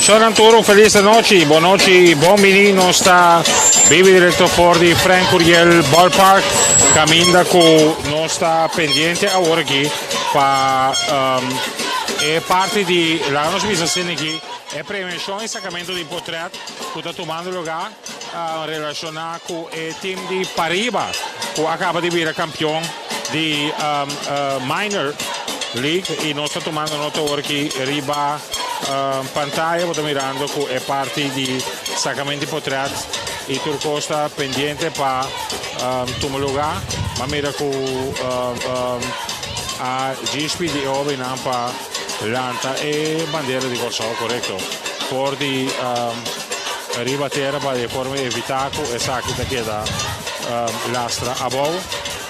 Shornan tur un felis anochi, bon nochi, bon bini. Nos ta bibi directo for di Frank Curiel Ballpark, caminda cu nos ta pendiente awor aki pa um, e parti di, laga nos bisa asina aki, e premiacion y sacamento di potret cu ta tumando lugar uh, relaciona cu e team di Pariba cu a caba di bira campeon di um, uh, minor league y nos ta tumando nota awor aki riba um, pantaya. Bo ta mirando cu e parti di sacamento di potret y tur cos ta pendiente pa um, tuma lugar. Ma mira cu um, um, a djis pidi e hobennan pa lanta e bandera di Kòrsou korekto for di um, riba tera pa di forma evitá ku esaki ta keda um, lastra abou.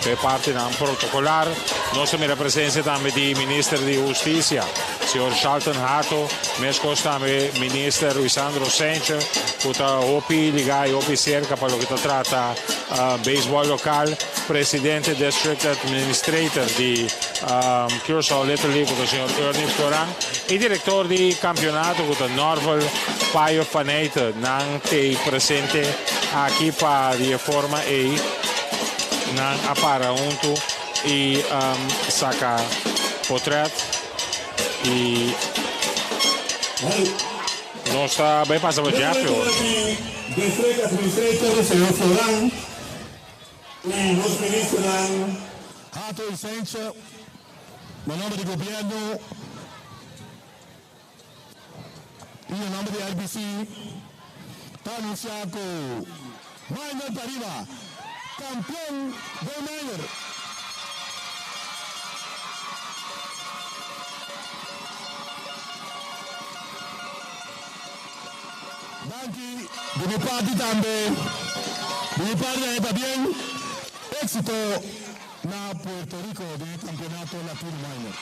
E partinan protokolar. Nos ta mira presensia tambe di Minister di Hustisia, señor Shalton Hato, meskos tambe Minister Ruisandro Senche, ku ta hopi ligá i hopi serka pa loke ta trata beisbòl lokal, Presidente District Administrator di Curaçao Little League ku ta señor Ernie Floran i direktor di kampionato ku ta Norval Payo Faneyte. Nan t'ei presente aki pa di e forma ei nan a para huntu i saka potret i nos ta bai pasa pa Jeffrey hoor. District Administrator señor Floran i nos ministernan Hato i Sencha, na nomber di Gobierno i na nomber di RBC ta anuncia cu Minor Pariba campeon den Minor. Danki di mi parti tambe. Di mi parti tambe pabien. Éxito na Puerto Rico den e Campeonato Latino Minor.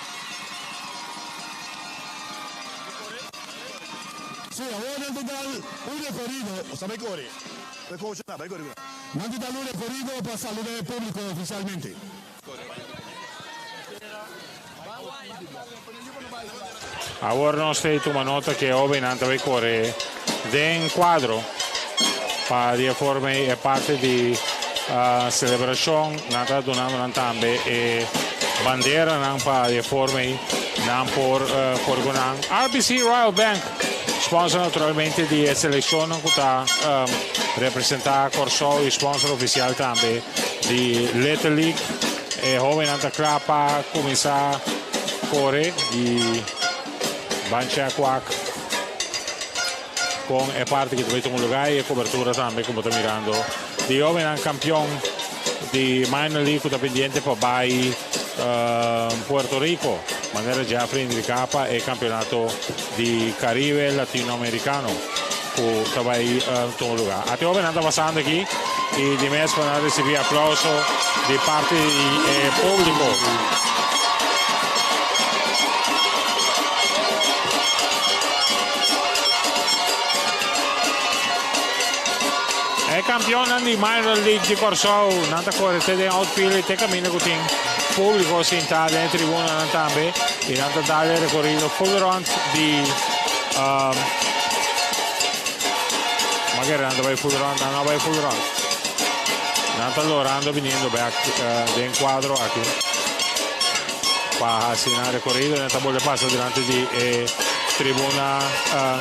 Sí, awor nan ta dal un rekorido. Nos ta bai kore. Bai coach nan, bai kore ku nan. Nan ta dal un rekorido pa saluda e públiko ofisialmente. Awor nos ta tuma nota ku e hóbennan ta bai kore den kuadro pa di e forma ei e parti di selebrashon. Nan ta dunando nan tambe e banderanan pa di e forma ei nan por kore ku nan. RBC Royal Bank, sponsor naturalmente di e selekshonnan ku ta representá Kòrsou i sponsor ofisial tambe di Little League. E hobennan ta kla pa kuminsá kore i ban chèk wak kon e parti ki ta bai tuma lugá i e kobertura tambe ku bo ta mirando di hobennan kampion di Minor League ku ta pendiente pa bai Puerto Rico manera Jeffrey indiká pa e kampeonato di Caribe Latino Americano ku ta bai tuma lugá. Ate hobennan ta pasando aki i di mes pa nan risibí aplauso di parti di e públiko. E kampionnan di Minor League di Kòrsou nan ta kore te den outfield i te kaminda ku tin públiko sintá den e tribunanan tambe i nan ta dal e rekorido full rònt di Maker nan ta bai full rònt, nan no a bai full rònt. Nan ta lorando biniendo bèk den kuadro aki pa hasi nan rekorido. Nan ta bolbe pasa dilanti di e tribuna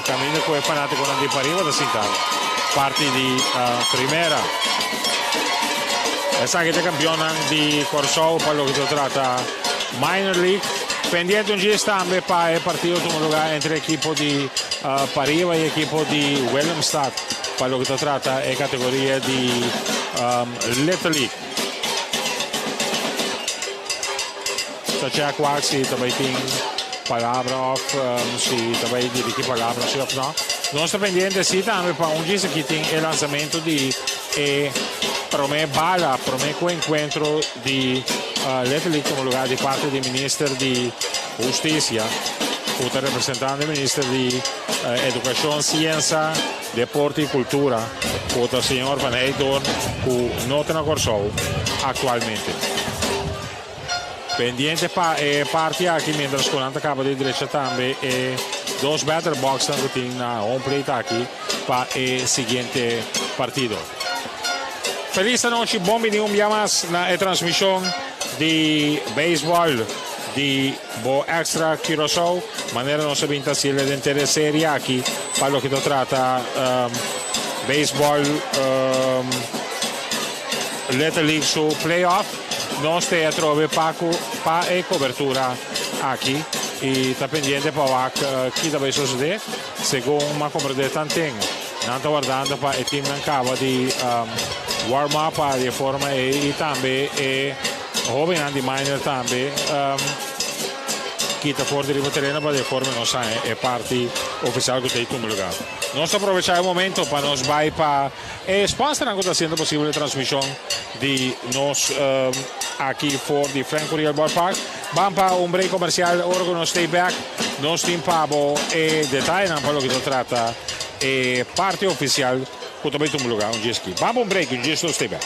kaminda ku e fanatikonan di pariba ta sinta parti di primera. Esaki ta e kampionnan di Kòrsou pa loke ta trata Minor League. Pendiente un djis tambe pa e partido tuma lugar entre ekipo di Pariba y ekipo di Willemstad pa loke ta trata e categoria di Little League. Ta check wak si ta bay tin palabra of si ta bay dirigi palabra si of no. Nos ta pendiente si tambe pa un djis aki tin e lanzamento di e prome bala, prome cu encuentro di Little League tuma lugar di parti di Minister di Husticia cu ta representando e Minister di Educacion, Ciensa, Deporte y Cultura cu ta señor Van Heydoorn cu no ta na Corsou actualmente. Pendiente pa e parti aki mientras cu nan ta caba di drecha tambe e. Dos batter boxnan ku tin na home plate aki pa e siguiente partido. Felis anochi, bon bini un bia mas na e transmishon di beisbòl di Bo Extra Curaçao. Manera nos a bin ta hasiel den tere serie aki pa loke ta trata beisbòl Little League su playoff. Nos te atrobe pa ku pa e kobertura aki i ta pendiente pa wak ki ta bai sosodé. Segun m'a komprendé tanten nan ta wardando pa e teamnan kaba di warm up pa di e forma ei i tambe e hóbennan di minor tambe kita for di riba tereno pa di e forma nos haña e parti ofisial ku ta tuma lugá. Nos ta aprovechá e momento pa nos bai pa e sponsornan ku ta hasiendo posibel e transmishon di nos aki for di Frank Curiel Ballpark. Ban pa un break komersial ora ku nos stay back nos tin pa bo e detayenan pa loke ta trata e parti ofisial ku ta bai tuma lugá un djis aki. Ban pa un break un djis nos stay back.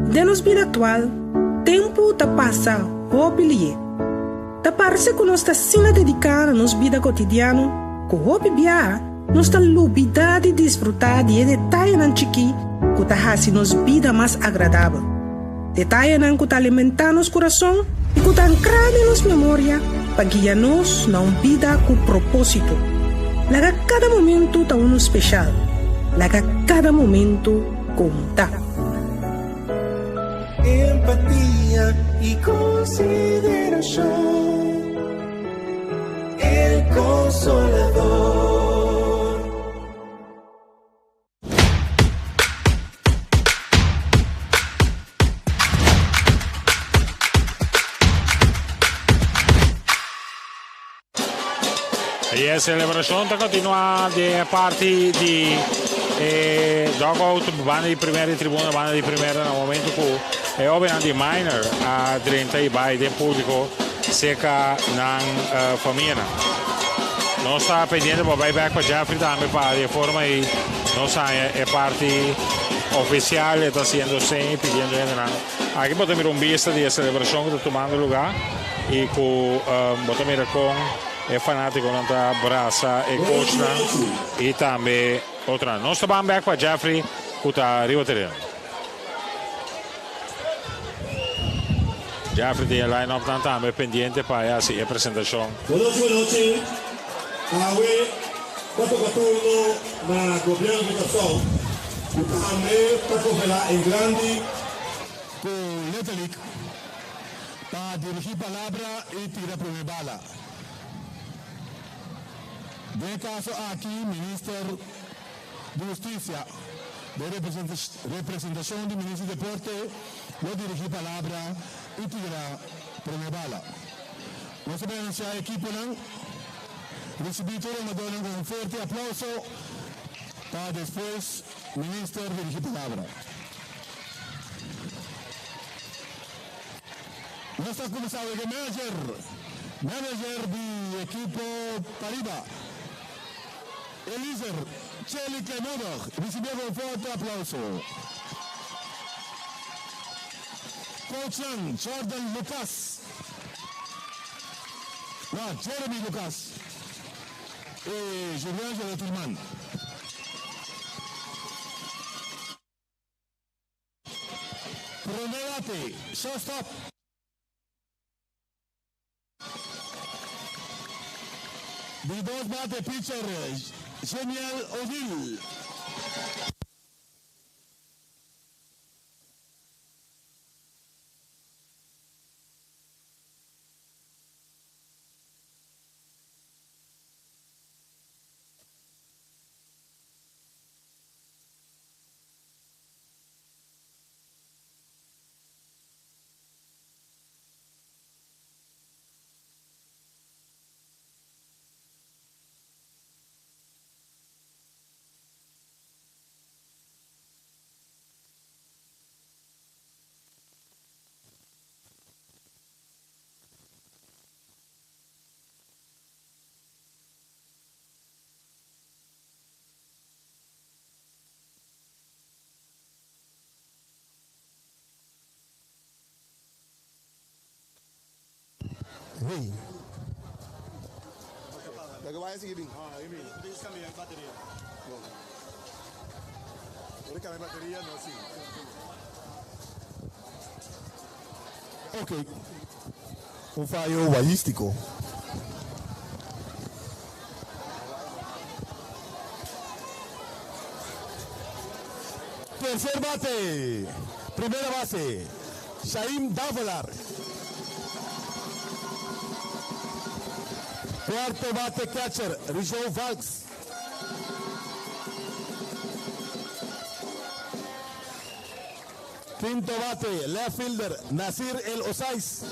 Den nos bida aktual, tempu ta pasa hopi lié. Ta parse ku nos ta asina dediká na nos bida kotidiano ku hopi biaha nos ta lubidá di disfrutá di e detayenan chikí ku ta hasi nos bida mas agradabel. Detayenan ku ta alimentá nos kurason i ku ta ankrá den nos memoria pa guia nos na un bida ku propósito. Laga kada momentu ta unu speshal. Laga kada momentu konta. Empatia i konsiderashon. El Consolador. Y e celebracion ta continua den e parti di e dugout banda di primera y tribuna banda di primera na momento cu e hobennan di minor a drenta y bay den publico cerca nan famianan. Nos ta pendiente pa bay bek pa Jeffrey tambe pa di e forma ey nos haña e parti oficial e ta haciendo seña y pidiendo hendenan. Aki bo ta mira un bista di e celebracion cu ta tumando lugar y cu bo ta mira con e fanaticonan ta brasa e coachnan y tambe otronan. Nos ta ban bek pa Jeffrey cu ta riba tereno. Jeffrey tin e line-up nan tambe pendiente pa e hasi e presentacion. Buenochi buenochi, awe ta toca turno na Gobierno di Kòrsou ku tambe ta koperá en grandi. Ku Little League pa dirigí palabra i tira promé bala. Den e kaso aki Minister di Hustisia den representashon di Minister di Deporte lo dirigí palabra i tira promé bala. Nos ta bai anunsiá e ekiponan. Risibí tur hungadónan ku un fuerte aplauso pa despues Minister dirigí palabra. Nos ta kuminsá wega manager, manager di ekipo Pariba, Eliezer Cheli Kleinmoedig, risibié ku un fuerte aplauso. Coachnan Jordan Lucas, no, Jeremy Lucas i Julian Jeletilman. Promé bate, shortstop. Di dos bate, pitcher Geniel O'Neal. Rey. Ok, un fayo wayístiko. Tercer bate, primera base, Shaim Davelaar. Cuarto bate catcher, Rijou Valks. Quinto bate, left fielder, Nasir El Osais.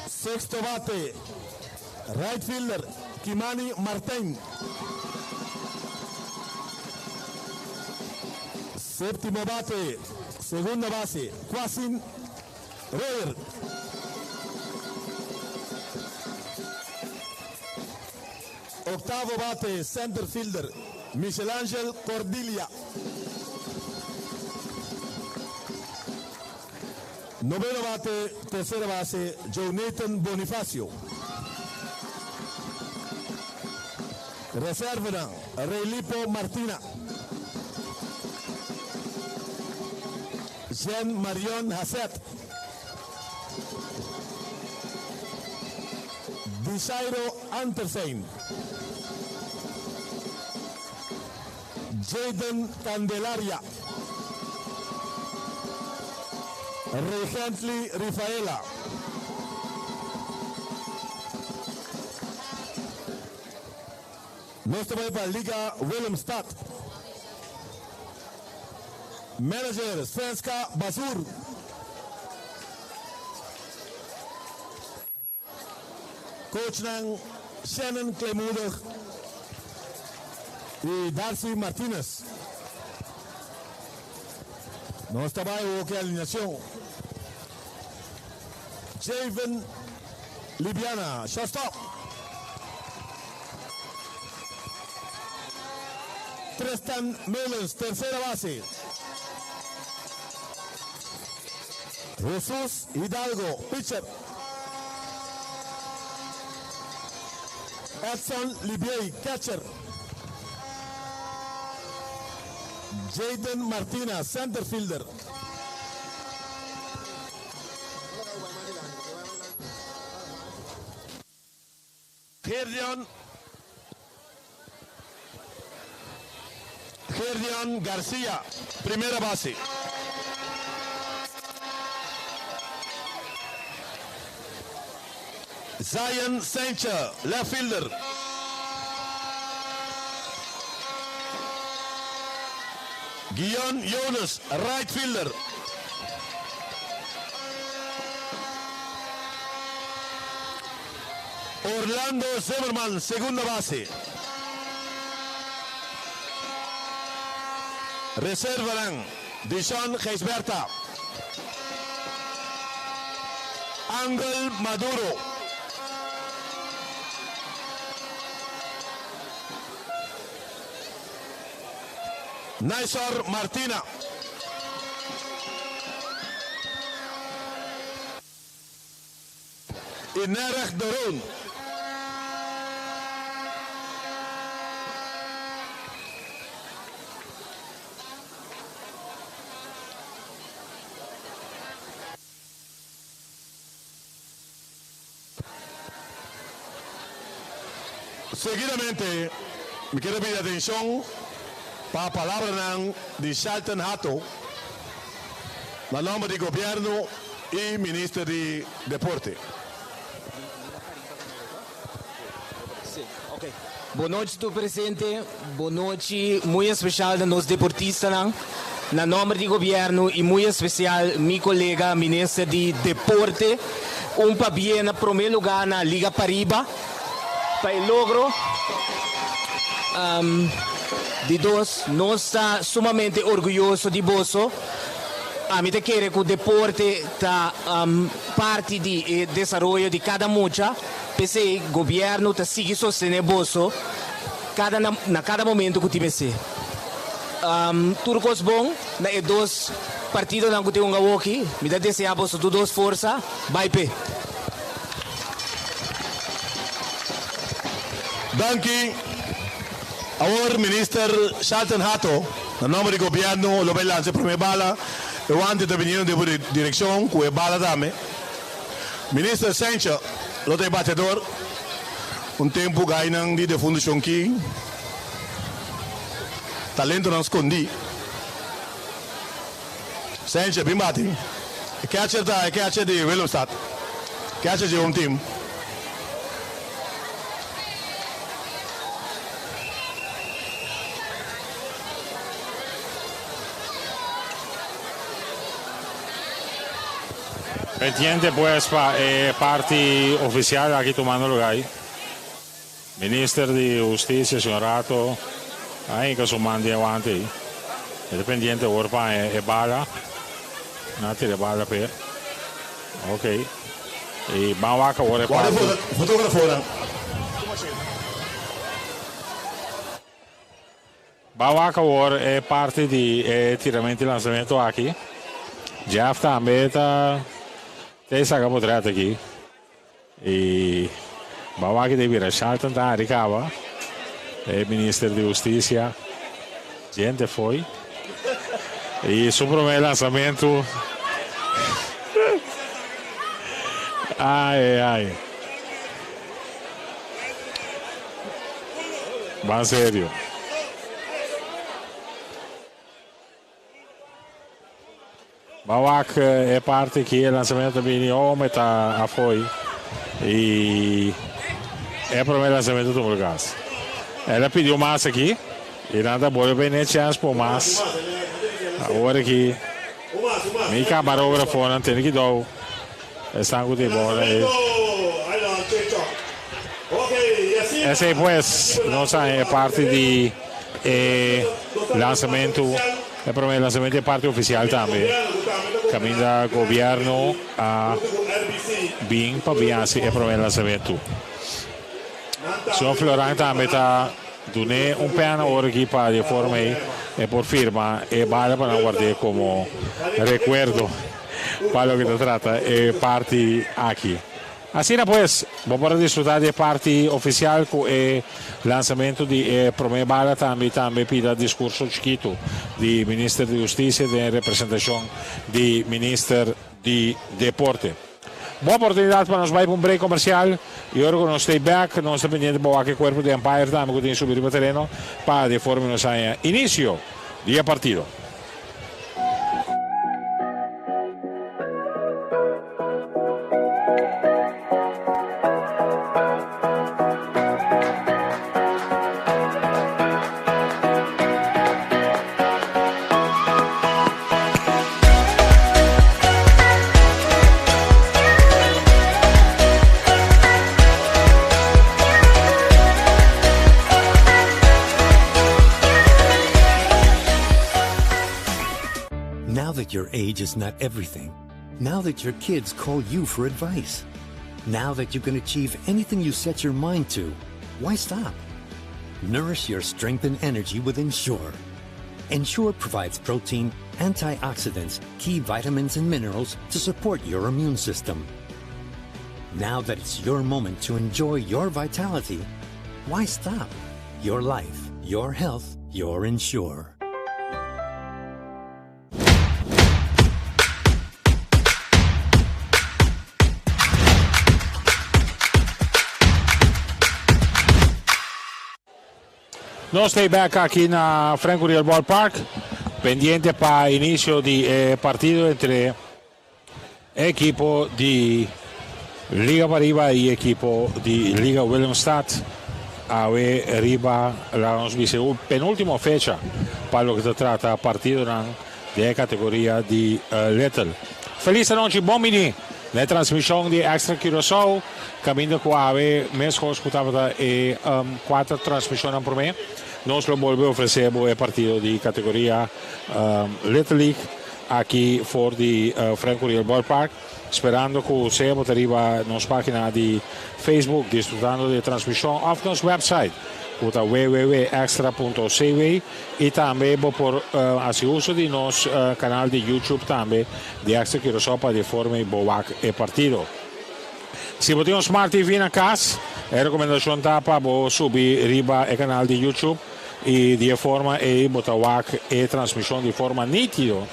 Sexto bate, right fielder, Kimani Martin. Séptimo bate, segunda base, Kwasin Royer. Octavo bate, center fielder, Michelangel Cordilia. Noveno bate, tercera base, Jonathan Bonifacio. Reserva, Reylipo Martina. Jean Marion Hasset. Disairo Andersen. Jaden Candelaria. Regently Rafaela. Nos ta bai pa Liga Willemstad. Manager Svenska Basur. Coachnan Shannon Kleemoedig y Darcy Martinez. Nos ta bai hoki alineacion. Javen Libiana, shortstop. Tristan Meulens, tercera base. Jesus Hidalgo, pitcher. Edson Libiey, catcher. Jaden Martina, center fielder. Gerdion Gerdion Garcia, primera base. Zion Sanchez, left fielder. Guion Jonas, right fielder. Orlando Zimmerman, segunda base. Reservanan, Dishon Gijsberta. Angel Maduro. Naisor Martina. Y Nerech de Roon. Seguidamente, mi kier pidi atencion pa palabranan di Shelton Hato na nomber di Gobierno y Minister di Deporte. Bon nochi tur presente, bon nochi muy especial na nos deportistanan. Na nomber di Gobierno y muy especial mi colega Minister di Deporte, un pabien na prome lugar na Liga Pariba pa e logro. Di dos, nos ta sumamente orguyoso di boso. Ami ta kere cu deporte ta parti di e desaroyo di cada mucha. P'esei Gobierno ta sigui sostene boso cada na cada momento cu tin mester. Tur cos bon na e dos. partidonan ku tin hunga awoki. Mi ta deseá boso tur dos forsa. Bai p'e. Danki. Awor Minister Shalton Hato, na nomber di Gobierno, lo bay lansa e prome bala. E wante ta biniendo den bo direccion cu e bala tambe. Minister Sencha lo ta e bateador. Un tempo gainan di defunto Shon Ki, talentonan scondi. Sencha, bin bati. E catcher ta e catcher di Willemstad. Catcher dje home team. Pendiente pues pa e parti oficial aki tumando lugar. Minister di Husticia señor Rato a hinca su man den e wante ey. E ta pendiente awor pa haña e bala. Nan a tira e bala p'e. Ok. Y ban wak awor e Guarda parti. fotografonan. Ban wak awor e parti di e tiramento y lansamento aki. Jeff tambe ta ta e saca potret aki. Y ban wak di bira Shalton ta hari caba. E minister di husticia Jente foy. Y su prome lansamento. Ay ay. Ban serio. Ban wak e parti aki e lansamento ta bini ome ta afoy y e prome lansamento tuma lugar. El a pidi un mas aki y nan ta bolbe bini e chens pa un mas. Awor aki mi camarografonan tene kidou. Esnan ku tin bola e. Esei pues nos a e parti di e lansamentu, e prome lansamentu e parti ofisial tambe. Kaminda gobièrnu a bin pa bin hasi e prome lansamentu. Señor Floran tambe ta dun'é un pèn awor aki pa di e forma ei e por firma e bala pa nan ward'é komo rekuerdo. Pa loke ta trata e parti aki. Asina pues, bo por a disfruta di e parti oficial cu e lansamento di e prome bala tambe y tambe pida discurso chikitu di Minister di Husticia den representacion di Minister di Deporte. Bon oportunidad pa nos bay pa un break comercial y ora cu nos stay back nos ta pendiente pa wak e cuerpo di umpire tambe cu tin subi riba tereno pa di e forma nos haña inicio di e partido. Now that your age is not everything, now that your kids call you for advice, now that you can achieve anything you set your mind to, why stop? Nourish your strength and energy with Ensure. Ensure provides protein, antioxidants, key vitamins, and minerals to support your immune system. Now that it's your moment to enjoy your vitality, why stop? Your life, your health, your Ensure. Nos ta bek aki na Frank Curiel Ballpark, pendiente pa inicio di e partido entre ekipo di Liga Pariba y ekipo di Liga Willemstad. Awe riba la nos bisa e penultimo fecha pa loke ta trata partidonan den e categoria di Little. Feliz anochi, bon bini na e transmision di Extra Curaçao, caminda cu awe mescos cu tabata e cuater transmisionnan prome, nos lo bolbe ofrece bo e partido di categoria Little League. Aki for di Frank Curiel Ballpark, sperando cu sea bo ta riba nos pagina di Facebook disfrutando di e transmision of nos website. ku ta www.extra.cw i tambe bo por hasi uso di nos kanal di YouTube tambe di Extra Curaçao pa di forma ei bo wak e partido. Si bo tin un Smart TV na kas, e rekomendashon ta pa bo subi riba e kanal di YouTube i di e forma ei bo ta wak e transmishon di forma nítido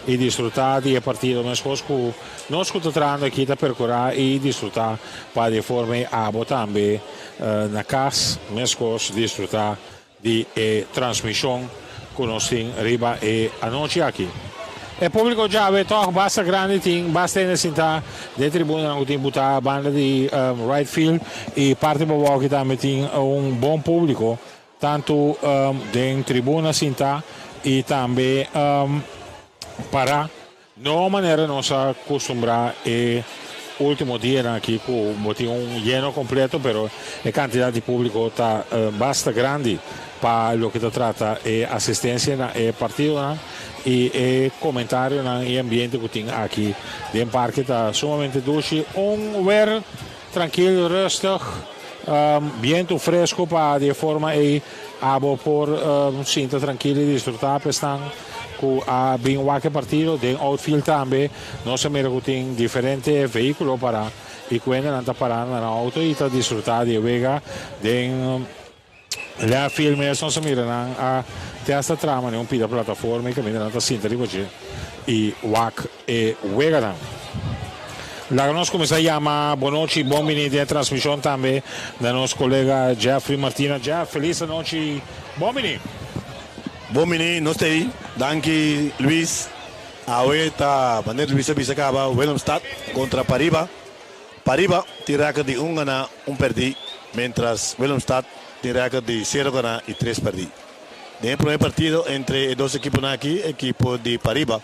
i disfrutá di e partido meskos ku nos ku ta trahando aki ta perkurá i disfrutá pa di e forma ei abo tambe na kas meskos disfrutá di e transmishon ku nos tin riba e anochi aki. E públiko djawe tòg basta grandi tin basta hende sintá den tribunanan ku tin butá banda di right field i parti bobou aki tambe tin un bon públiko tantu den tribuna sintá i tambe pará. No manera nos a kustumbrá e último dianan aki ku bo tin un yeno kompleto, pero e kantidat di públiko ta basta grandi pa loke ta trata e asistensia na e partidonan i e komentarionan i ambiente ku tin aki den parke ta sumamente dushi. Un wer trankil, rustig, bientu fresku pa di e forma ei abo por sinta trankil i disfrutá pa esnan ku a bin wak e partido. Den outfield tambe nos a mira ku tin diferente vehíkulo pará i ku hendenan ta pará na nan outo i ta disfrutá di e wega. Den left field mes nos a mira nan a te hasta trama den un pida plataforma i kaminda nan ta sinta riba dje i wak e weganan. Laga nos kuminsá yama bonochi bon bini den e transmishon tambe na nos kolega Jeffrey Martina. Jeff, felis anochi, bon bini. Bon bini, nos ta ei. Danki Luis. Awe ta manera Luis a bisa kaba Willemstad kontra Pariba. Pariba tin rèkòrt di un ganá, un pèrdí, miéntras Willemstad tin rèkòrt di sero ganá i tres pèrdí. Den e promé partido entre e dos ekiponan aki, ekipo di Pariba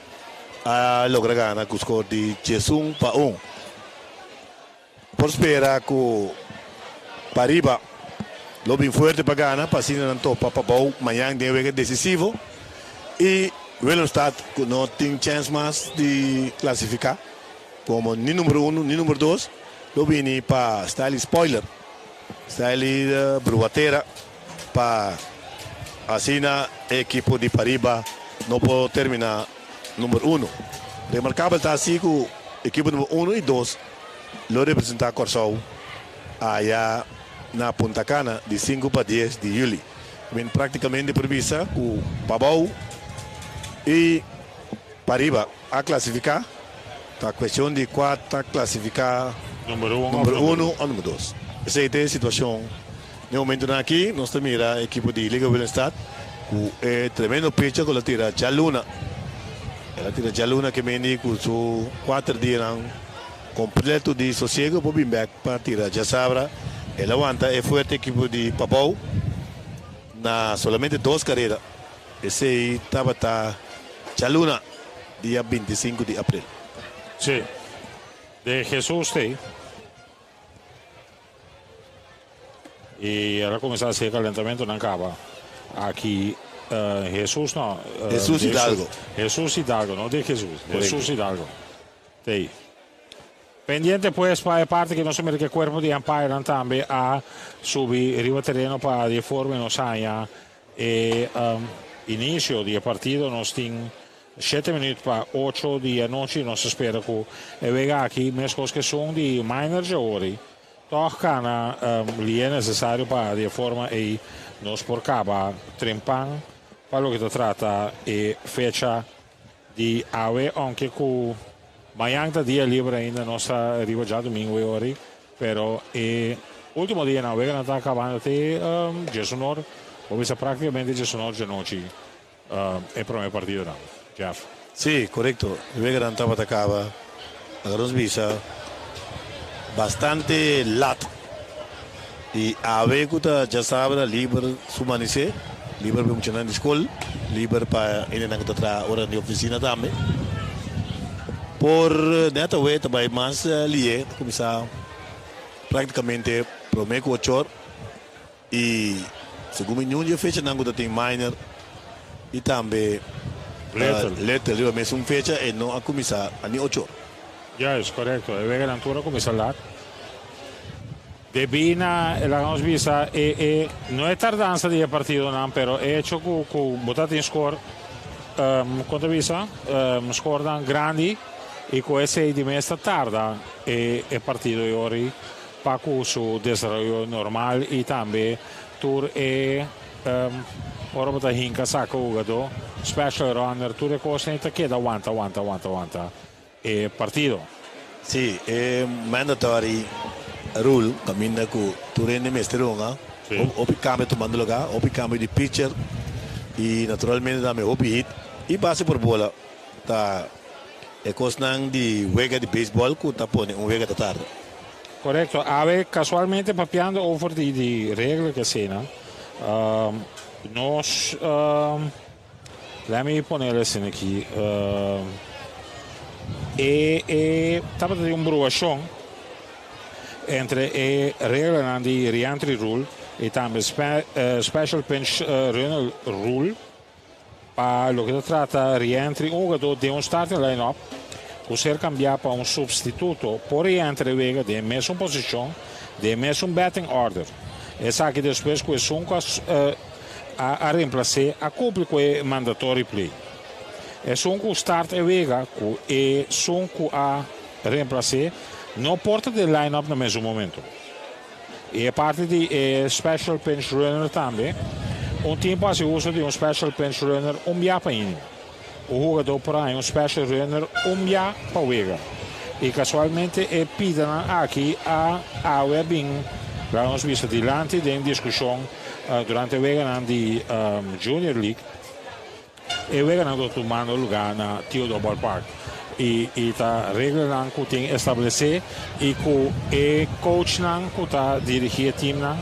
a logra gana ku skor di 11-1. Por spera ku Pariba lo bin fuerte pa gana pa asina nan topa Pabou mañan den e wega desisivo i Willemstad ku no tin chèns mas di klasifiká komo ni number uno ni number dos lo bini pa Stylie Spoiler, Stylie Bruatera pa asina e ekipo di Pariba no por terminá number uno. Remarkabel ta asi ku ekipo number uno i dos lo representá Kòrsou aya na Punta Cana di sinku pa dies di yüli. Men praktikamente por bisa ku Pabou i Pariba a klasifiká. Ta kuestion di kua ta klasifiká Number un number uno òf number dos. Esei ta e situashon. Den momentunan aki nos ta mira ekipo di Liga Willemstad ku e tremendo pitcher ku el a tira djaluna. El a tira djaluna ke mindi ku su kuater dianan kompleto di sosiego por bin bek pa tira djasabra. El a wanta e fuerte ekipo di Pabou na solamente dos karera. Esei tabata djaluna dia 25 di aprel. Sí. De Jesus t'ei. I el a kuminsá hasi e kalentamentunan kaba aki. Jesus no. Jesus Hidalgo. Jesus Hidalgo, no de Jesus. Jesus Hidalgo. T'ei. Pendiente pues pa e parti ku nos a mira ku e kuerpo di umpirenan tambe a subi riba tereno pa di e forma nos haña e inisio di e partido. Nos tin Shete minuut pa ocho di anochi nos ta spera ku e wega aki meskos ku esun di Minor djaori tòg kana lie nesesario pa di e forma ei nos por kaba trempan pa loke ta trata e fecha di awe ounke ku mañan ta dia liber ainda nos ta riba djadumingu e ori pero e ultimo dianan weganan ta kabando te djesunor bo bisa praktikamente djesunor djanochi. E prome partidonan, Jeff. Sí, korekto. E weganan tabata kaba, laga nos bisa, bastante lat. I awe ku ta djasabra liber su manisé, liber pa e muchanan di skol, liber pa hendenan ku ta traha ora di ofisina tambe. Por nèt awe ta bai mas lié, ta kuminsá praktikamente promé ku ochor. I segun mi niun di e fechanan ku ta tin minor i tambe Little riba mesun fecha e no a kuminsá a ni ocho or. Juist, korekto. E weganan tur a kuminsá lat. Debí na, laga nos bisa, e e no e tardansa di e partidonan, pero e hecho ku ku bo ta tin skor, kon ta bisa, skornan grandi i ku esei di mes ta tarda e e partido e ori pa ku su desaroyo normal i tambe tur e ora bo ta hinka saka hugadó, special runner, tur e kosnan ta keda wanta wanta wanta wanta. E partido. Sí, e mandatory rule caminda cu tur hende mester hunga. Hopi cambio tumando lugar, hopi cambio di pitcher y naturalmente tambe hopi hit y base por bola ta e cosnan di wega di baseball cu ta pone un wega ta tarda. Correcto. Awe casualmente papiando over di di regla cu asina, nos. Let me ponele asina aki. E e tabata di un bruashon entre e reglanan di reentry rule i tambe special pinch runner rule pa loke ta trata reentry un hugadó den un starting line-up ku ser kambiá pa un supstituto por reentry e wega den e mesun posishon den e mesun batting order. Esaki despues ku esun ku a A a remplas'é a kumpli ku e mandatory play. Esun ku start e wega ku esun ku a remplas'é no por ta den line-up na mesun momento. I e parti di e special pinch runner tambe, un team por hasi uso di un special pinch runner un bia pa inning. Un hugadó por haña un special runner un bia pa wega. I kasualmente e pidanan aki a awe a bin laga nos bisa dilanti den diskushon durante e weganan di Junior League. E weganan ta tumando lugá na Theodore Ballpark i i ta reglanan ku tin establesé i ku e coachnan ku ta dirigí e teamnan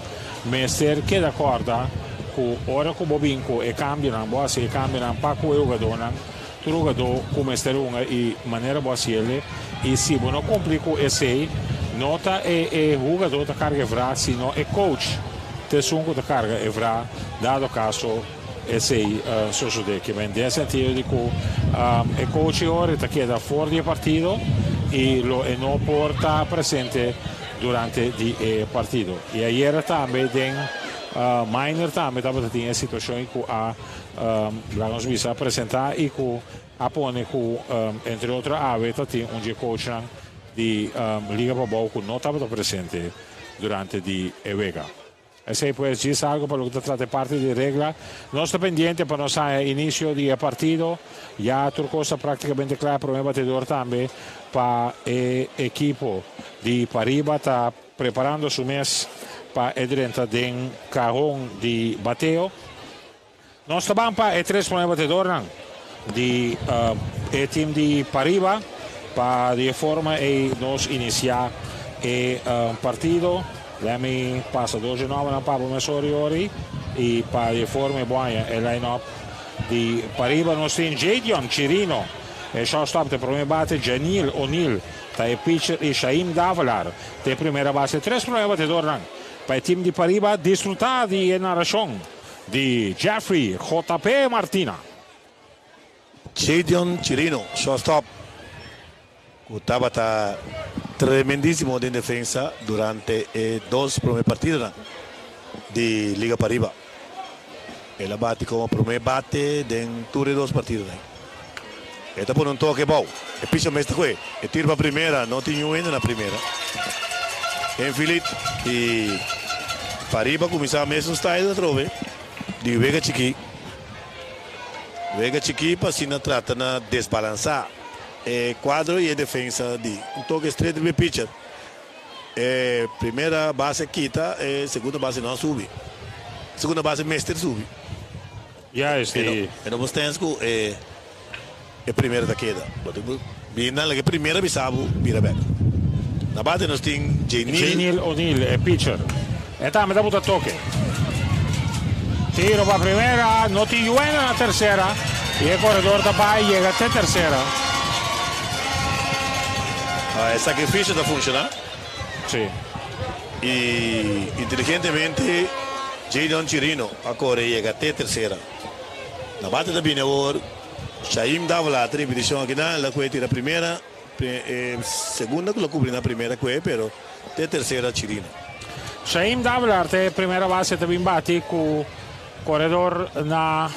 mester keda kòrda ku ora ku bo bin ku e kambionan, bo hasi e kambionan pa ku e hugadónan, tur hugadó ku mester hunga i manera bo hasi el'e, i si bo no kumpli ku esei, no ta e e hugadó ta karga e vra, sino e coach ta esun ku ta karga e vra, dado kaso esei sosodé. Kimen den e sentido di ku e coach e ora e ta keda for di e partido i lo e no por ta presente durante di e partido. I ayera tambe den Minor tambe tabata tin e situacion y cu a laga nos bisa a presenta y cu a pone cu entre otro awe ta tin un dje coachnan di Liga Pabou cu no tabata presente durante di e wega. Esey pues djis algo pa loke ta trata e parti di regla. Nos ta pendiente pa nos haña inicio di e partido. Ya tur cos ta practicamente cla. Prome batedor tambe pa e ekipo di Pariba ta Preparando su mes pa e drenta den kahon di bateo. Nos ta ban pa e tres prome batedornan di e team di Pariba pa di e forma ei nos inicia e partido. Let mi pasa dos dje nombernan pa bo mes ori ori y pa di e forma e bo haña e line up di Pariba. Nos tin Jadion Chirino, e shortstop ta e prome bate, Janiel O'Neal Ta e pitcher Ishaim Davelaar ta e primera base. Tres prome batedornan pa e team di Pariba disfruta di e narashon di Jeffrey JP Martina. Jadion Chirino, shortstop, ku tabata tremendisimo den defensa durante e dos prome partidonan di Liga Pariba. El a bati komo prome bate den tur e dos partidonan. E ta pone un toke bou. E picha mes ta koe. E tira pa primera. No tin niun hende na primera. Infilit i pariba kuminsá mesun style atrobe di wega chikí. Wega chikí pa asina trata na desbalansá e kuadro i e defensa di un toke stret riba e picher. E primera base a kita, e segunda base no a subi. Segunda base mester subi. Juist, e E no por stens ku e e primera ta keda. Bo tin ku bini nan laga e primera bisa bo bira bek. Na bate nos tin Jeniel. Jeniel O'Neal, e pitcher. E tambe ta buta toke. Tiro pa primera, no tin yuena na tersera i e koredor ta bai yega te tersera. E sakrifisio ta funshoná. Sí. I inteligentemente Jadon Chirino a kore yega te tersera. Na bate ta bini awor Shaim Davila ta ripetishon akinan, el a kue tira primera, e segunda ku lo kubri na primera kue pero te tersera Chirino. Shaim Davelaar ta e primera base ta bin bati ku koredor na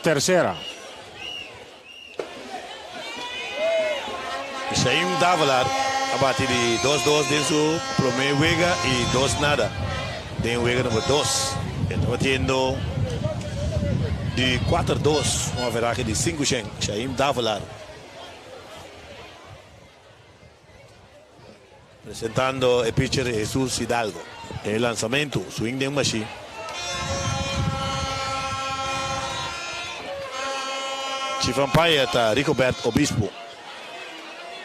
tersera. Shaim Davelaar a bati di dos dos den su prome wega y dos nada den wega number dos. E ta batiendo di kuater dos, un averahe di sinku shen. Shaim Davelaar presentando e pitcher Jesus Hidalgo. E lansamento, swing den mashi. Chief umpire ta Rigobert Obispo.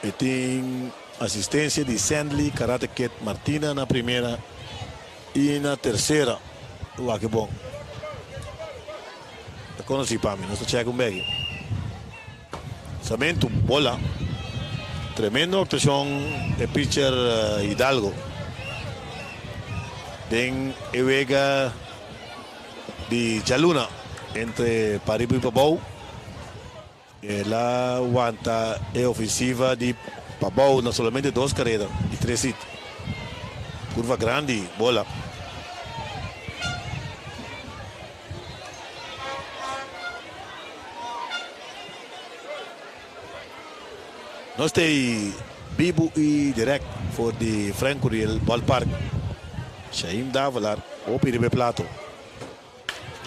E tin asistencia di Sandley Karate Kid Martina na primera y na tercera. Wak e bon. Ta conoci pa mi. Nos ta check un beki. Lanzamento, bola. Tremendo actuacion e pitcher Hidalgo. Den e wega di djaluna entre Pariba y Pabou. El a wanta e ofensiva di Pabou na solamente dos careda y tres hit. Curva grandi, bola. Nos ta ei bibu i direct for di Frank Curiel Ballpark. Shaim Davelaar hopi riba e plato.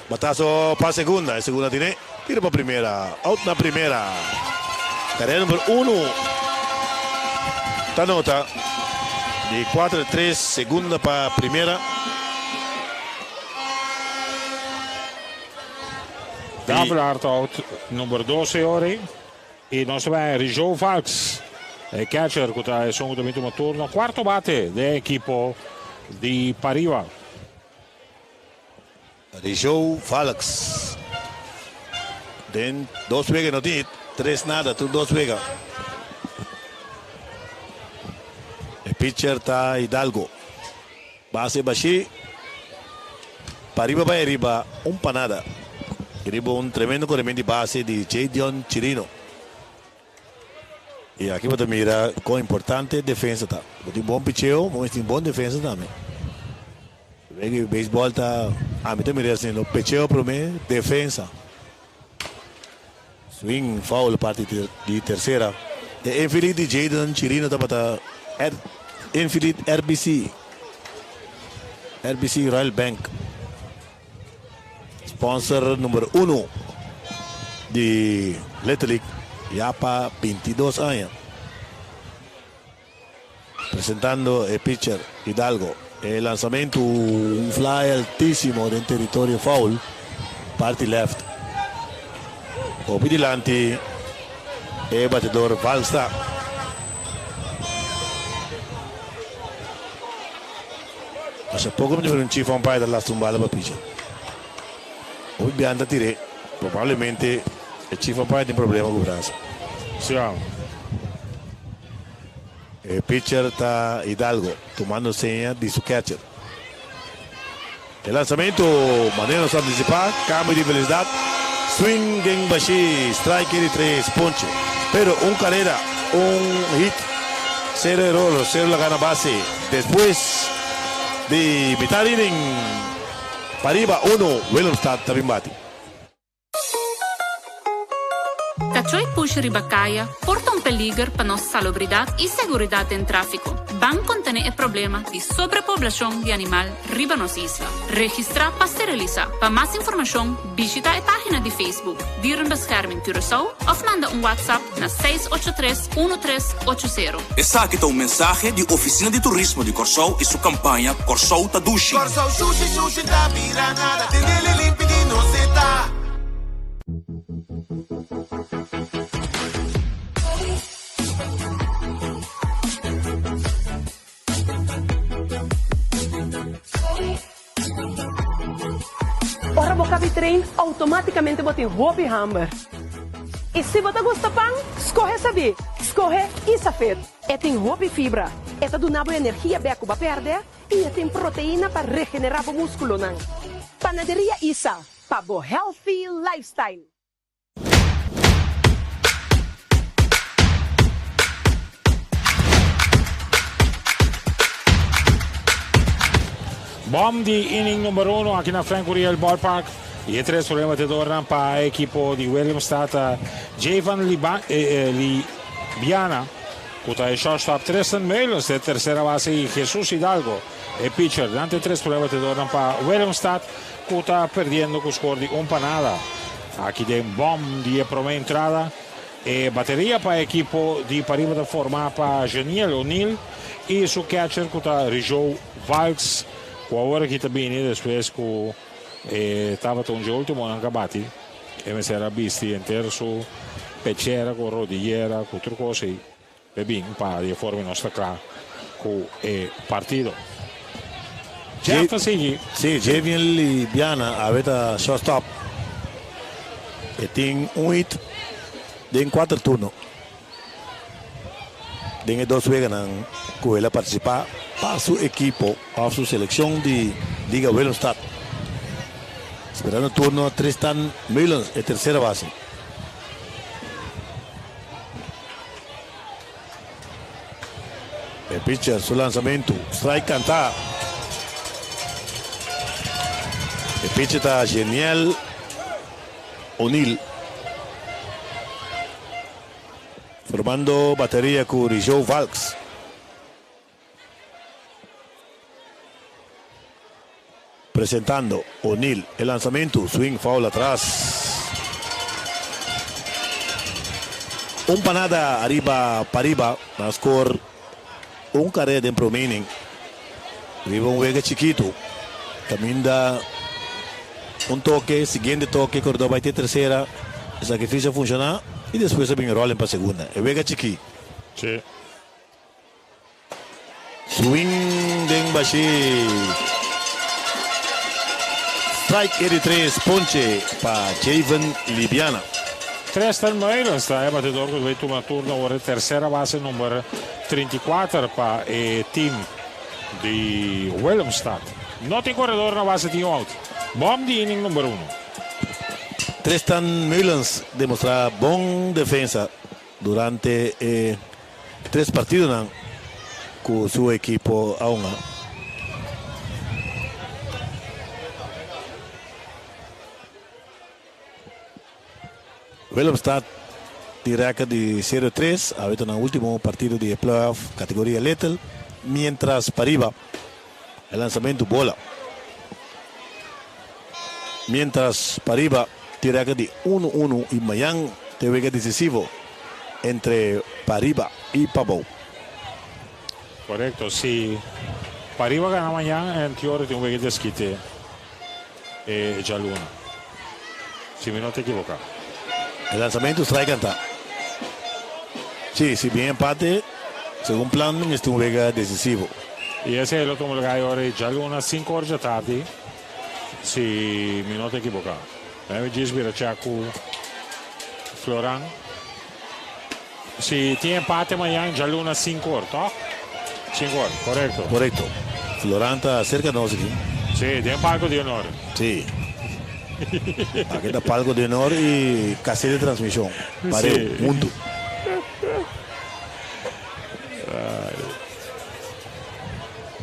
Batazo pa segunda, e segunda tine tira pa primera, out na primera. Carrera number uno ta nota di 4-3, segunda pa primera. Davelaar ta out number 12 ora ei. I nos ta bai Rijo Valks, e catcher ku ta esun ku ta bin tuma turno kuarto bate den ekipo di Pariba. Rijo Valks den dos wega no tin hit, tres nada tur dos wega. E pitcher ta Hidalgo. Base bashí pariba bai riba un panada riba un tremendo corremento di base di Jadion Chirino. Y aki bo ta mira con importante defensa ta. Bo tin bon picheo, bo mester tin bon defensa tambe. Wega di baseball ta, ami ta mira asina, picheo prome, defensa. Swing foul parti di tercera. E infield di Jadon Chirino tabata infield RBC. RBC Royal Bank. Sponsor number uno di Little League ya pa 22 aña. Presentando e pitcher Hidalgo. E lanzamento un fly altísimo den territorio foul parti left. Hopi dilanti e batedor Valsta. Masha poco mi ta mira un chief umpire ta lastra un bala pa pitcher. Hopi biaha ta tir'é. Probablemente e chief umpire tin problema cu brasa. Siao. E pitcher ta Hidalgo tumando seña di su catcher. E lanzamento manera nos anticipa, cambio di velocidad, swing den bashi, strike di tres ponche. Pero un carrera, un hit, cero error, cero la gana base. Despues di mitad inning, pariba uno, Willemstad ta bin bati. Kachó i pushi riba kaya por ta un peliger pa nos salubridat i seguridat den tráfiko. Ban kontené e problema di sobrepoblashon di animal riba nos isla. Registrá pa sterilisá. Pa mas informashon bishitá e página di Facebook Dierenbescherming Curaçao òf manda un WhatsApp na 683 1380. Esaki ta un mensahe di Ofisina di Turismo di Kòrsou i su kampaña Kòrsou ta dushi. Kòrsou shushi shushi ta bira nada Tenele limpi di nos e ta. Ora bo kabi train, automáticamente bo tin hopi hamber. I si bo ta gusta pan, skohe sabí, skohe Isafit. E tin hopi fibra, e ta duna bo energia bek ku bo a pèrdè i e tin proteina pa regenerá bo múskulonan. Panaderia Isa, pa bo healthy lifestyle. Bom di inning number 1 aki na Frank Curiel Ballpark. Y e tres prome batedornan pa e ekipo di Willemstad ta Javan Libiana, cu ta e shortstop, Tristan Meulens e tercera base y Jesus Hidalgo e pitcher. Nan ta e tres prome batedornan pa Willemstad cu ta perdiendo cu score di un pa nada. Aki den bom di e prome entrada. E bateria pa e ekipo di pariba ta forma pa Geniel O'Neal y su catcher cu ta Rijou Valks cu awor aki ta bini despues cu e tabata un dje ultimonan cu a bati. E mester a bisti henter su pechera cu rodillera cu tur cos ey p'e bin pa di e forma nos ta cla cu e partido. Jeff ta sigui. Si, Javian Libiana awe ta shortstop. E tin un hit den kuater turno den e dos weganan ku el a partisipá pa su ekipo òf su selekshon di Liga Willemstad. Esperando turno Tristan Meulens, e tersera base. E pitcher su lanzamentu, strike kantá. E pitcher ta Geniel O'Neal. Formando bateria ku Rijou Valks. Presentando O'Neal e lanzamentu, swing foul atras. Un panada ariba pariba na score un carrera den prome inning. Riba un wega chikitu caminda un toke, siguiente toke corredor bay te tercera, e sacrificio a funciona y despues a bin rolling pa segunda. E wega chiki. Sí. Swing den bashí. Strike e di tres ponche pa Javen Libiana. Tristan Meulens ta e batedor ku ta bai tuma turno awor e tersera base number 34 pa e team di Willemstad. No tin koredor na base tin un out. Bòm di inning number uno. Tristan Meulens demostrá bon defensa durante e Tres partidonan ku su ekipo a hunga. Willemstad tin rèkòrt di sero tres, awe ta nan último partido di e playoff kategoria Little, miéntras pariba e lansamentu bola. Miéntras pariba tin rèkòrt di unu unu i mañan ta e wega desisivo entre pariba i pabou. Korekto, si pariba gana mañan en teoria tin un wega deskite e djaluna, si mi no ta ekiboká. E lansamentu strike kantá. Si, si bin empate, segun plan mester un wega desisivo. I esei lo tuma lugá e ora di djaluna sinku ora djatardi. Si mi no ta ekiboká. Mi djis bira chèk ku Floran. Si tin empate mañan djaluna sinku or, tòg? Sinku or, korekto. Korekto. Floran ta serka nos aki. Si, den palko di honor. Si. Aki ta palko di honor i kase di transmishon. Pareu, huntu.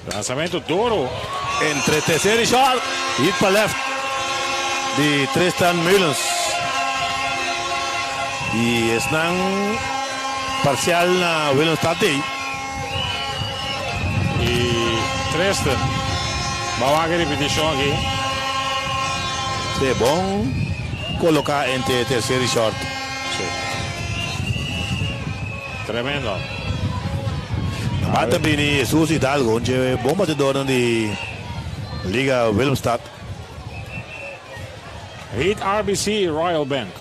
Lanzamento duro. Entre tercer y short. Hit pa left di Tristan Meulens. Y esnan parcial na Willemstad ei. Y Tristan. Ba wak e repeticion aki. Sí, bon coloca entre tercer y short. Sí. Tremendo. Bata bini Jesus Hidalgo, un dje bon batedornan di Liga Willemstad. Hit RBC Royal Bank.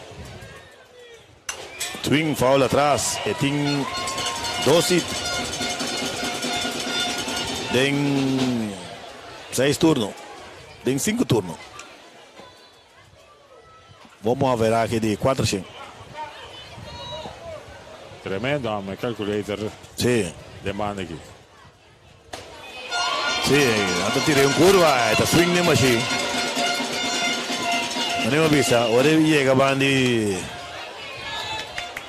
Swing foul atras, e tin dos hit den seis turno, den sinku turno. Bon bon averahe di 400. Tremendo amo e calculator Sí. den banda aki. Sí, nan ta tira un curva, e ta swing den mashi. Nan a bisa, ora e yega banda di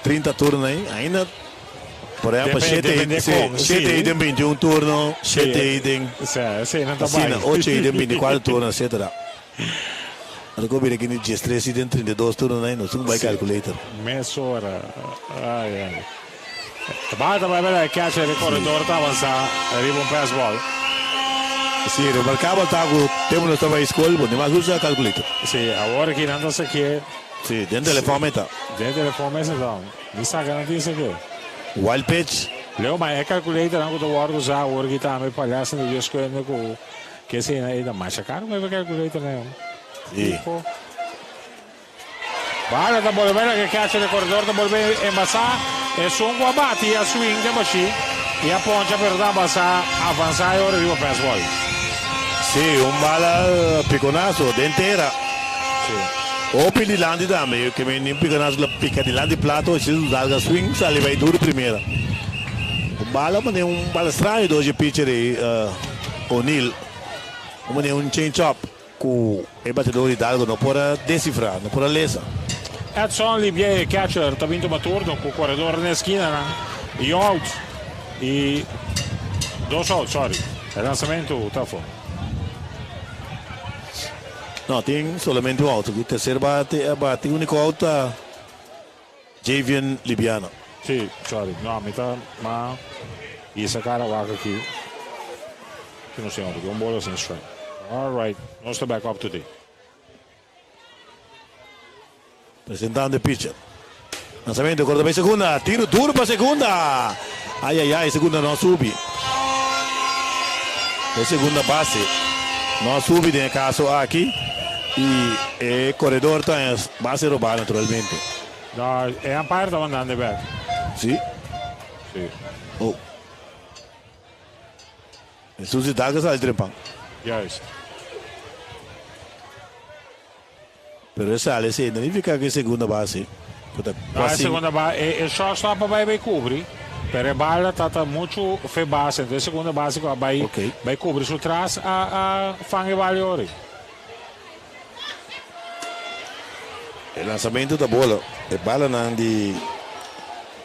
30 turno ahí, ainda. Por ehempel, shete shete i den 21 turno, shete i den asina, ocho i den 24 turno, etcetera. Ora ku bira kini diestres i den 32 turno nai, nos tin ku bai calculator. Mesora. Ai ai. Bal ta bai bira e catcher, e corredor ta avansa riba un pass ball. Si, remarcabel ta ku tempu nos ta bai skol, bo no mas usa calculator. Si, awor aki nan ta sakié. Si, den telefon mes ta. Den telefon mes ta. Mi saca nan tin esaki. Wild pitch. Leo, ma e calculatornan cu ta wordo usa awor aki tambe pa lessen di wiskunde cu ke esena ey ta masha caro pa e calculatornan ey. Si. Tipo. Bala ta bolbe na ke catcher di corredor ta bolbe embasa. Esun cu a bati a swing den bashi y a poncha pero ta abasa avansa e ora riba pass ball. Si, un bala piconazo den tera. Si. Hopi dilanti tambe, ke men un piconazo la pica dilanti plato, si su dalga swing sali bay duro primera. Un bala mane un bala straño dos dje pitcher ey O'Neal. Un mane un change up cu e batedor di Hidalgo no por a descifra, no por a lesa. Edson Libier e catcher ta bin tuma turno cu coredor na esquinanan y un out y dos out, sorry. E lanzamento ta afo. No, tin solamente un out. Cu tercer bate a bati unico out ta Javian Libiano. Si, sorry. No, mi ta ma hisa cara wak aki. Ki no señor, porque un bola sin strike. All right, nos ta back up to date. Presentando e pitcher. Lanzamento corta pa segunda. Tiro duro pa segunda. Ay, ay, ay, segunda no a subi. E segunda base no a subi den e caso aki. Y e corredor ta en base roba naturalmente. No, e umpire ta mandando back. Si? Si. Oh. Jesus Hidalgo sali trempan. Juist. Pero e sali esei no nifica cu e segunda base cu ta No, e cuasi. segunda base, e shortstop a bai bai cubri, pero e bala ta ta mucho fe base, entonces e segunda base cu a bai Ok. bai cubri su tras a a fang e bala ori. E lansamento ta bola. E balanan di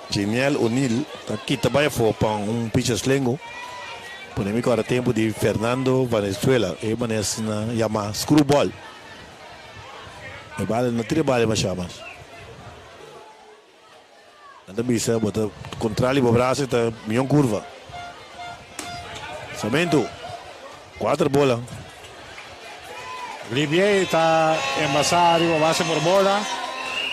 Jemiel O'Neal ta kita bai afo pa un picha slengo. Pone mi kòrda tempu di Fernando Valenzuela, e manera asina yama screwball. E bala no tira bala mashá mas. Nan ta bisa bo ta kontrali bo brasa e ta mion kurva. Lansamento, kuater bola. Libier ta embasá riba base por bola.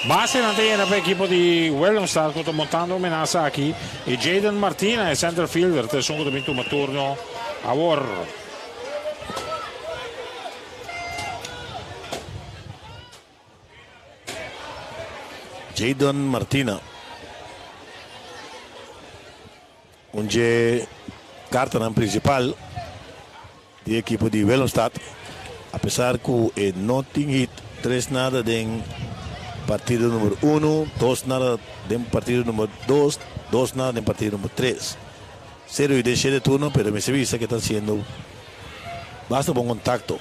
Basenan ta yena pa ekipo di Willemstad ku ta montando un menasa aki. I Jayden Martina, e center fielder, ta esun ku ta bin tuma turno awor. Jayden Martina, un dje kartanan prinsipal di ekipo di Willemstad, apesar ku e no tin hit tres nada den partido numero uno, dos nada den partido numero dos, dos nada den partido numero tres. Sero i den shete turno, pero mester bisa ke ta hasiendo basta bon kontakto.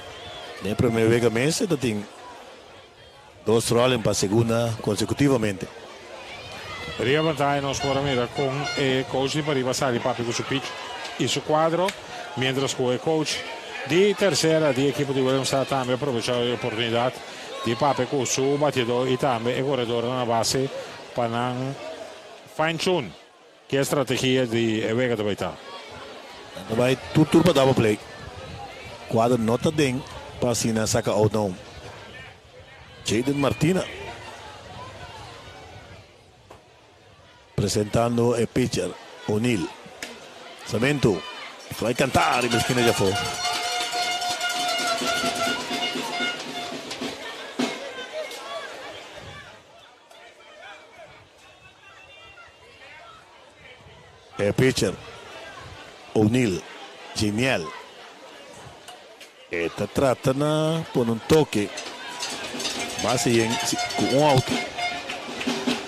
Den e prome wega mes e ta tin dos rolling pa segunda konsekutivamente. Riba pantaya nos por a mira kon e coach di pariba sali papia ku su pitch i su kuadro, mientras ku e coach di tersera di ekipo di Willemstad tambe a probecha e oportunidat di papia ku su batiadó i tambe e koredornan na base pa nan fine tune Ke strategia di e wega ta bai ta? Nan ta bai tur tur pa double play. Cuadro no ta den pa asina saca out na un. Jayden Martina presentando e pitcher O'Neal. Samento ta bai canta riba esquina djafo. E pitcher O'Neal Genial e ta trata na pone un toke base yen ku un out.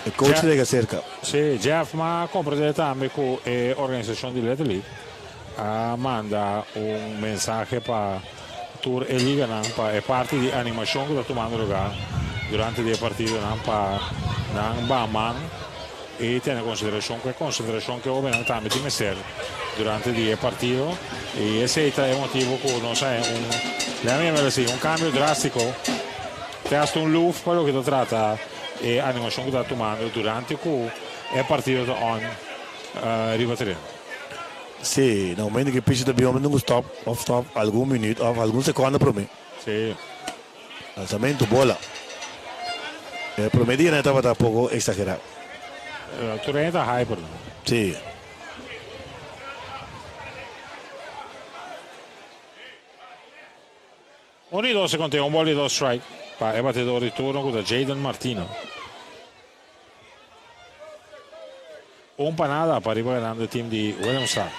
E coach ta yega serka. Si, Jeff m'a komprendé tambe ku e organisashon di Little League a manda un mensahe pa tur e liganan pa e parti di animashon ku ta tumando lugá durante di e partidonan pa nan ban man. I tene konsiderashon ku e konsentrashon ku e hobennan tambe tin mester durante di e partido. I esei ta e motibu ku nos a un, lèmi yam'el asi, un kambio drástiko, te hasta un luf pa loke ta trata e animashon ku ta tumando durante ku e partido ta on riba tereno. Sí, na momento ku e pichi ta bin hopi nunku stòp òf stòp algun minüt òf algun sekònda promé. Sí. Lanzamento bola. E prome dia nan tabata poco exagera. Tur hende ta hyper no. Si. Un di dos e conteo, un bola di dos strike pa e batedor di turno cu ta Jayden Martina. Un pa nada pa riba ganando e team di Willemstad.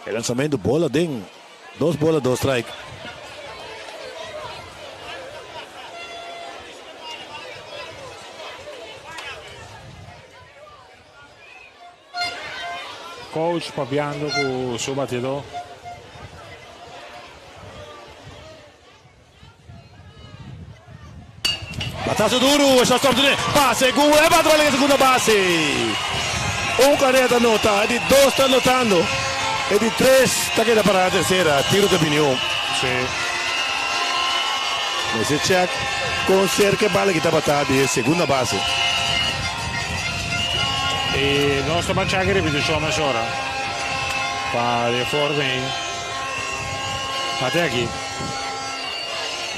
E lanzamento bola den dos bola dos strike. Coach papiando cu su batidor. Batazo duru, e shortstop tene pase ku e bate bala den segunda base. Un karera ta nota, e di dos ta notando, e di tres ta keda para na tersera, tiro ta bini un. Sí. Mester check kon serka e bala ki tabata di e segunda base. I nos ta ban check e ripetishon mesora pa di e forma ei. Ate aki.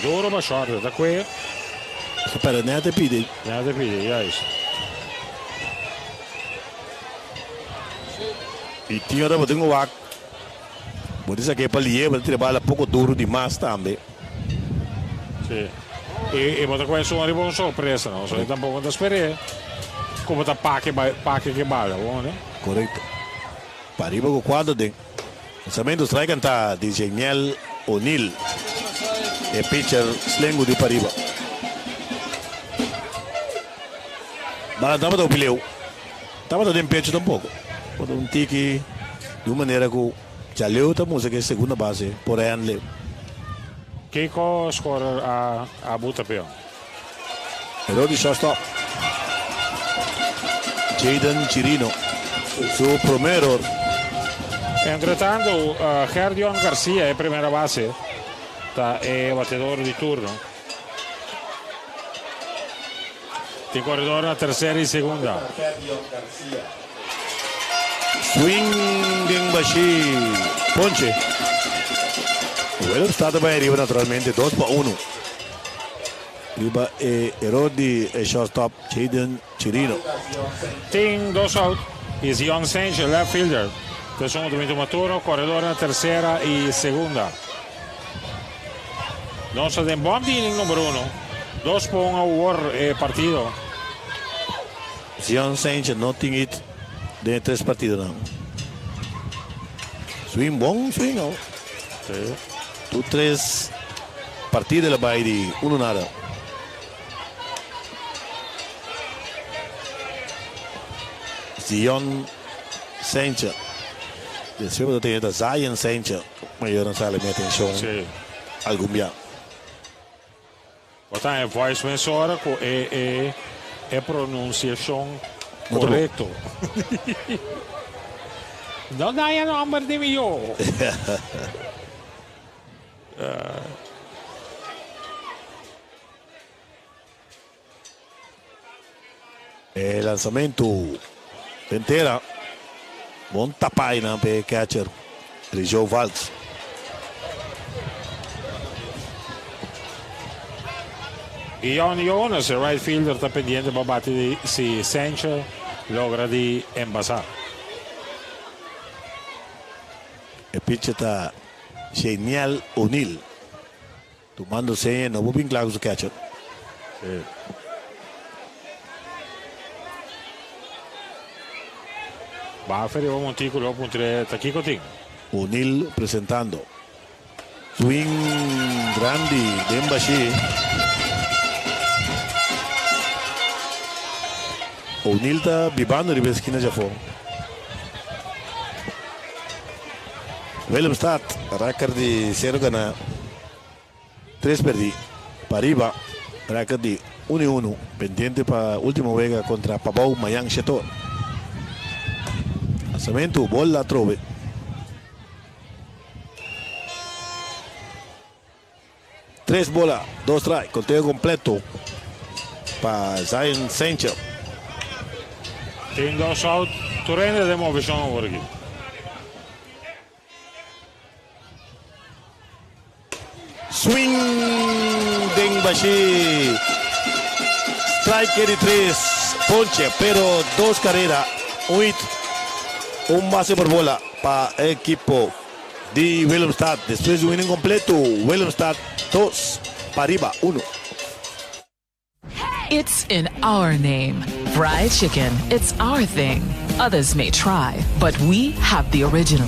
Duro pa short ta kue. Pero nea te pidi. Nea te pidi, juist. I tin ora bo tin ku wak. Bo tin sak'é pa lié, bo ta tira bala poko duro di mas tambe. Si. I bo ta kue esun riba un sorpresa, no? So e tampoko no ta sper'é ku bo ta pake pake ke bala, bo no? Korekto. Pariba ku kuadro den. Lanzamento strike canta di Jeniel O'Neal, e pitcher slengu di pariba. Bala tabata hopi leu, tabata den pecho tampoco. Tabata un tiki di un manera cu djaleu ta mustra cu e segunda base por handle. Kiko scorer a buta peon? Eror di shortstop Jayden Chirino, su prome eror. Entretanto, Gerdion Garcia, e primera base, ta e batedor di turno. Tin corredor na tercera y segunda. Swing den bashi ponche. Willemstad ta bai ariba naturalmente dos pa uno. Riba e eror di e shortstop Jayden Chirino. Tin dos out y Zion Sanchez, left fielder, ta esun ku ta bin tuma turno, koredor na tersera y segunda. Nos ta den bòm di inning number uno, dos pa un awor e partido. Zion Sanchez no tin hit den e tres partidonan. Swing bon swing awo. Tur tres partido el a bai di uno nada. Zion Sanchez. Despues bo ta tene ta Zion Sanchez. Mayornan sali mi atencion algun bia. Bo ta e voice mesora cu e e e pronunciacion corecto. No daña nomber di mi yo. E lanzamento den tera. Bon tapa einan p'e catcher Rizjo Valks. Guion Jonas, e right fielder, ta pendiente pa bati di si Sancho logra di embasa. E pitcher ta Genial O'Neal. Tumando seña no por bin kla ku su catcher. Sí. Bafe riba montículo puntr'é ta kiko tin. O'Neal presentando. Swing grandi den bashí. O'Neal ta bibando riba e skina djafó. Willemstad, record di sero gana, tres perdi. Pariba, record di. 1 i 1, pendiente pa ultimo wega kontra Pabou mañan shetor. Lansamentu, bola atrobe. Tres bola, dos strike, konteo kompleto pa Zion Sanchez. Tin dos out, tur hende den movishon awor aki. Swing den bashí. Strike di tres ponche, pero dos karera, un hit, un base por bola pa e ekipo di Willemstad. Despues di un inning kompleto, Willemstad dos, Pariba uno. It's in our name. Fried chicken, it's our thing. Others may try, but we have the original.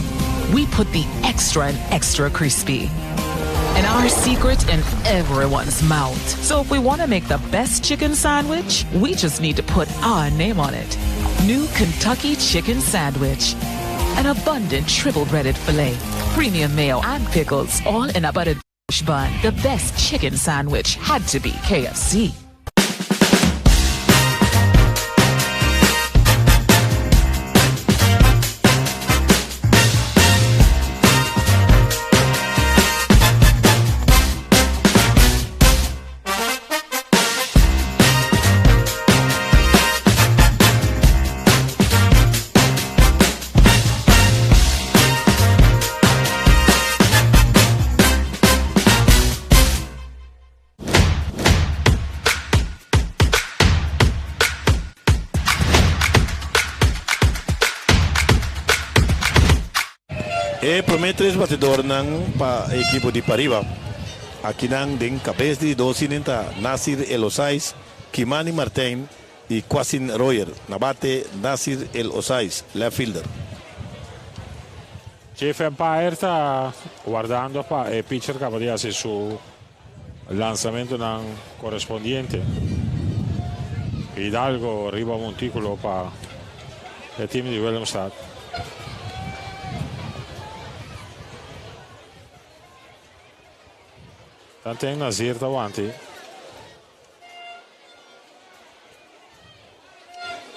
We put the extra and extra crispy. And our secret in everyone's mouth. So if we want to make the best chicken sandwich, we just need to put our name on it. New Kentucky Chicken Sandwich. An abundant triple breaded filet, premium mayo and pickles, all in a buttered bun. The best chicken sandwich had to be KFC. E prome tres batedornan pa e ekipo di Pariba. Akinan den kabes di dos inning ta Nasir El Osais, Kimani Martijn y Quasin Royer. Na bate Nasir El Osais, left fielder. Chief Empire ta wardando pa e pitcher caba di haci su lanzamentonan correspondiente. Hidalgo riba monticulo pa e team di Willemstad. Tanten Nazir ta wanti.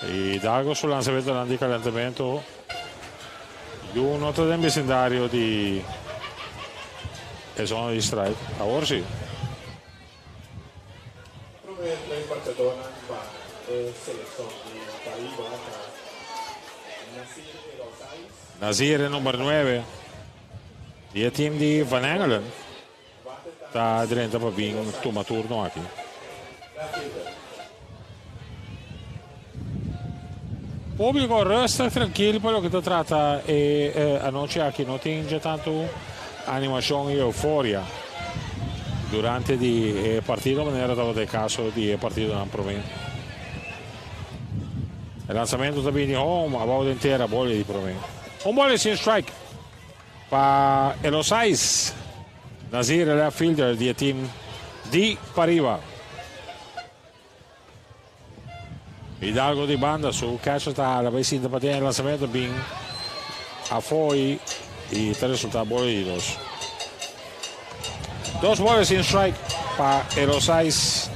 Hidalgo su lanzamentonan di calentamiento. Yu no ta den vecindario di e zona di strike. Awor si. Prome tres batedornan pa e seleccion di Pariba ta Nasir Elosais. Nasir e number nuebe di e team di Van Engelen. Ta drenta pa bin tuma turno aki. Publico rustig trankil pa loke ta trata e anochi aki. No tin dje tantu animacion y euforia durante di e partido manera tabata e caso di e partidonan prome. E lanzamento ta bini home abao den tera bola di prome. Un bola sin strike. Pa Elosais, Nazir e left fielder di e team di Pariba. Hidalgo di banda, su catcher ta hala bay sinta paden e lanzamento bin afoy y ta resulta bola di dos. Dos bola sin strike pa Elosais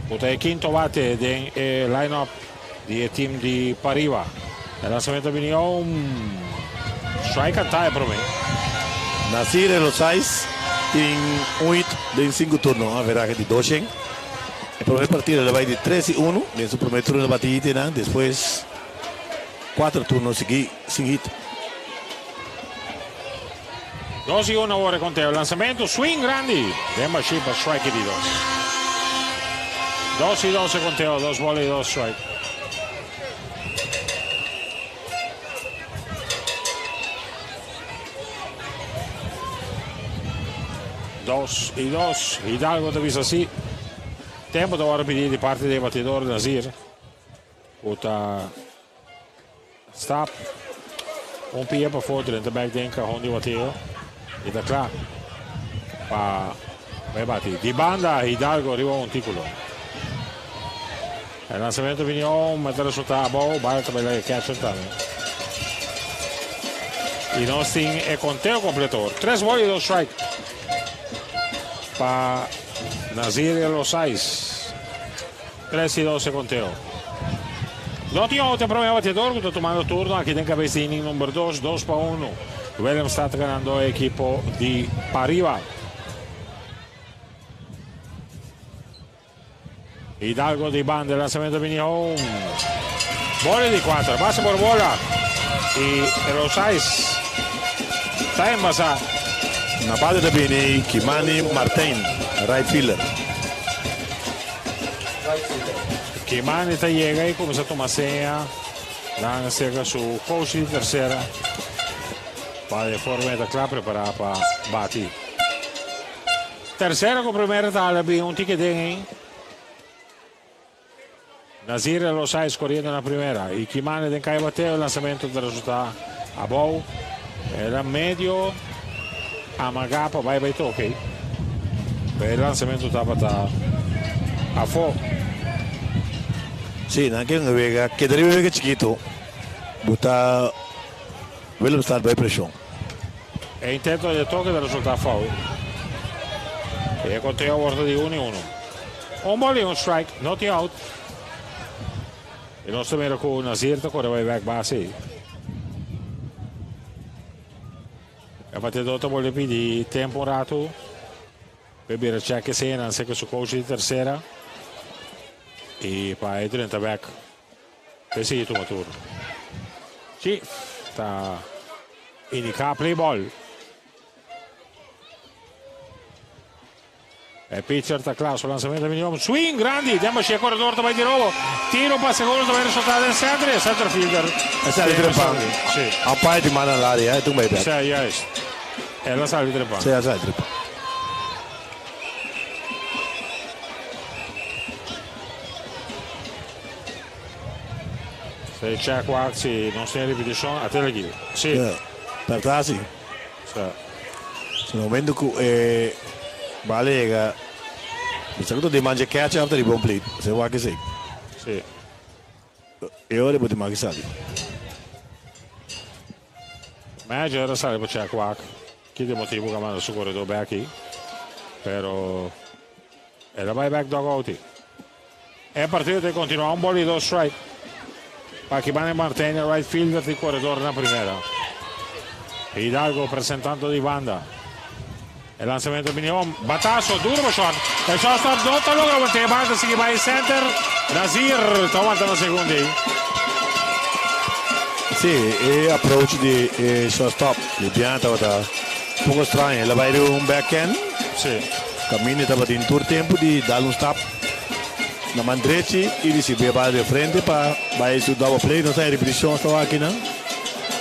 cu ta e quinto bate den e line-up. Di e team di Pariba. E lanzamento a bini un strike canta e prome. Nasir Elosais tin un hit den sinku turno, un averahe di doshen. E prome partido el a bai di tres i unu den su prome turno el a bati hitenan, despues kuater turno sigui sin hit. 2-1 awor e konteo. Lanzamento, swing grandi den bashí pa strike di dos. 2-2 e konteo, dos bola i dos strike. 2-2, Hidalgo ta bisa si. Tempo ta wòrdu pidí di parti di e batidor Nazir ku ta Stap un pia pafó drenta bek den kahon di bateo y ta kla pa bai bati. Di banda Hidalgo riba un tikulo. E lansamento bini om ma ta resulta abou, bala ta bai laga e catcher tambe. Y nos tin e konteo kompleto. Tres ball y dos strike pa Nazir Elosais. 3 y 2 e conteo. No tin out e prome bateador cu ta tumando turno aki den cabes di inning number 2, 2 pa 1. Willemstad ganando e ekipo di Pariba. Hidalgo di banda, lanzamento bini home. Bola di 4, base por bola. Y Rosais ta embasa. Na bate ta bini Kimani Martin, right fielder. Kimani ta yega y cuminsa tuma seña. Dan cerca su coach di tercera. Pa di forma ta cla prepara pa bati. Tercera cu primera ta bin un ticket den. Nazir Rosais coriendo na primera. Y Kimani den cay bateo. Lanzamento ta resulta abou. El a medio amaga pa bay bay toque. E lanzamento tabata afo. Si, nan kier wega, keda wega chikito. Bo ta Willemstad bay presion. E intento di toque ta resulta foul. E conteo awor di 1-1. Un ball y un strike, no tin out. Y nos ta mira cu Nazir ta core bay back base. E bateador ta bolbe pidi tempo un rato. Pa bira check esena, cu su coach di tercera. Y pa drenta back. Pa sigui tuma turno. Si, ta indica play ball. E pitcher ta cla, su lanzamento minimo. Swing grandi, den e coredor tambe di nobo. Tiro pa segundo, tambe resulta den center, center fielder. Esey ta trempan. Si. Umpire di manda area, e toen bij Si, juist. El a sali trempan. Si, a sali trempan. Si check wak si no tin repeticion, ata aki. Si. Yeah. Ta asina. Si. Na momento cu eh, bala yega, Bisa cu di manja catch after di bon plate. Bo wak esey. Si. E ora bo tin cu sali. Manager a sali pa check wak. Ki ta motibo cu a manda su coredor back ey. Pero el a bay back dugout. E partido ta continua un ball y 2 strike. Pa Kimani Martin, right fielder di coredor na primera. Hidalgo presentando di banda. E lanzamento minimo, batazo, duro shot. E shortstop no ta logra wanta, bala ta sigui bay center. Nazir ta wanta na segunda. Si, e approach di eh, shortstop. Libiana tabata un poco straño. El a bay un backhand. Si. Caminda tabata den tur tempo di dal un stap na man drechi y recibi bala di frente pa bay su double play. No ta repeticion tabata aki, no?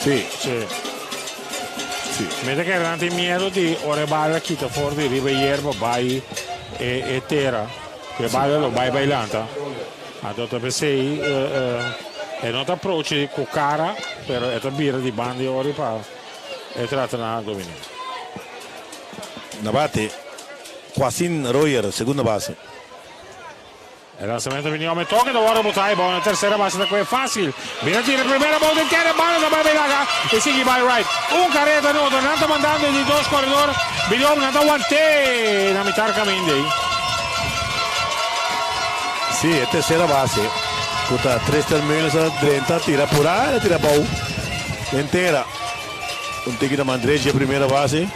Si. Si. Si. Mira cu nan tin miedo di ora e bala kita for di riba yerba bay e tera. Cu bala lo bay bay lanta. Anto p'esey e no ta approach cu cara, pero e ta bira di banda di ori pa e trata na domina. Na bate, Quasin Royer, segunda base. E lanzamento bini home toque ta wordo bota bon na tercera base ta facil. Bira tira primera bola di kere bala ta bay laga y sigui bay right. Un careda no, nan ta mandando di dos coredor. Bini home nan ta want'e na mitar caminda. Si, e tercera base. Puta, Tristan Muller 30, tira por ey, tira bou. Entera. Un tiki na man drechi primera base.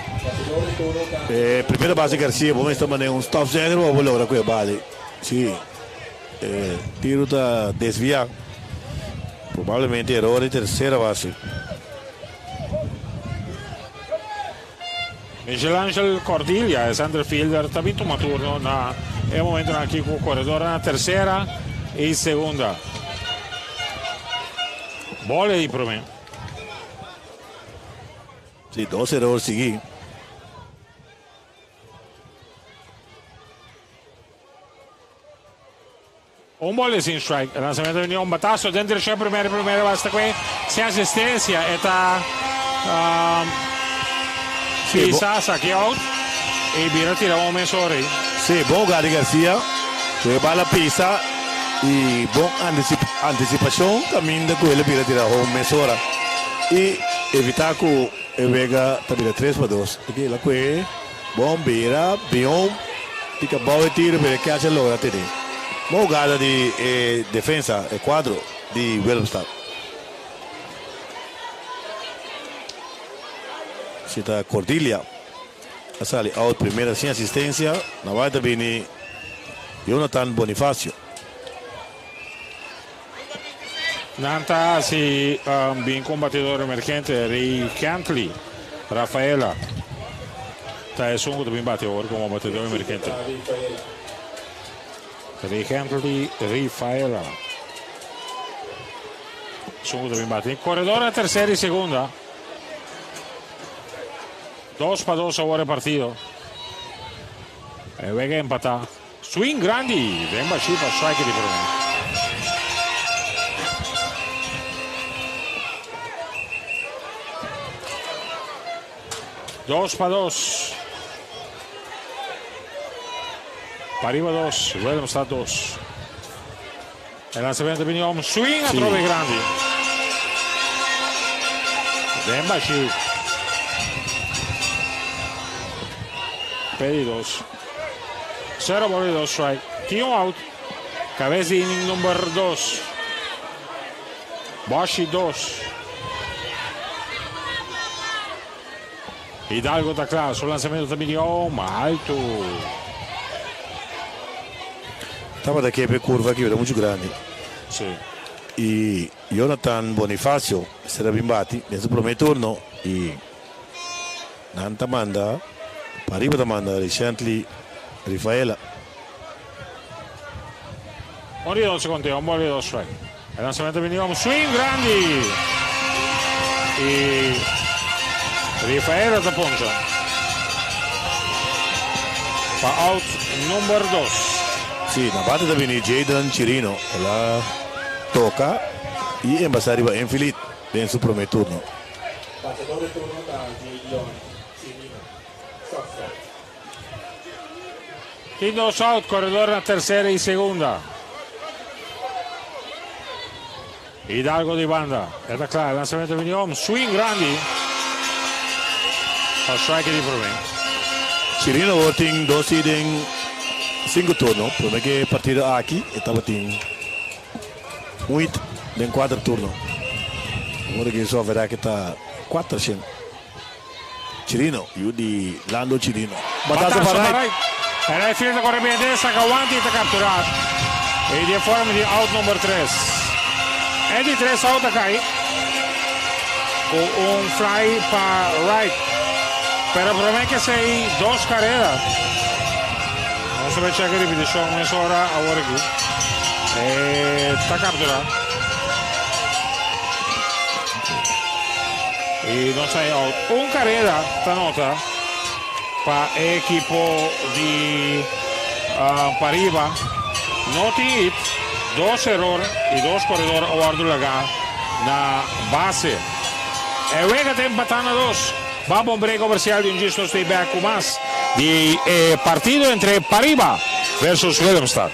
Primera base Garcia, bo ta manda un stop sign, bo logra cu e bala. Si. Tiro ta desvia. Probablemente error di tercera base. Michelangelo Cordilia, e center fielder, tambe tuma turno na e momento aki cu coredor na tercera y segunda. Bola ey pa mi. Si, dos error sigui. Un bola sin strike. Lanzamento di un batazo dentro di primera primera basta cu sin asistencia ta pisa saca out y bira tira un mesora. Si, bon Gary Garcia. E bala pisa y bon anticipacion caminda cu el a bira tira home mesora. Y evita cu wega ta bira 3 pa 2. Aki el a core bon bira, bion, pica bou tiro, pero catcher logra tene. Bon hugada di e defensa, e kuadro di Willemstad. Si ta Cordilia a sali out primera sin asistencia, na bai ta bini Jonathan Bonifacio. Nan ta hasi bin ku un batidor emergente, Ray Kentley Rafaela ta esun ku ta bin bati awor komo batidor emergente. Ray Kentley Rafaela esun ku ta bin bati. Koredor na tersera i segunda. 2-2 awor e partido. E wega empatá. Swing grandi den bashí pa strike di promé. 2-2. Pariba 2, Willemstad 2. E lanzamiento bini om swing atrobe grandi. Den bashí. Pedi 2. 0 ball y 2 strike. Tin un out. Cabes di inning number 2. Boshi 2. Hidalgo ta kla. Su lanzamiento ta bini om alto. Tabata kepe curva aki, pero mucho grandi. Sí. Y Jonathan Bonifacio mester a bin bati den su prome turno y nan ta manda pariba ta manda Richently Rifaela. Un di dos conteo, un ball di dos strike. E lanzamento bini om swing grandi. Y Rifaela ta poncha. Pa out number 2. Sí, na bate ta bini Jadon Chirino. El a toca y embasa riba infield den su prome turno. Batedor di turno ta Jadon Chirino, shortstop. Tin dos out, koredor na tersera i segunda. Hidalgo di banda. E ta kla, e lansamentu bini om. Swing grandi. Pa strike di promé. Chirino awor tin dos i den sinku turno. Promé ke partido aki e tabatin un hit den kuater turno. Awor ke su average ta 400. Chirino, yu di Lando Chirino. Batazo pa right. E right field ta kore bien den, saka wante i ta kapturá. I di e forma di out number 3. E di tres out a kai ku un fly pa right. Pero promé ke esei dos karera. Nos ta bai chèk e ripitishon mesora awor aki. E ta kapturá. Y nos hay out. Un carrera ta nota pa e equipo di Pariba. No tin hit, dos error y dos corredor a wordo laga na base. E wega ta empata na dos. Ba bon break comercial di un djis nos ta back cu mas di e partido entre Pariba versus Willemstad.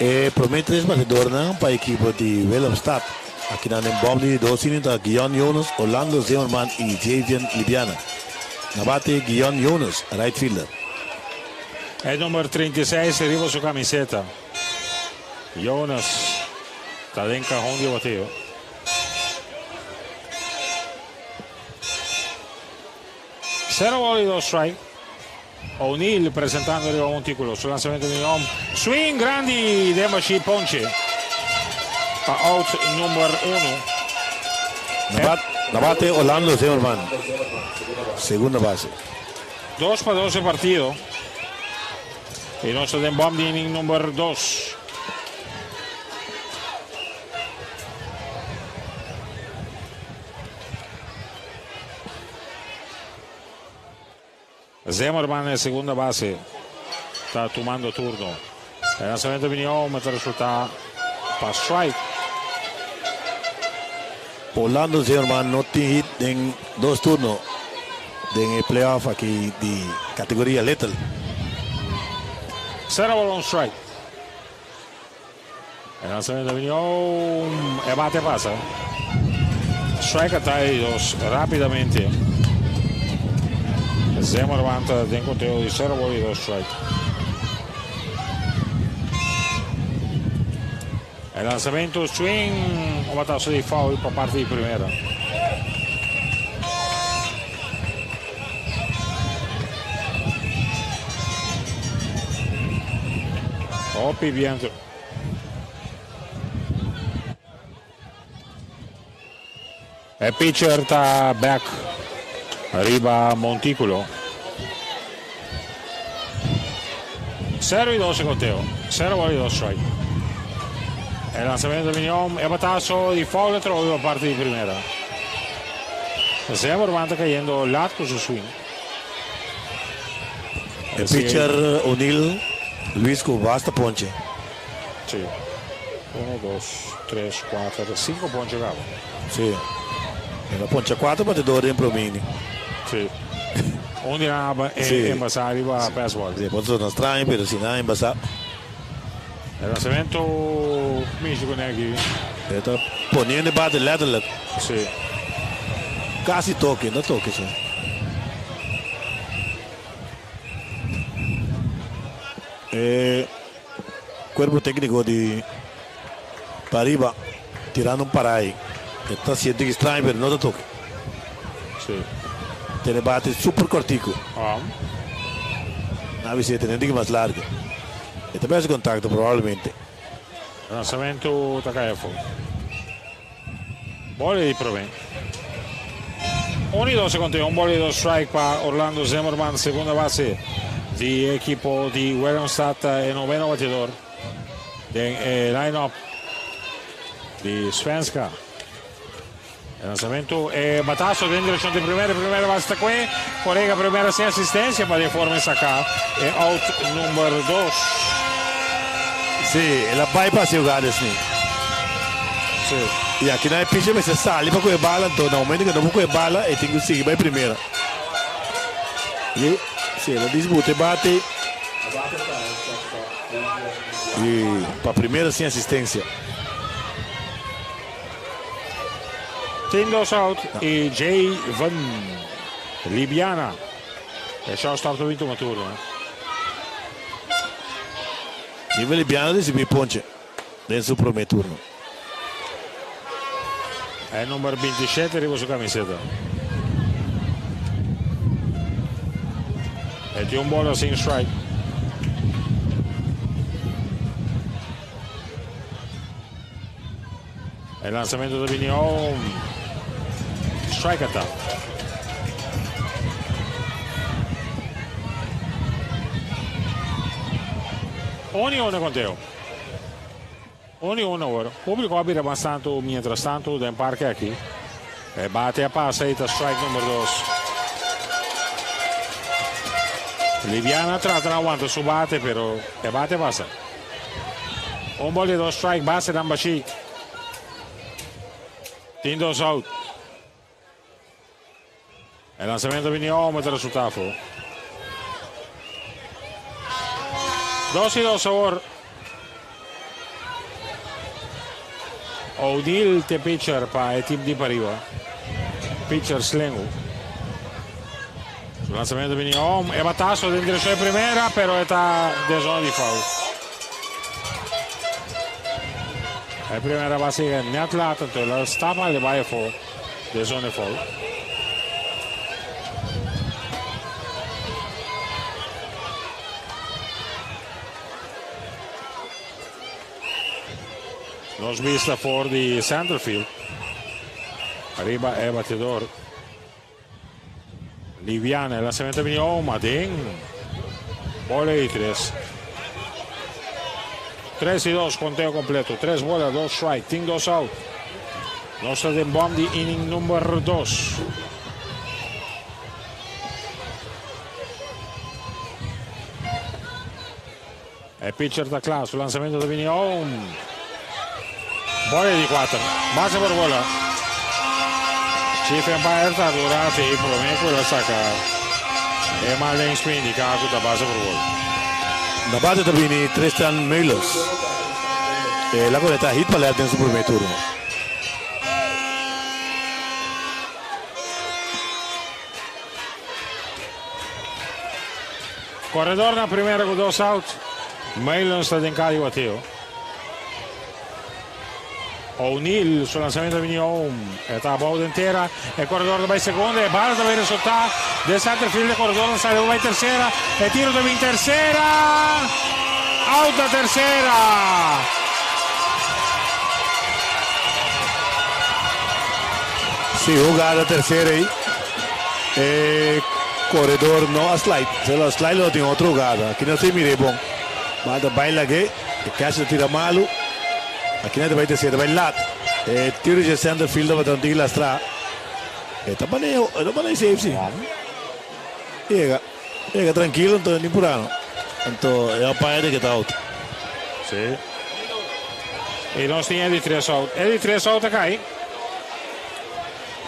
E prome tres batedornan pa ekipo di Willemstad akinan den bòm di dos inning ta Guion Jonas, Orlando Zimmerman i Javian Libiana. Na bate Guion Jonas, right fielder. E number 36 riba su camiseta. Jonas ta den cajón di bateo. Cero ball y dos strike. O'Neal presentando riba montículo. Su lanzamiento di home. Swing grandi den bashi ponche. Pa out number uno. Na bate Orlando Zimmerman. Segunda base. 2 pa 2 e partido. Y nos ta den bòm di inning number 2. Zimmerman en segunda base. Ta tumando turno. E lanzamiento bini home ta resulta pa strike. Orlando Zimmerman no tin hit den dos turno den e playoff aki di categoria Little. 0 ball, un strike. E lanzamiento bini home. E bate pasa. Strike ta dos rapidamente. Zimmerman ta den conteo di 0 ball y 2 strike. E lanzamiento, swing, un batazo di foul pa parti di primera. Hopi biento. E pitcher ta back riba montículo. 0 y 2 conteo. 0 ball y 2 strike. E lanzamiento di Mignon, e batazo di foul trobe parti di primera. Zimmerman ta cayendo laat cu su swing. E pitcher O'Neal Luis cu basta ponche. Si. 1, 2, 3, 4, 5 ponche caba. Si. El a poncha cuatro batedor den prome inning. Si. Un di nan embasa riba pass ball. Si, por no straño, pero si nan embasa. E lanzamiento mishi cu neki. E ta poniendo bate letterlijk. Si. Casi toque, no toque, si. Cuerpo tecnico di Pariba tirando un parai. Ta sinti straño, pero no ta toque. Tene bate super cortico. Nabi si tene mas largo. E tambe haci contacto probablemente. Lanzamiento ta cay afo. Bola di prome. 1 y 2 conteo. Un bola y 2 strike pa Orlando Zimmerman, segunda base di ekipo di Willemstad, e noveno batedor den line-up di Svenska. Lanzamiento, batazo den direccion di primera, primera base ta core, colega primera sin asistencia pa di forma saca e out number 2. Si, el a bypass e hugada asina. Y aki na e pitcher mester sali pa coge bala, anto na momento cu no por coge bala, e tin cu sigui bay primera. Y si, el a disputa e bate y pa primera sin asistencia. Tin dos out y Jay Van Libiana. E shortstop ta bin tuma turno. Jay Libiana a recibi ponche den su prome turno. E number 27 riba su camiseta. E tin un bola sin strike. E lanzamiento ta bini home. Strike ta. 1 y 1 conteo. 1 y 1 awor. Publico a bira bastante mientras tanto den parke aki. E bate a pasa y ta strike number 2. Libiana trata di wanta su bate, pero e bate pasa. Un ball y 2 strike, base nan bashi. Tin dos out. E lanzamiento bini home ta resulta afo. 2 y 2 awor. O'Neal te pitcher pa e team di pariba. Pitcher slengu. Su lanzamento bini om. E batazo den direccion di primera, pero e ta den zona di foul. E primera base yega net laat, anto el a stap al bai afo den zona di foul. Nos bista for di centerfield. Ariba e batidor. Liviana, e lanzamento bini Oma den. Bola di tres. 3 y 2, conteo completo. 3 bola, 2 strike, tin 2 out. Nos ta den bom di inning number 2. E pitcher ta kla, su lanzamento ta bini home. Bola di 4, base por bola. Chief Empire ta durante e prome ku el a saka e mal den swing di ka ku ta base por bola. Na bate ta bini Tristan Meulens. El a konekta hit pa left den su prome turno. Corredor na primera cu dos out. Meulens ta den cadi bateo. O'Neal su lanzamento a bini home. E ta abou den tera. E corredor ta bay segunda. E bala ta bay resulta den center field. E corredor ta sali bay tercera. E tiro ta bin tercera. Out na tercera. Si hugada tercera ey. E koredor no a slide. Si lo a slide lo tin otro hugada. Aki no si mir'é bon. Bal ta bai lag'é. E catcher ta tira malu. Aki nan ta bai tercera, ta bai lat. E tiro dje center field tabata un tiki lastrá. E ta maneho, e ta maneho safe si. Yega, yega trankilo anto ni purá no. Anto e umpire di ke ta out. Si. I nos tin e di tres out. E di tres out a kai.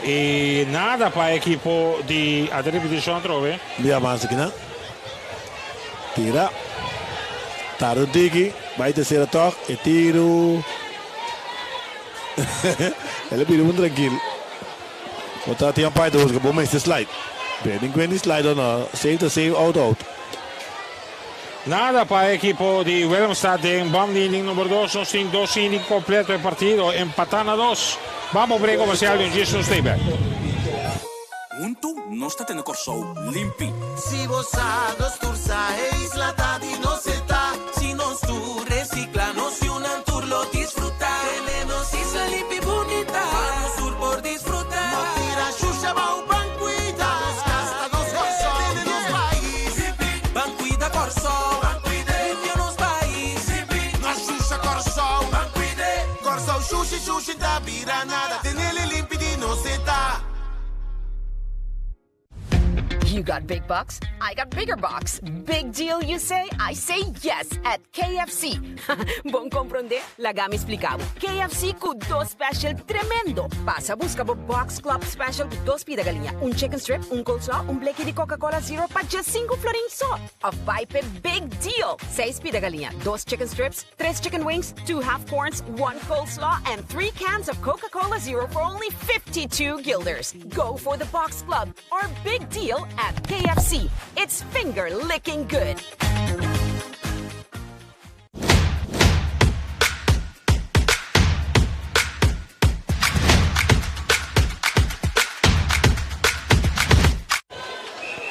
I nada pa e ekipo di a ta ripitishon atrobe. Di avansa kinan. Tira. Tarda un tiki. Bai tercera tog. E tiru. El a bira un trankil. Bo ta tin umpire ta busca bo mester slide. Pero tin kuen di slide o no. Safe ta safe, out out. Nada pa e ekipo di Willemstad den bam di inning number dos. Nos tin dos inning completo e partido empata na dos. Ban pa break comercial di un djis nos stay back. Huntu nos ta tene Kòrsou limpi. Si bo sa, nos tur sa, e isla ta di nos e ta. Si nos tur recicla, nos yunan tur lo disfruta. Tene nos isla limpi bunita, pa nos tur por disfruta. No tira shusha bou, ban cuida. Nos cas ta nos Kòrsou, tene nos pais. Ban cuida Kòrsou, ban cuid'e. Limpia nos pais. No shusha Kòrsou, ban cuid'e. Kòrsou shushi shushi ta bira nada, tenele limpi di nos e ta. You got big bucks, I got bigger bucks. Big deal, you say? I say yes at KFC. Bon comprende? Laga mi splica bo. KFC cu dos special tremendo. Pasa busca bo Box Club Special cu dos pida galiña, un chicken strip, un coleslaw, un bleki di Coca-Cola Zero pa dje cinco florin so. Of bai p'e Big Deal, seis pida galiña, dos chicken strips, Tres chicken wings, two half corns, one coleslaw and three cans of Coca-Cola Zero for only 52 guilders. Go for the Box Club, our big deal at KFC. It's finger licking good.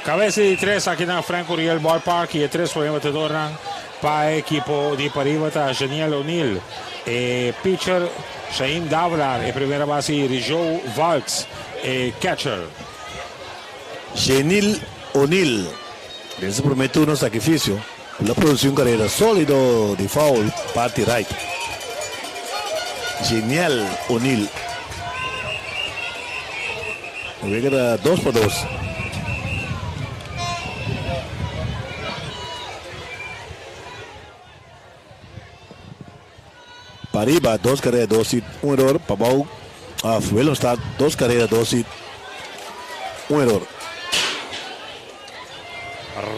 Cabeza di tres aki na Frank Curiel Ballpark y e tres prome batedornan pa e ekipo di pariba ta Janiel O'Neal, e pitcher Shaim Davelaar, e primera base y Rijou Valks, e catcher. Janiel O'Neal den su prome turno sacrificio lo a produci un carera solido di foul parti right. Janiel O'Neal. E wega ta dos pa dos. Pariba dos carrera dos hit un error. Pabou of Willemstad dos carrera dos hit un error.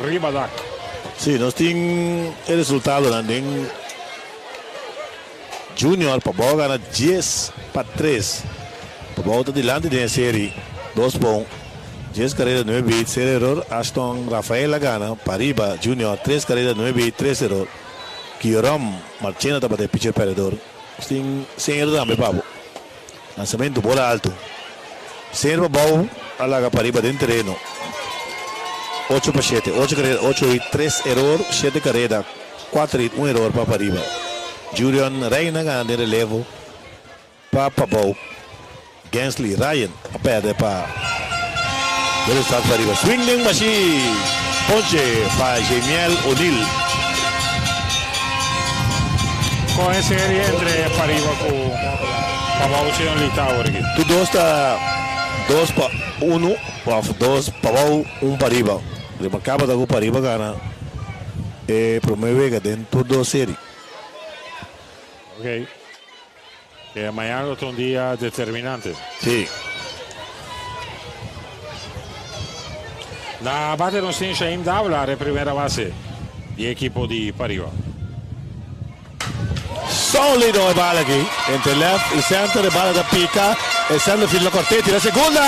Riba dak. Si, nos tin e resultadonan den. Junior Pabou a gana 10-3. Pabou ta dilanti den e seri 2 pa 1. Dies kareda nuebe hit sero eror. Ashton Rafael a gana Pariba Junior tres kareda nuebe hit tres eror. Guiorom Marchena tabata e picher pèrdedor. Nos tin señor tambe pa bo. Lansamentu bola altu. Señor Pabou a laga Pariba den tereno. 8-7, ocho kareda ocho hit tres eror, shete kareda kuater hit un eror pa Pariba. Jurion Reina gana den relevo. Pa Pabou, Gensley Ryan a perde pa Willemstad pariba. Swing den bashi ponche pa Jemiel O'Neal. Con e serie entre pariba cu Pabou si un lita awor aki. Tur dos ta dos pa uno of dos Pabou un pariba. Remarcabel ta cu pariba gana e prome wega den tur dos serie. Ok. E mañana lo ta un dia determinante. Sí. Na bate nos tin Shaim Davila e primera base di ekipo di Pariba. Solido e bala aki entre left y center e bala ta pica e center field lo corte tira segunda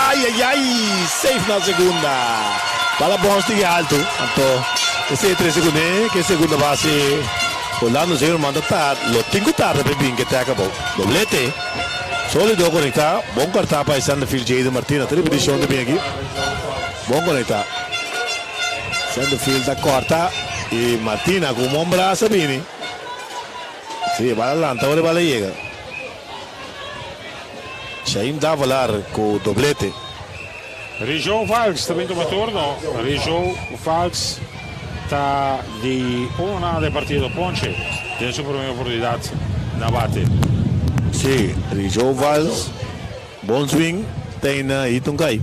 ay ay ay safe na segunda bala bounce tiki alto anto esey trece cune ke segunda base. Orlando Zimmerman ta tar lo tin cu tarda p'e bin ke te acabou. Doblete. Solido conecta. Bon corta pa e centerfield Jayden Martina. Ta ripeticion ta bin aki. Bon conecta. Centerfield ta corta y Martina cu un bon brasa bini. Si, e bala lanta ora e bala yega. Shaim Davalar cu doblete. Rijo Valks ta bin tuma turno. Rijo Valks ta di uno nada e partido Ponche den su prome oportunidad na bate. Si, Rijo Valks bon swing ta na Hiton Kai.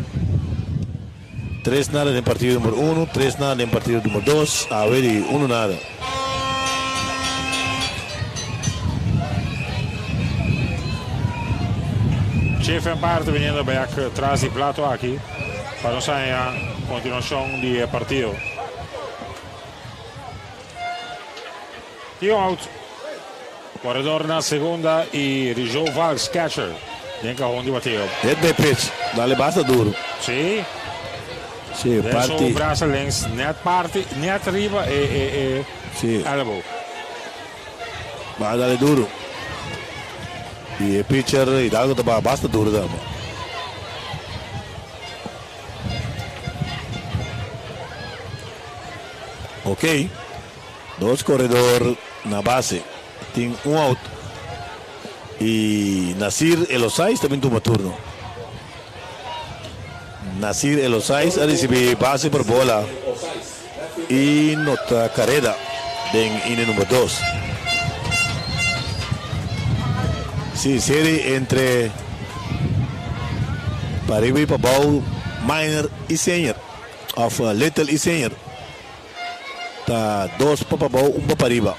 Tres nada den partido number uno, tres nada den partido number dos, awe di uno nada. Chief en parte viniendo back tras di plato aki pa nos haña continuacion di e partido. Tin un out. Corredor na segunda y Rijo Valks catcher den cajon di bateo. Hit by pitch, dale basta duro. Sí. Sí, Den parti. su brasa links net parti, net riba e e e Sí. elbow. Ba dale duro. Y e pitcher Hidalgo ta baha basta duro tambe. Ok. Dos koredor na base. Tin un out. Y Nasir Elosais ta bin tuma turno. Nasir Elosais a ricibi base por bola y nota careda den inning number dos. Si, serie entre pariba y pabao, minor y senior, of little y senior. Ta dos pa pabou, un pa pariba.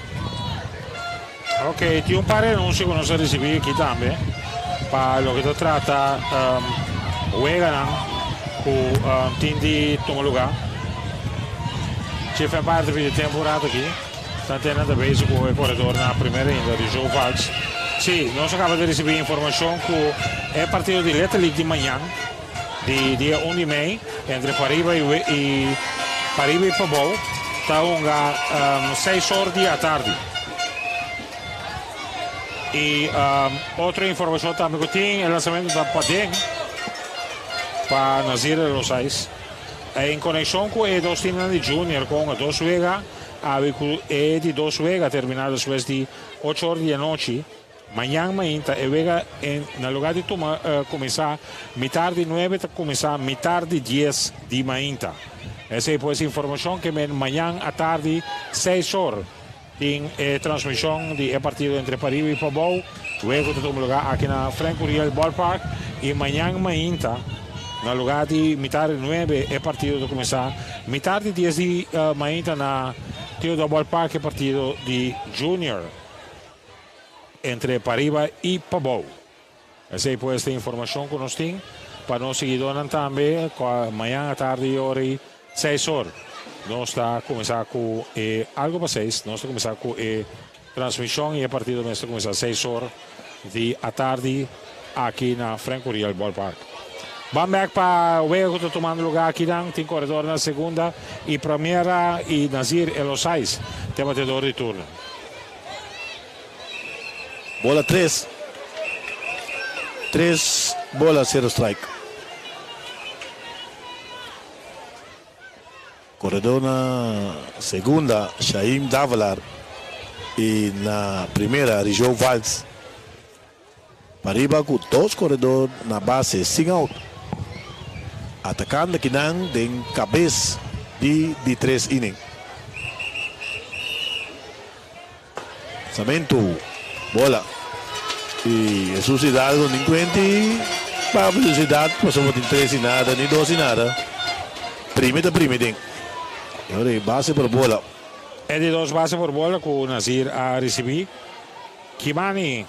Ok, tin un par di anuncio cu nos a ricibi aki tambe pa loke ta trata weganan cu tin di tuma lugar. Chief Empire ta pidi tempo un rato aki. Tantena ta bezig cu e coredor na primera ainda, Rijo Valks. Si, nos a caba di ricibi informacion cu e partido di Little League di mañan, Di dia un di mei entre pariba y pariba y pabou ta hunga seis or di atardi. Y otro informacion tambe cu tin, e lansamento ta paden pa Nazir de los Ais. En conexion cu e dos teamnan di Junior cu hunga dos wega, awe cu e di dos wega termina despues di ocho or di anochi. Mañan mainta e wega en na lugar di tuma cuminsa mitar di nuebe ta cuminsa mitar di dies di mainta. Esey pues informacion ke men mañan atardi seis or tin e transmision di e partido entre Pariba y Pabou. Wego ta tuma lugar aki na Frank Curiel Ballpark y mañan mainta na lugar di mitar di nuebe e partido ta cuminsa mitar di dies di mainta na Theodore Ballpark e partido di Junior. Entre pariba y pabou. Esey pues ta informacion cu nos tin pa nos siguidornan tambe cu mañan atardi ora y seis or nos ta cuminsa cu e algo pa seis nos ta cuminsa cu e. transmishon i e partido mester kuminsá seis or di atardi aki na Frank Curiel Ballpark. Ban bek pa wega ku ta tumando lugá akinan. Tin koredor na segunda i primera i Nazir Elosais ta e batedor di turno. Bola tres. Tres bola sero strike. Koredor na segunda Shaim Davelaar i na primera Rijo Valks. Pariba ku dos koredor na base sin out. Atakando kinan den kabes di di tres inning. Lanzamentu, bola. I Jesus Hidalgo nin kuenti pa velosidad pasobra tin tres i nada ni dos i nada. Primi ta primi den. E ora ei base por bola. E di dos base por bola ku Nazir a risibí. Kimani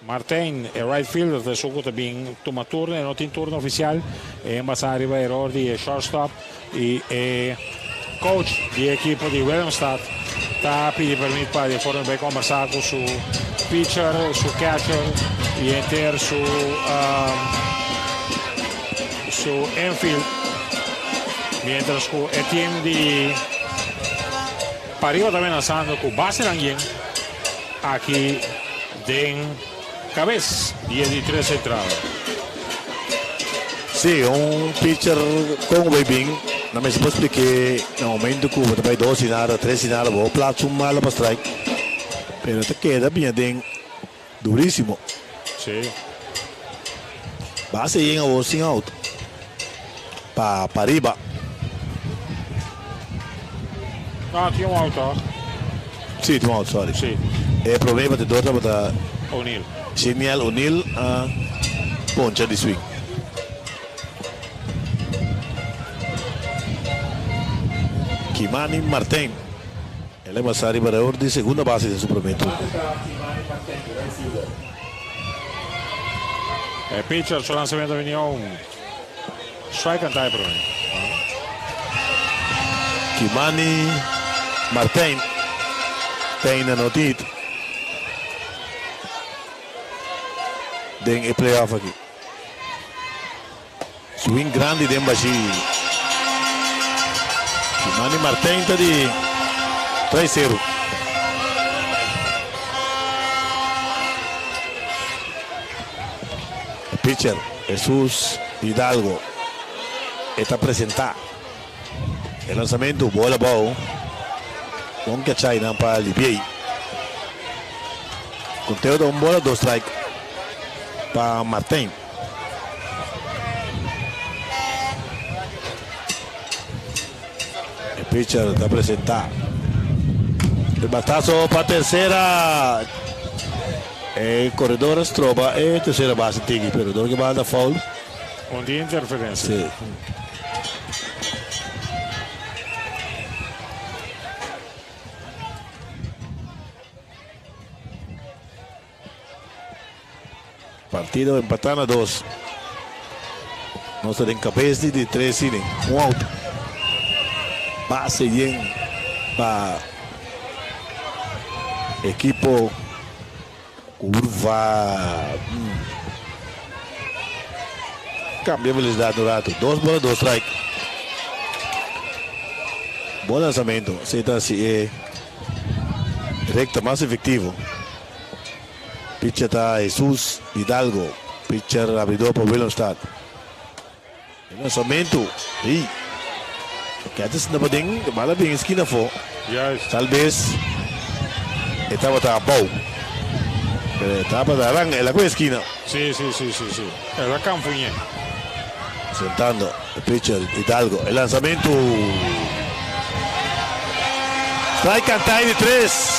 Martijn, e right fielder ta esun ku ta bin tuma turno. E no tin turno ofisial. E embasá riba eror di e shortstop i e coach di e ekipo di Willemstad ta pidi permit pa di forma bai kombersá ku su pitcher, su catcher i henter su su infield. Mientras ku e team di Pariba ta menasando ku basenan yen aki den kabes di e di tres entrada. Sí, un pitcher kon bay bin, nan mester por splik'é na momento ku bo ta bay dos inada, tres inada, bo plats un mala pa strike, pero ta keda biña den durísimo. Sí. Base yen awor sin out pa Pariba. No, tin un out toch? Sí, tin un out, sorry. Sí. E prome batidor tabata O'Neal. Geniel O'Neal a poncha di swing. Kimani Martijn. El a basa riba reur di segunda base den su prome turno. E pitcher su lanzamiento a bini un strike canta e prome. Kimani Martijn ta ainda no tin hit den e playoff aki. Swing grandi den bashi. Kimani Martijn ta di trai seru. E pitcher Jesus Hidalgo e ta presenta. E lanzamento bola abou. Bon kachai nan pa Libiey. Conteo ta un bola dos strike pa Martijn. E pitcher ta presenta. E batazo pa tercera. E corredor a stroba e tercera base tiki, pero dor ke bal ta foul. Un di interferencia. Sí. Partido empatá na dos. Nos ta den kabes di di tres inning. Un out. Base yen pa ekipo Curva. Cambia velocidad un rato. Dos bola, dos strike. Bon lanzamento. Esey ta si e recta mas efectivo. Pitcher ta Jesus Hidalgo, pitcher abridor pa Willemstad. E lanzamento, ey, kèt esina paden, e bala bin eskina afó. Juist. Tal bes e tabata abou, pero e tabata ran, el a kohe eskina. Sí, sí, sí, sí, sí. El a kanfuñé. Sentando e pitcher Hidalgo, e lanzamento. Strike cantá di tres.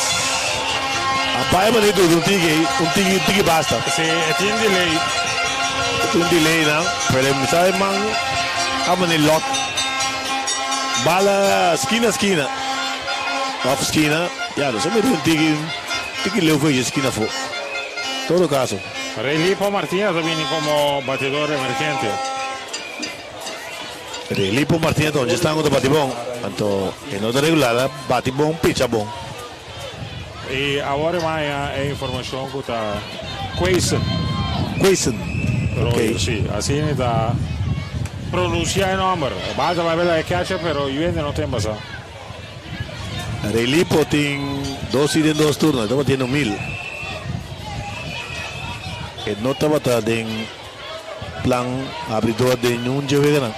Ampaya manera di un tiki, un tiki, un tiki basta. Sí, e tin delay. E tin un delay nan, pero e sa e man a manera lock. Bala skina skina. Of skina, ya, nos a mira un tiki, tiki leu for skina afó. Todo caso. Relipo Martinez ta bini como batedor emergente. Relipo Martinez ta onde stan ku ta bati bon. Anto e no ta regular a bati bon picha bon. Y awor e maya e informacion cu ta Quayson. Quayson, ok. Si, asina e ta pronuncia e nomber. Bal ta bai bela e catcher pero Yuende no tin basa. Relipo tin dos hit den dos turno, e ta batiendo mil. E no tabata den plan abridor den un dje weganan.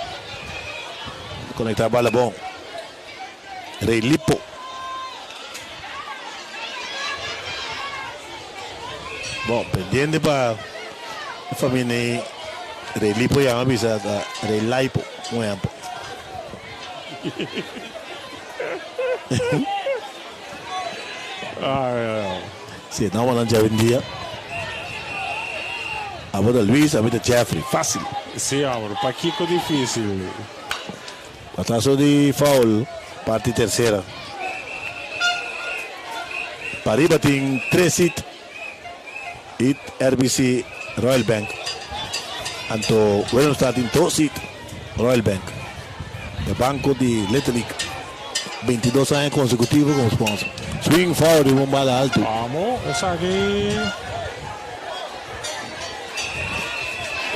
Conecta bala bon. Relipo. Bon, pendiente pa e familia di Relipo yama bisa ta Relaipo, un ehempel. Si, e nombernan dje awendia. Abo ta Luis, ami ta Jeffrey. Facil. Si, homber. Pakiko dificil? Bataso di foul parti tercera. Pariba tin tres hit. Hit RBC Royal Bank. Anto Willemstad tin dos hit Royal Bank. E banco di Little League. 22 aña consecutivo como sponsor. Swing foul riba un bala alto. Amo esaki.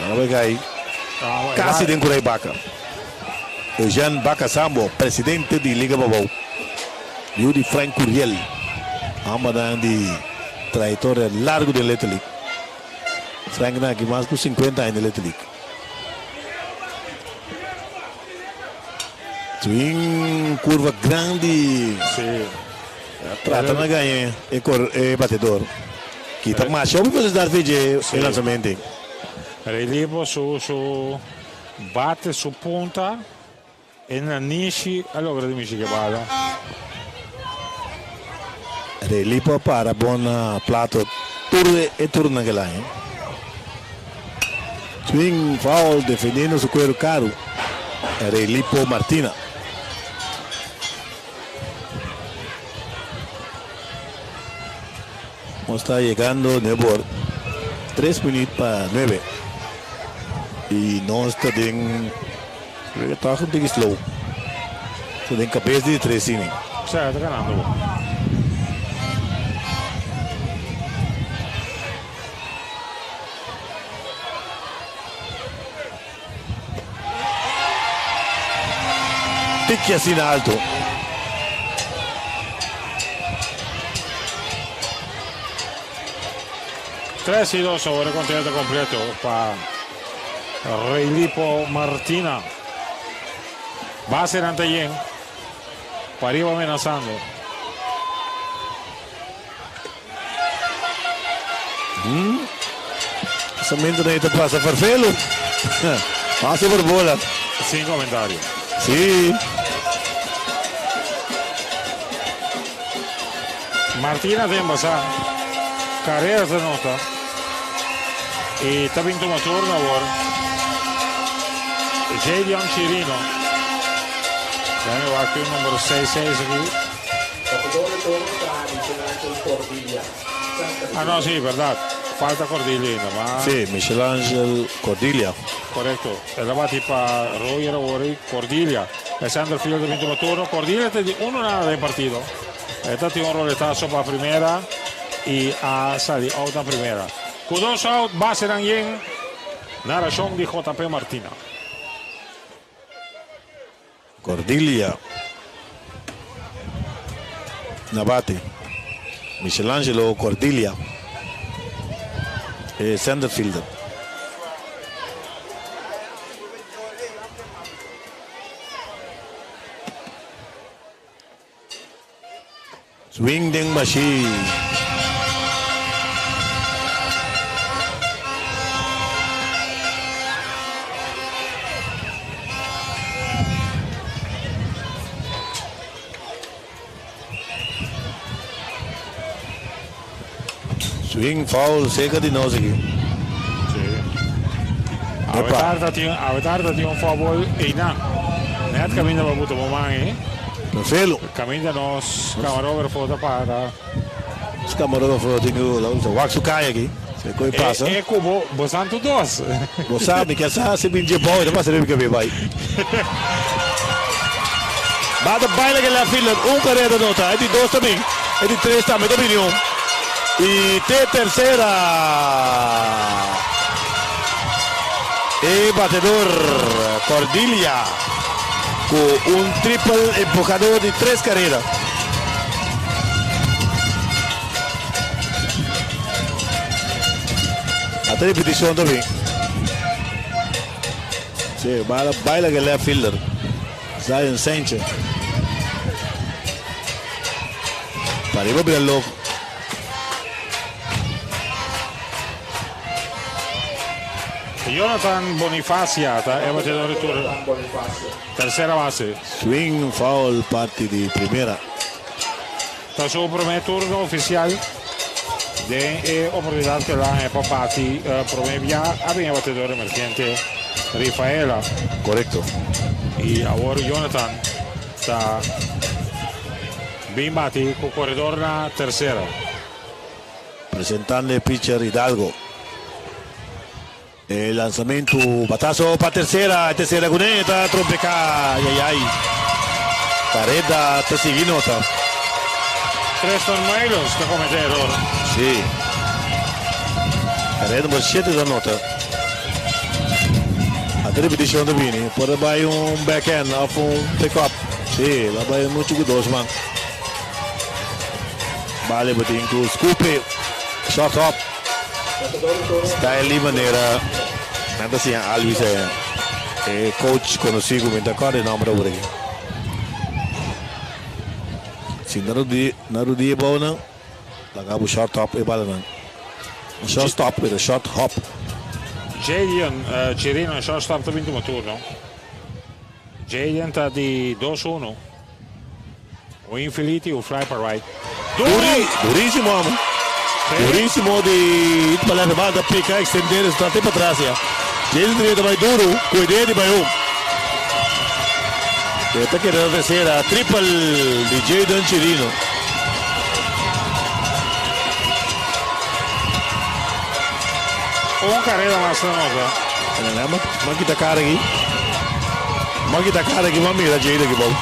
Nan a bai kai casi den Curay Baca. Eugène Baca Sambo, presidente di Liga Pabou, yu di Frank Curiel, ambanan di trayectoria largo den Little League. Frank na aki mas cu 50 aña den Little League. Swing curva grandi. Sí. Trata na gaña e cor e batedor. Kita masha hopi velocidad fe dje e lanzamento. Relipo su su bate su punta e nanishi a logra di mishi ke bala. Relipo a para bon na plato tur e turnonan kel aña. Swing foul defendiendo su cuero caro Relipo Martina. Nos ta yegando n'e bor tres minuut pa nuebe y nos ta den creo que ta un tiki slow. Ta den cabes di tres inning. Sa ta ganando bo. Tiki asina alto. Tres y dos awor e conteo ta completo pa Reylipo Martina. Basenan ta yen. Pariba amenazando. Lanzamento na ta pasa Farfelo. Pasa por bola. Sin comentario. Sí. Martina den basa. Carrera ta nota. Y ta bin tuma turno awor. Jadion Chirino. Dame wak un number 6-6 aki. Ah no, si, berdad. Falta Cordilia ainda, ma. Si, Michelangel Cordilia. Correcto. El a bati pa Royer awor y Cordilia. E center field ta bin tuma turno. Cordilia ta di uno nada den partido. E ta tin un roletazo pa primera y a sali out na primera. Cu dos out, basenan yen. Narracion di JP Martina. Cordilia na bate. Michelangelo Cordilia e center fielder. Swing den bashi. Swing foul cerca di nos aki. Sí. Awe tarde tin, awe tarde tin un foul ball einan. Net caminda pa buta bo man ei. Perfelo. Caminda nos camarógrafo ta para. Nos camarógrafo tin cu la usa wak su caya aki. Se coi pasa. E, e cu bo, bo san tur dos. Bo sa, mi kier sa si bin dje bou, e ta pasa riba mi cabe bai. Bata baila ku e left fielder. Un kareda nota. E di dos ta bin. E di tres tambe ta bini un. I te tersera. E batedor Cordilia ku un triple empujador di tres kareda. Ata repeticion ta bin. Sí, bala baila ke left fielder. Zion Sanchez. Pariba bira loko. Jonathan Bonifacia ta e batedor di tur tercera base. Swing foul parti di primera. Ta su prome turno oficial den e oportunidad cu el a haña pa bati prome bia a bin e batedor emergente Rifaela. Corecto. Y awor Jonathan ta bin bati cu coredor na tercera. Presentando e pitcher Hidalgo. E lanzamentu, batazo pa tercera, e tercera cune ta trompeca, ayayay. Careda ta sigui nota. Tristan Milos ta comete error. Si. Careda number 7 ta nota. Ata repeticion ta bini. Por a bay un backhand of un pick up. Si, la bay mucho cu dos man. Bale bo tin cu scupi. Short hop. Style di manera nan ta siña Alvis e e coach conoci cu mi ta corda e nomber awor aki. Si na rudi na rudi e bounan laga bo short hop e balanan. No short stop pero short hop. Jadian Chirino short stop ta bin tuma turno. Jadian ta di dos uno. Un infinity un fly pa right. Duri! Durísimo amo. Durísimo di hit pa left. Bal ta pica extender su ta te patras ya. Jason Trinidad ta bai duro cu idea di bai home. E ta keda na tercera. Triple di Jadon Chirino. Un carrera mas ta nota. Ma kita cara aki. Ma kita cara aki ma mira Jadon aki bou.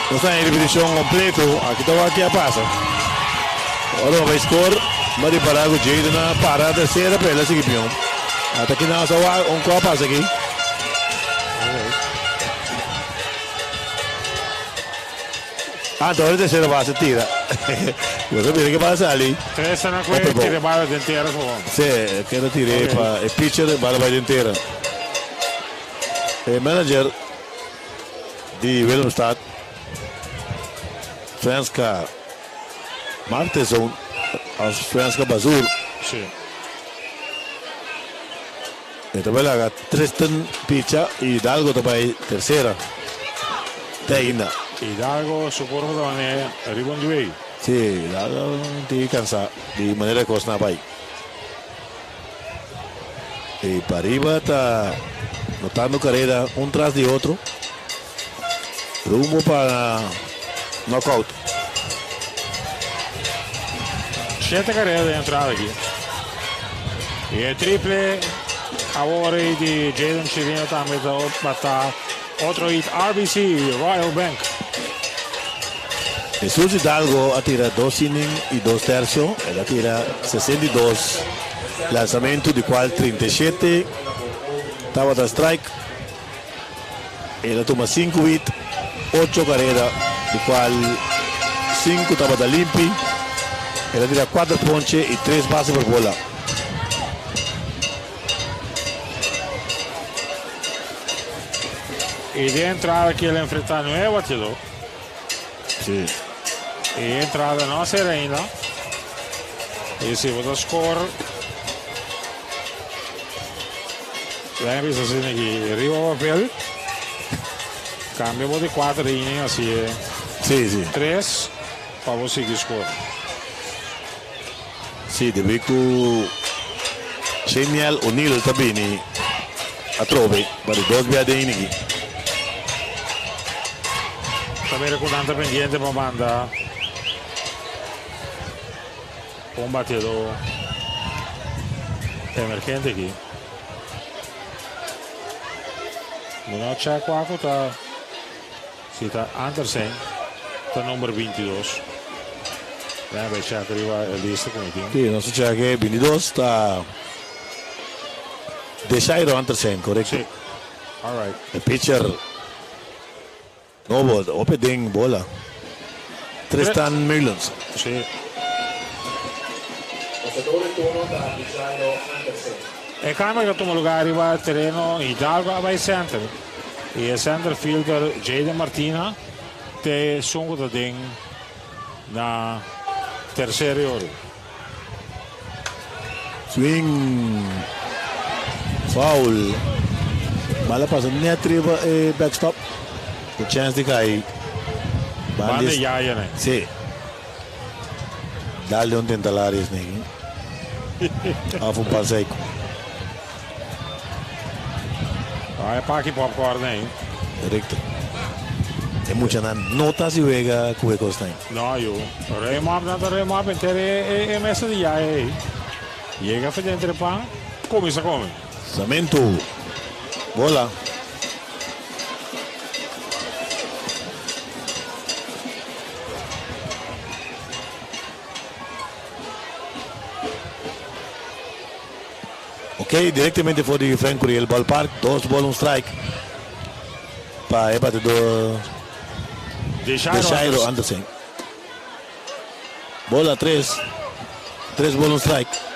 Nos ta haña repeticion completo. Aki ta wak ke a pasa. Ora bo bai score, bo a ripara cu Jayden a para tercera pero el a sigui pion. Ata ki nan sa wak un cu a pasa aki. Ah, enton ora tercera base tira. Bo sa mira ke bala sali. Tres ta na cu e tira bala den tera gewoon. Si, keda tira pa e pitcher, bala bai den tera. E manager. Di Willemstad, Svenska Martensson of Svenska Bazur. Sí. E ta bai laga Tristan picha y Hidalgo ta bai tercera. Te ainda. Hidalgo su curva ta manera riba un duei. Sí, Hidalgo tin cansa di manera cos na bai. Y pariba ta notando careda un tras di otro. Rumbo pa knockout. Shete careda den entrada aki. Y e triple awor di Jayden Chirino tambe ta bata otro hit RBC Royal Bank. Jesus Hidalgo a tira dos inning y dos tercio. El a tira 62 lanzamento, di cual 37 tabata strike. El a tuma 5 hit, 8 careda, di cual 5 tabata limpi. El a tira 4 ponche y 3 base por bola. Y den entrada aki el a enfrenta nueve batidor. Sí. E entrada no a ser ainda. Y si bo ta score. Ven bisa asina aki riba papel. Cambia bo di 4 inning así e. Sí, sí. 3 pa bo sigui score. Sí, debí ku Shemiel O'Neal ta bini atrobe pa di dos bia den inning aki. Ta mira ku nan ta pendiente pa manda un bateador emergente aki. Mi no check wak ku ta. Si ta Andersen ta number 22. Ven a check riba e lista ku mi tin. Si, nos a check e 22 ta Deshairo Andersen, korekto. Si. Alright. E pitcher nobo, hopi den bola. Tristan Meulens. Si. Pasador di turno ta Deshairo Andersen. E cambio ku a tuma lugar riba tereno Hidalgo a bai center. I e center fielder Jayden Martina te esun ku ta den na tercer ori. Swing. Foul. Bala pasa net riba e backstop. Ku chance di kai. Banda yaya ne. Si. Dal di un tentalaris negi. Of un pan seco. Ay paki popcorn ei. Correcto. E muchanan no ta si wega ku e kosnan. No yu. Remap nan ta remap enter e e mesa di yaya ei. Yega for denter e pan, kuminsa kome. Samento. Bola. Ok, directamente for di Frank Curiel Ballpark, dos ball un strike pa e batedor Deshairo Andersen. Bola tres, tres ball un strike.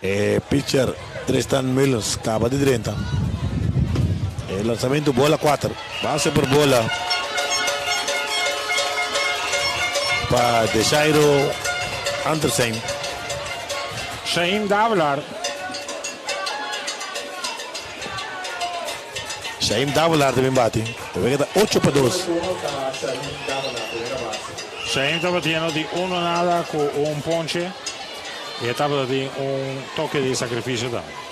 E pitcher Tristan Mullens caba di drenta. E lanzamento bola 4. Base por bola pa Deshairo Andersen. Shaim Davelaar. Shaim Davelaar ta bin bati. E wega ta 8 pa 2. Shaim ta batiendo di uno nada cu un ponche. Y e tabata tin un toke di sacrificio tambe.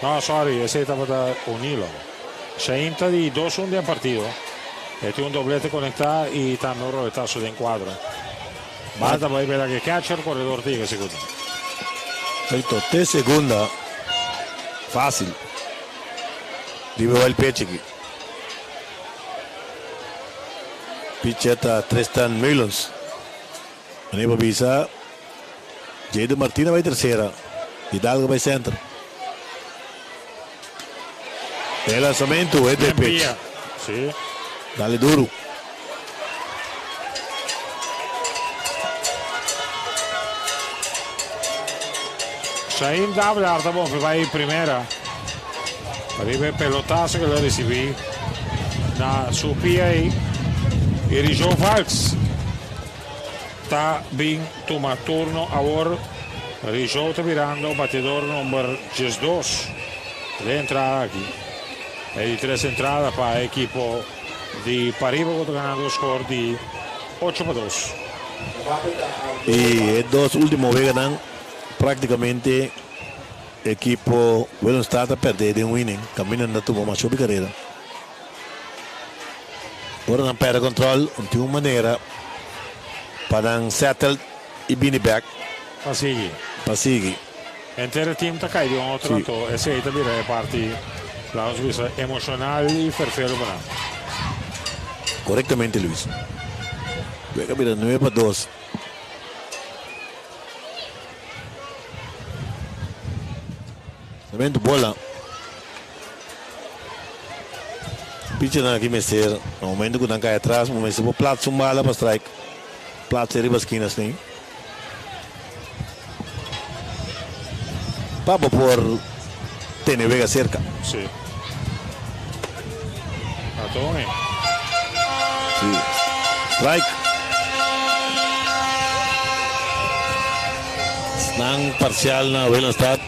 No, sorry, esey tabata Onilo. Shaim ta di dos un den partido. E tin un doblete conecta y tambe un roletazo den cuadro. Bal ta bay bela ke catcher, corredor ta yega segunda. Perfecto, te segunda. Facil. Riba el pecho aki. Pitcher ta Tristan Meulens. Manera pa bisa, Jayden Martina bai tercera, Hidalgo bai center. E lanzamento, e de pitch. Sí. Dale duro. Shaim Davelaar ta bon bai primera. Riba e pelotazo ku el a risibí na su pia ei. I Rijo Valks ta bin tuma turno awor. Rijo ta birando batidor number 12 den entrada aki. E di tres entrada pa e ekipo di Pariba ku ta ganando skor di 8-2. I e dos ultimo weganan praktikamente Ekipo Willemstad a pèrdè den un inning, kaminda nan ta tuma mas hopi karera. Ora nan pèrdè kòntròl, un tin un manera pa nan sètel i bini bèk. Pa sigui. Pa sigui. Henter e tim ta kai den otro, anto esei ta bira e parti, laga nos bisa, emoshonal i ferfelu pa nan. Korektamente, Luis. Wega bira 9-2. Lanzamento bola. Pitchernan aki mester, na momento ku nan kai atras, bo mester por plats un bala pa strike. Plats e riba skina asina. Pa bo por tene wega serka. Sí. Atone. Sí. Strike. Nan parcial na Willemstad.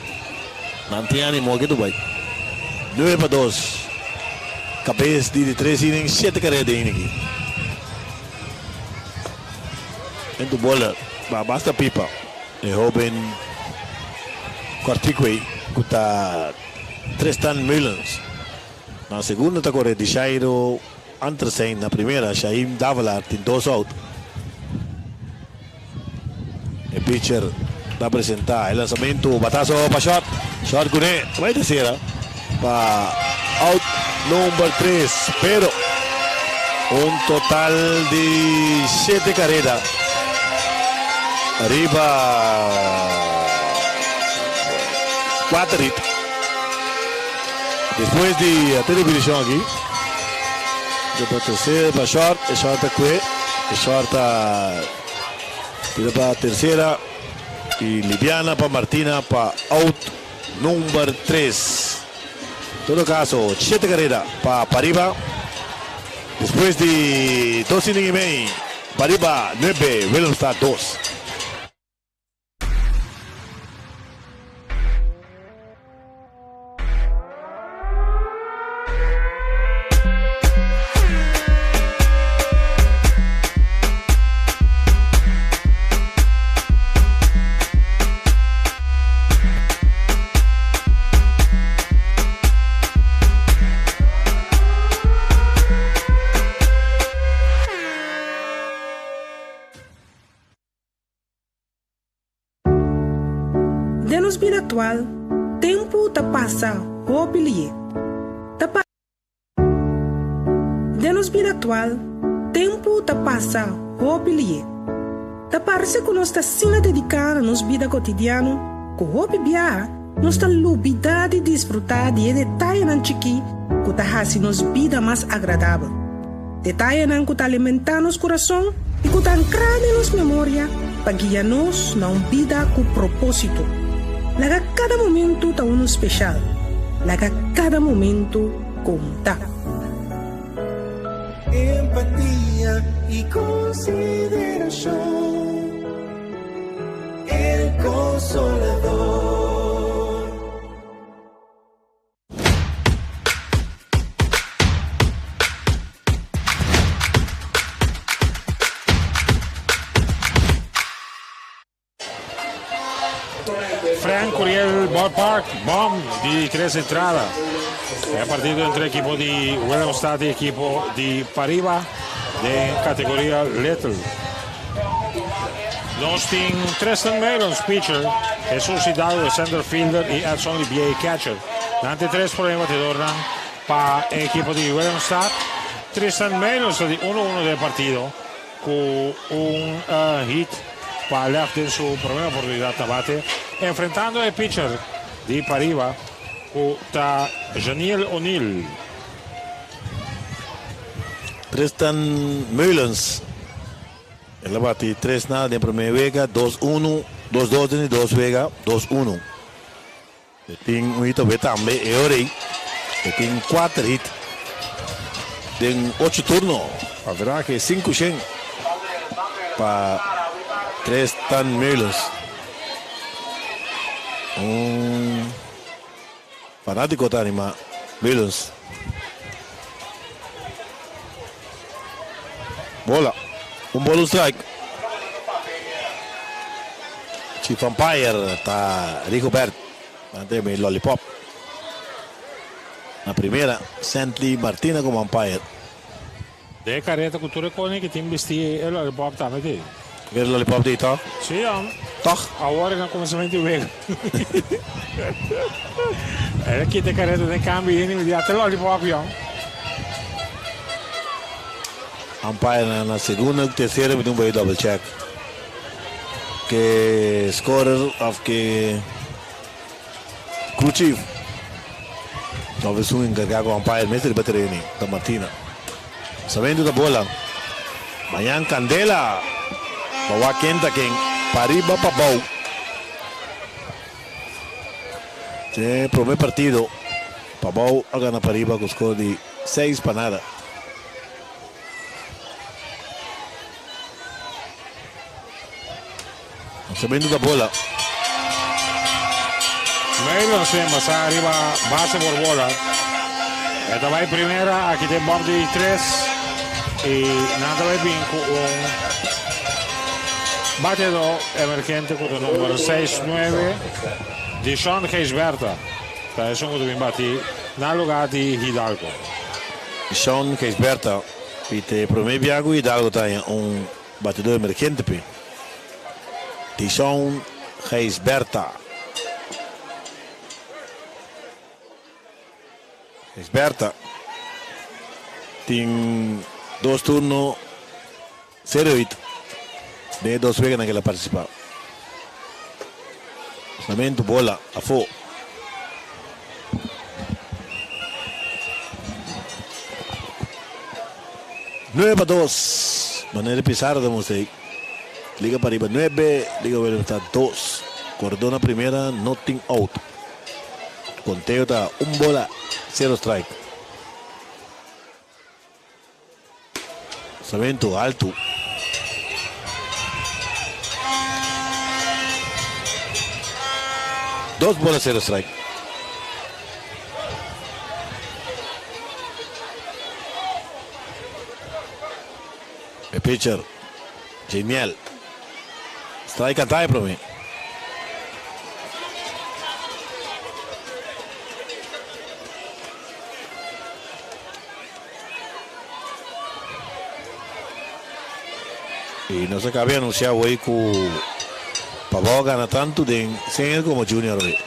Nan tin animo aki Dubai. 9-2. Cabes di di tres inning, siete carrera den inning aki. En tu bola, ba basta pipa. E hoben kòrtiku ei ku ta Tristan Mullens. Na segunda ta kore Dishairo. Antersen na primera, Shaim Davelaar tin dos out. E pitcher ta presenta e lanzamento, batazo pa short, short kuné, bai tercera pa out number 3, pero un total di 7 carrera riba 4 hit. Despues di e repeticion aki, pa tercera pa short, e short ta kue, e short ta tira pa tercera y liviana pa Martina pa out number 3. Todo caso, 7 carrera pa Pariba. Despues di 2 inning y mei, Pariba 9, Willemstad 2. Den nos bida aktual, tempu ta pasa hopi lié. Ta pa. Den nos bida aktual, tempu ta pasa hopi lié. Ta parse ku nos ta asina dediká na nos bida kotidiano ku hopi biaha nos ta lubidá di disfrutá di e detayenan chikí ku ta hasi nos bida mas agradabel. Detayenan ku ta alimentá nos kurason i ku ta ankrá den nos memoria pa guia nos na un bida ku propósito. Laga kada momentu ta unu speshal. Laga kada momentu konta. Empatia i konsiderashon, El Consolador. Frank Curiel Ballpark, bomb di tres entrada. E partido entre equipo di Willemstad y equipo di Pariba den categoria Little. Nos tin Tristan Meirons, pitcher, Jesus Hidalgo, center fielder y Edson Libier, catcher. Nan tin tres prome batidornan pa e ekipo di Willemstad. Tristan Meirons ta di 1-1 den e partido ku un hit pa left den su prome oportunidat na bate, enfrentando e pitcher di Pariba ku ta Janiel O'Neal. Tristan Meulens. El a bati tres nada den prome wega, dos unu, dos dos den di dos wega, dos unu. E tin un hit awe tambe, e ora ei e tin kuater hit den ocho turno. Averahe sinku shen pa Tristan Meulens. Un fanatiko ta anima Meulens. Bola. Un bol un strike. Chief umpire ta Rigobert. Ante mi lollipop. Na primera, Sently Martina como umpire. De careta cu tur e koning ki tin bisti e lollipop tambe tin. Weer lollipop di toch? Si jong. Toch? Awor e na comensamento di wega. El a kita e careta den cambio y inmediato e lollipop jong. Umpire na na segunda y tercera mi tin un bay double check. Ke scorer of ke crew chief. Of esun encarga cu umpire mester riba tereno ta Martina. Lanzamento ta bola. Mañan candela. Pa wak ken ta ken. Pariba pa bou. Den prome partido Pabou a gana pariba cu score di seis pa nada. Lanzamento ta bola. Meylon se basa riba base por bola. E ta bai primera, aki den bòm di tres. I nan ta bai bin ku un bateadó emergente ku ta number seis nuebe, Dishon Gijsbertha. Ta esun ku ta bin bati na lugá di Hidalgo. Sean Gijsbertha i ta e promé bia ku Hidalgo ta haña un batidó emergente p'e. Tishon Gijsbertha. Gijsbertha tin dos turno sero hit den e dos weganan ku el a partisipá. Lanzamentu bola afó. Nuebe pa dos. Manera Pizarro ta mustra ei. Liga Pariba nuebe, Liga Willemstad dos. Koredó na primera no tin out. Konteo ta un bola, sero strike. Lanzamentu altu. Dos bola, sero strike. E pitcher, Jamiel, strike a tai prome. Y nos a caba di anuncia hoy cu Pabao a gana tanto den senior como junior hoy.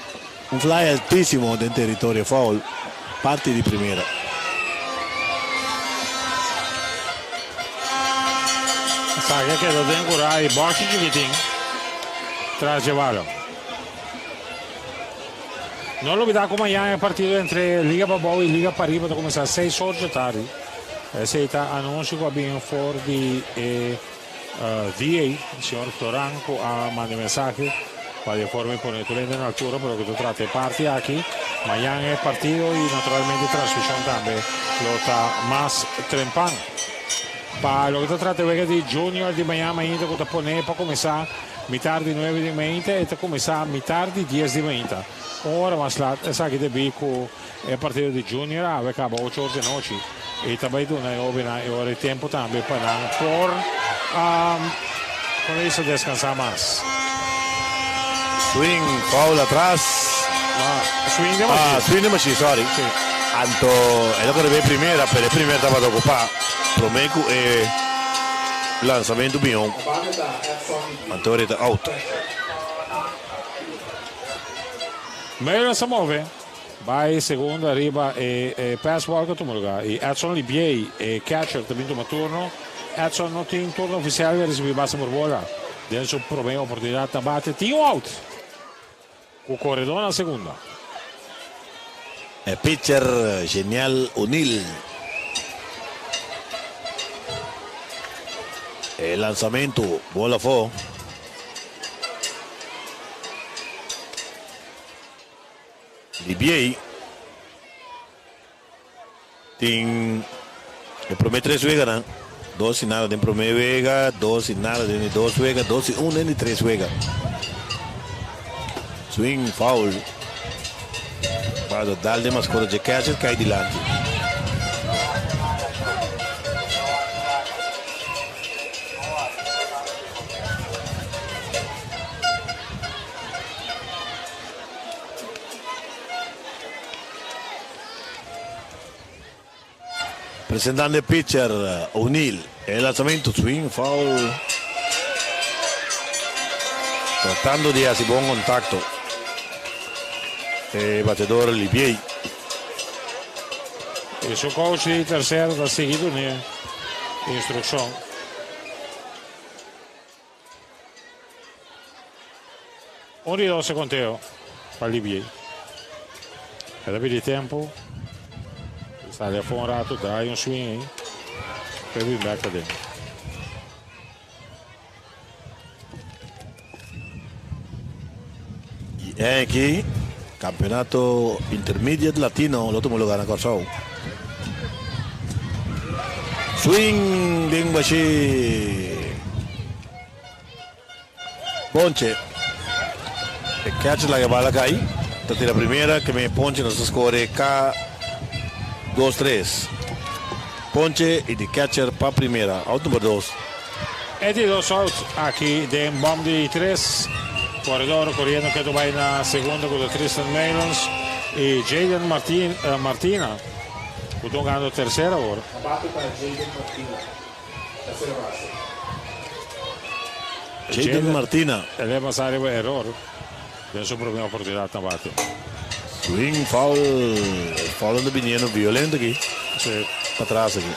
Un fly altísimo den territorio foul parti di primera. Esaki a keda den kura y boxi chikitin tras dje balon. No lubida cu mañan e partido entre Liga Pabou y Liga Pariba ta cuminsa seis or dje tardi. Esey ta anuncio cu a bin for di e DA, señor Floran, cu a manda e mensahe pa di e forma e pone tur hende na altura pa loke ta trata e parti aki. Mañan e partido y naturalmente transmision tambe lo ta mas trempan. Pa loke ta trata e wega di Junior di mañan mainta cu ta pone pa cuminsa mitar di nuebe di mainta, e ta cuminsa mitar di dies di mainta. Un ora mas lat, esaki debí cu e partido di Junior awe caba ocho or di anochi y ta bay duna e hobennan e ora y tempo tambe pa nan por como dice descansa mas. Swing foul atras. Swing de machi. Ah, swing de machi, sorry. Sí. Anto el a corre bay primera, pero e primera tabata ocupa prome cu e lanzamento bion. Anto ora e ta out. Meulen sa move bai segunda riba e pass ball ku a tuma luga i Edson Libiey e catcher ta bin tuma turno. Edson no tin turno ofisial i a risibí base por bola den su promé oportunidat na bate. Tin un out ku koredó na segunda. E pitcher Genial O'Neal. E lansamentu bola afó. Libiey tin e prome tres weganan, dos y nada den prome wega, dos y nada den di dos wega, dos y un den di tres wega. Swing foul. Bado dal den mascota dje catcher cay dilanti. Presentando e pitcher O'Neal. E lanzamento swing foul. Tratando di haci bon contacto. E batedor Libiey. E su coach di tercera ta sigui dune instruccion. Un di dos e conteo pa Libiey. E ta pidi tempo. Sali afo un rato, draai un swing ei. Pe bin bek paden. Y aki Campeonato Intermediate Latino lo tuma lugar na Kòrsou. Swing den bashi. Ponche. E catcher laga e bala kai. Ta tira primera ke me Ponche nos ta score K dos tres. Ponche y di catcher pa primera. Out number dos. E di dos out aki den bom di tres. Koredor koriendo ketu bai na segunda ku ta Tristan Meilens y Jayden Martina. Ku ta hungando tersera awor. Na bate ta Jayden Martina, tersera base. Jayden Martina. El a basa riba eror den su prome oportunidat na bate. Swing foul. Foul ta biniendo violento aki. Sí. Patras aki.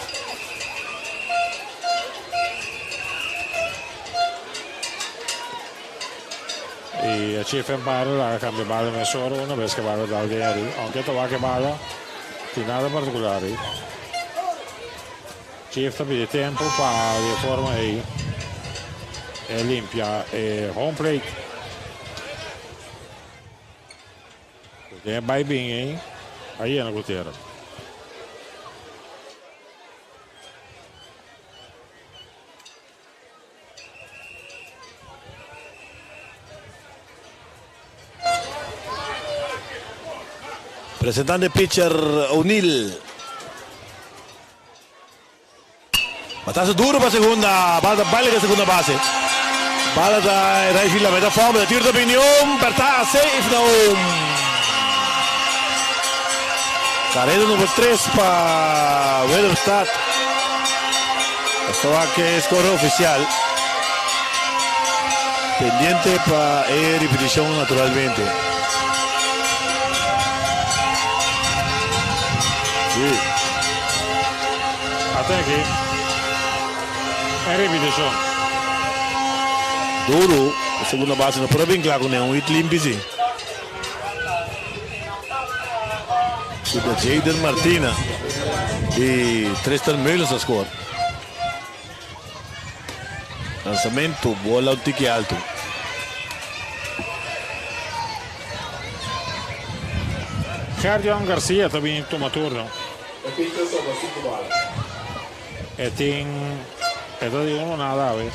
Y e chief umpire laga cambia bala mesora una bes ke bala dal den ari. Aunke ta wak e bala, tin nada particular ei. Chief ta pidi tempo pa di e forma ei e limpia e home plate. Den e bai bin ei a yena ku tera. Presentando e pitcher O'Neal. Batazo duro pa segunda. Bala ta baile den segunda base. Bala ta right field la meta fòmble. Tiro ta bini un. Perta safe na un. Carrera number 3 pa Willemstad. Esta wak e score oficial. Pendiente pa e repeticion naturalmente. Sí. Ata aki e repeticion. Duro, e segunda base no por a bin kla ku ne un hit limpi si. Super Jayden Martina y Tristan Meulens a score. Lanzamento, bola un tiki alto. Gerdion Garcia ta bini tuma turno. E pitcher sobra 5 bala. E tin e ta di uno nada awe.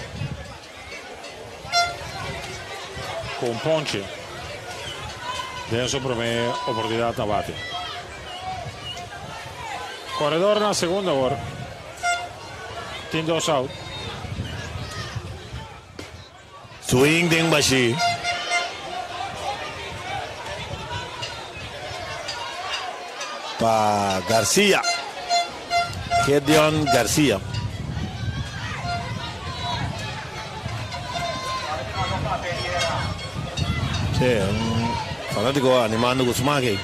Ku un ponche den su promé oportunidat na bate. Koredor na segunda awor. Tin dos out. Swing den bashí. Pa Garcia. Gedeon Garcia. Sí, un fanático animando Guzmán aquí.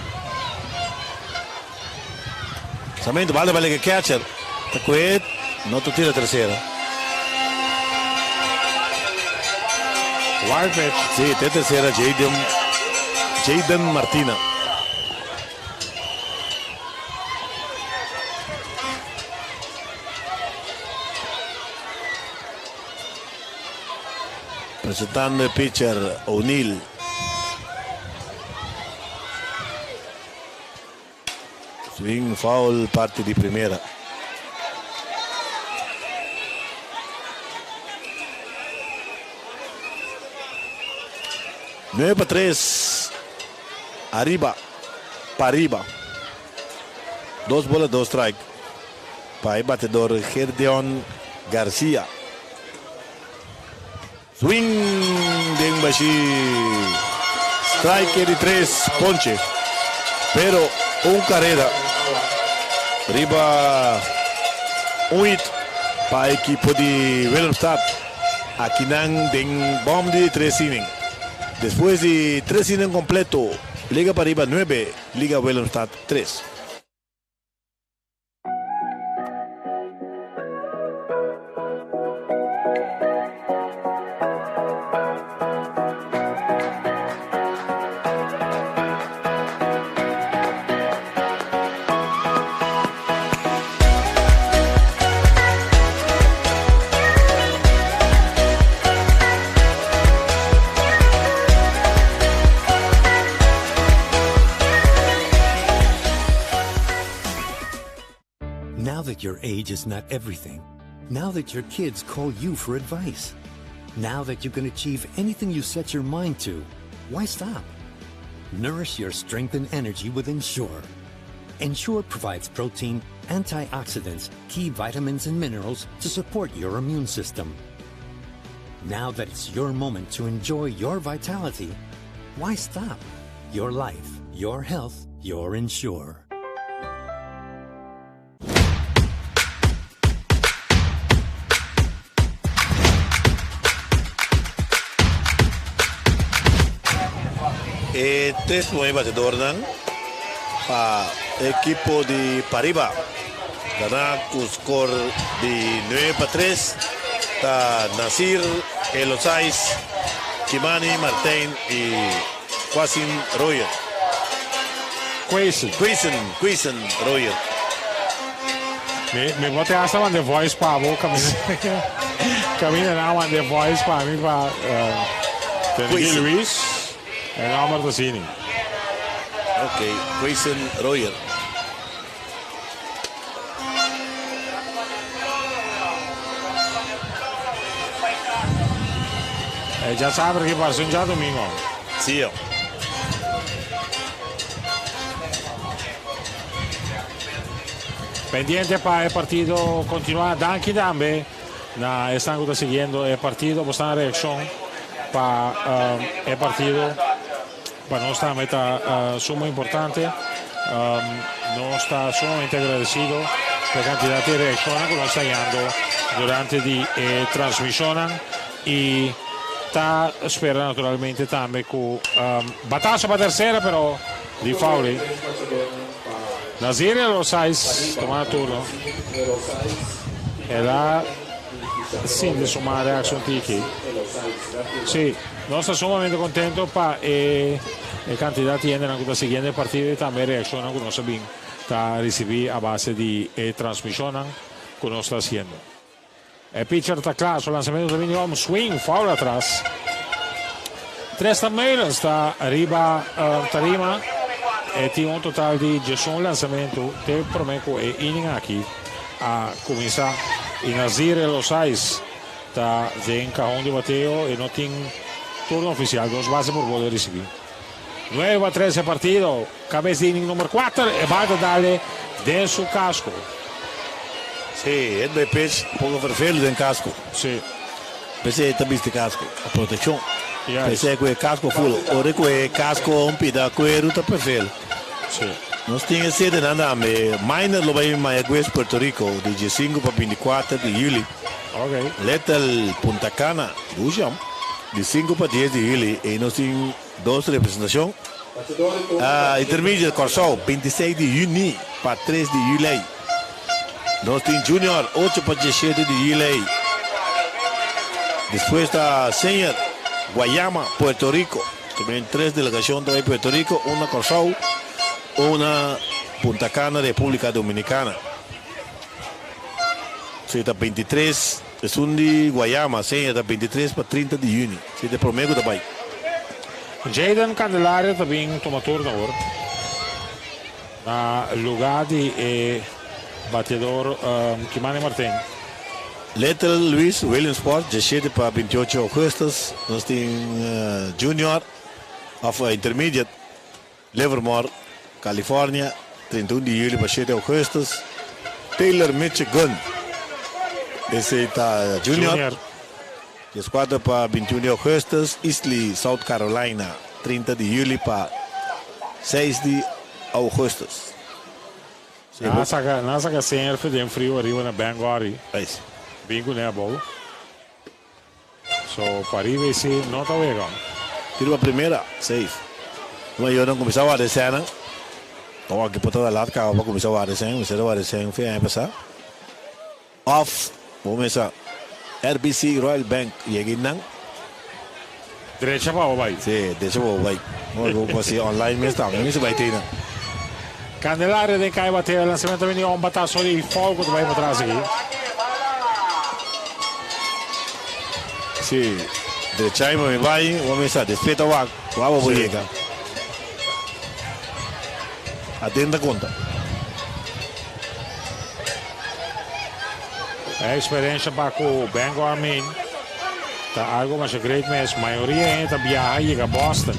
Lanzamento, bala bala que catcher. Ta kue, no ta tira tercera. Wild pitch. Sí, te tercera Jaden, Jaden Martina. Presentando e pitcher O'Neal. Swing foul parti di primera. Nueve pa tres. Ariba. Pa ariba. Dos bola, dos strike. Pa e batedor Gerdeon Garcia. Swing den bashi. Strike di tres ponche. Pero un carrera riba un hit pa equipo di Willemstad. Akinan den bom di tres inning. Despues di tres inning completo, Liga Pariba nuebe, Liga Willemstad tres. Now that your age is not everything, now that your kids call you for advice, now that you can achieve anything you set your mind to, why stop? Nourish your strength and energy with Ensure. Ensure provides protein, antioxidants, key vitamins, and minerals to support your immune system. Now that it's your moment to enjoy your vitality, why stop? Your life, your health, your Ensure. tres promé batedornan pa ekipo di Pariba gana ku skor di 9-3 ta Nasir Elosais, Kimani Martijn i Quasin Royer. Quaison. Quaison, Quaison Royer. Mi, mi bote hasta mande voice pa bo camina. Camina na mande voice pa mi pa uh, Tene Luis e nomber ta sini. Ok, Quaison Royer. Eh, ya sabe que pasó ya domingo. Sí. Pendiente pa e partido continua. Danki tambe na esnan cu ta siguiendo e partido. Bo sta na reaccion pa um, e partido. Pa nos tambe ta uh, sumo importante. Um, nos ta sumamente agradecido pa e cantidad di reaccionnan cu nos ta hallando durante di e transmisionnan y ta spera naturalmente tambe cu um, batazo pa tercera pero di foul. Nazir Elosais toma turno. El a sinti su man reaccion tiki. Sí, nos ta sumamente contento pa e, e cantidad di hendenan cu ta siguiendo e partido y tambe reaccionnan cu nos a bin ta ricibi a base di e transmisionnan cu nos ta haciendo. E pitcher ta cla, su lanzamento ta bini om swing, foul atras. Tristan Meulens ta riba uh, tarima. E tin un total di 11 lanzamento te prome cu e inning aki a cuminsa. Y Nazir Elosais ta den cajón di bateo e no tin turno oficial. Dos base por bola ricibi. 9-3 e partido. Cabes di inning number 4. E bal ta dale den su casco. Sí, hit by pitch, poco vervelend den casco. Sí. P'esei ta bisti casco, pa proteccion. Juist. P'esei cu e casco full. Ora cu e casco un pida cuero ta perfel. Sí. Nos tin e sedenan tambe. Minor lo bay Mayagüez, Puerto Rico, di 15 pa 24 di juli. Ok. Little Punta Cana, Dusham, di 5 pa 10 di juli. Ey nos tin dos representacion. Intermediate Kòrsou, 26 di yüni pa 3 di yüli. Nos tin Junior, 8 pa 17 di yüli. Despues ta Senior, Guayama, Puerto Rico. También tres delegacion ta bai Puerto Rico, un na Kòrsou, un na Punta Cana, República Dominicana. Si ta 23, esun di Guayama, Senior ta 23 pa 30 di yüni. Si ta e promé ku ta bai. Jayden Candelaria ta bin tuma turno awor na luga di e bateador Kimani Martin. Little Luis, Williamsport, 17 pa 28 augustus nos tin Junior of Intermediate, Livermore, California, 31 di juli pa 7 augustus, Taylor Michigan, esey ta Junior. Junior. 14 pa 21 di augustus, Eastleigh, South Carolina, 30 di juli pa 6 di augustus. Nan a saca, nan a saca Sengerfe den frio ariba na Bangor y bin cu ne abou. So pariba y si no ta wega. Tiro pa primera, safe. E mayornan cuminsa warda esena. Awor aki por ta laat caba pa cuminsa warda esena. Mester a warda esena fin aña pasa. Of bo mesa RBC Royal Bank yega einan. Drecha pa bo bai. Sí, drecha pa bo bai. Bo por hasi online mes tambe, mi mester bai te einan. Candelaria den kai batea, lanzamento bini un batazo di foul cu ta bai patras aki. Sí, drecha pa mi bai, bo mesa despeta wak, wak bo por yega. Aden ta konta. E experiencia pa cu Bangor Maine ta algo masha great mes. Mayoria hende ta biaha yega Boston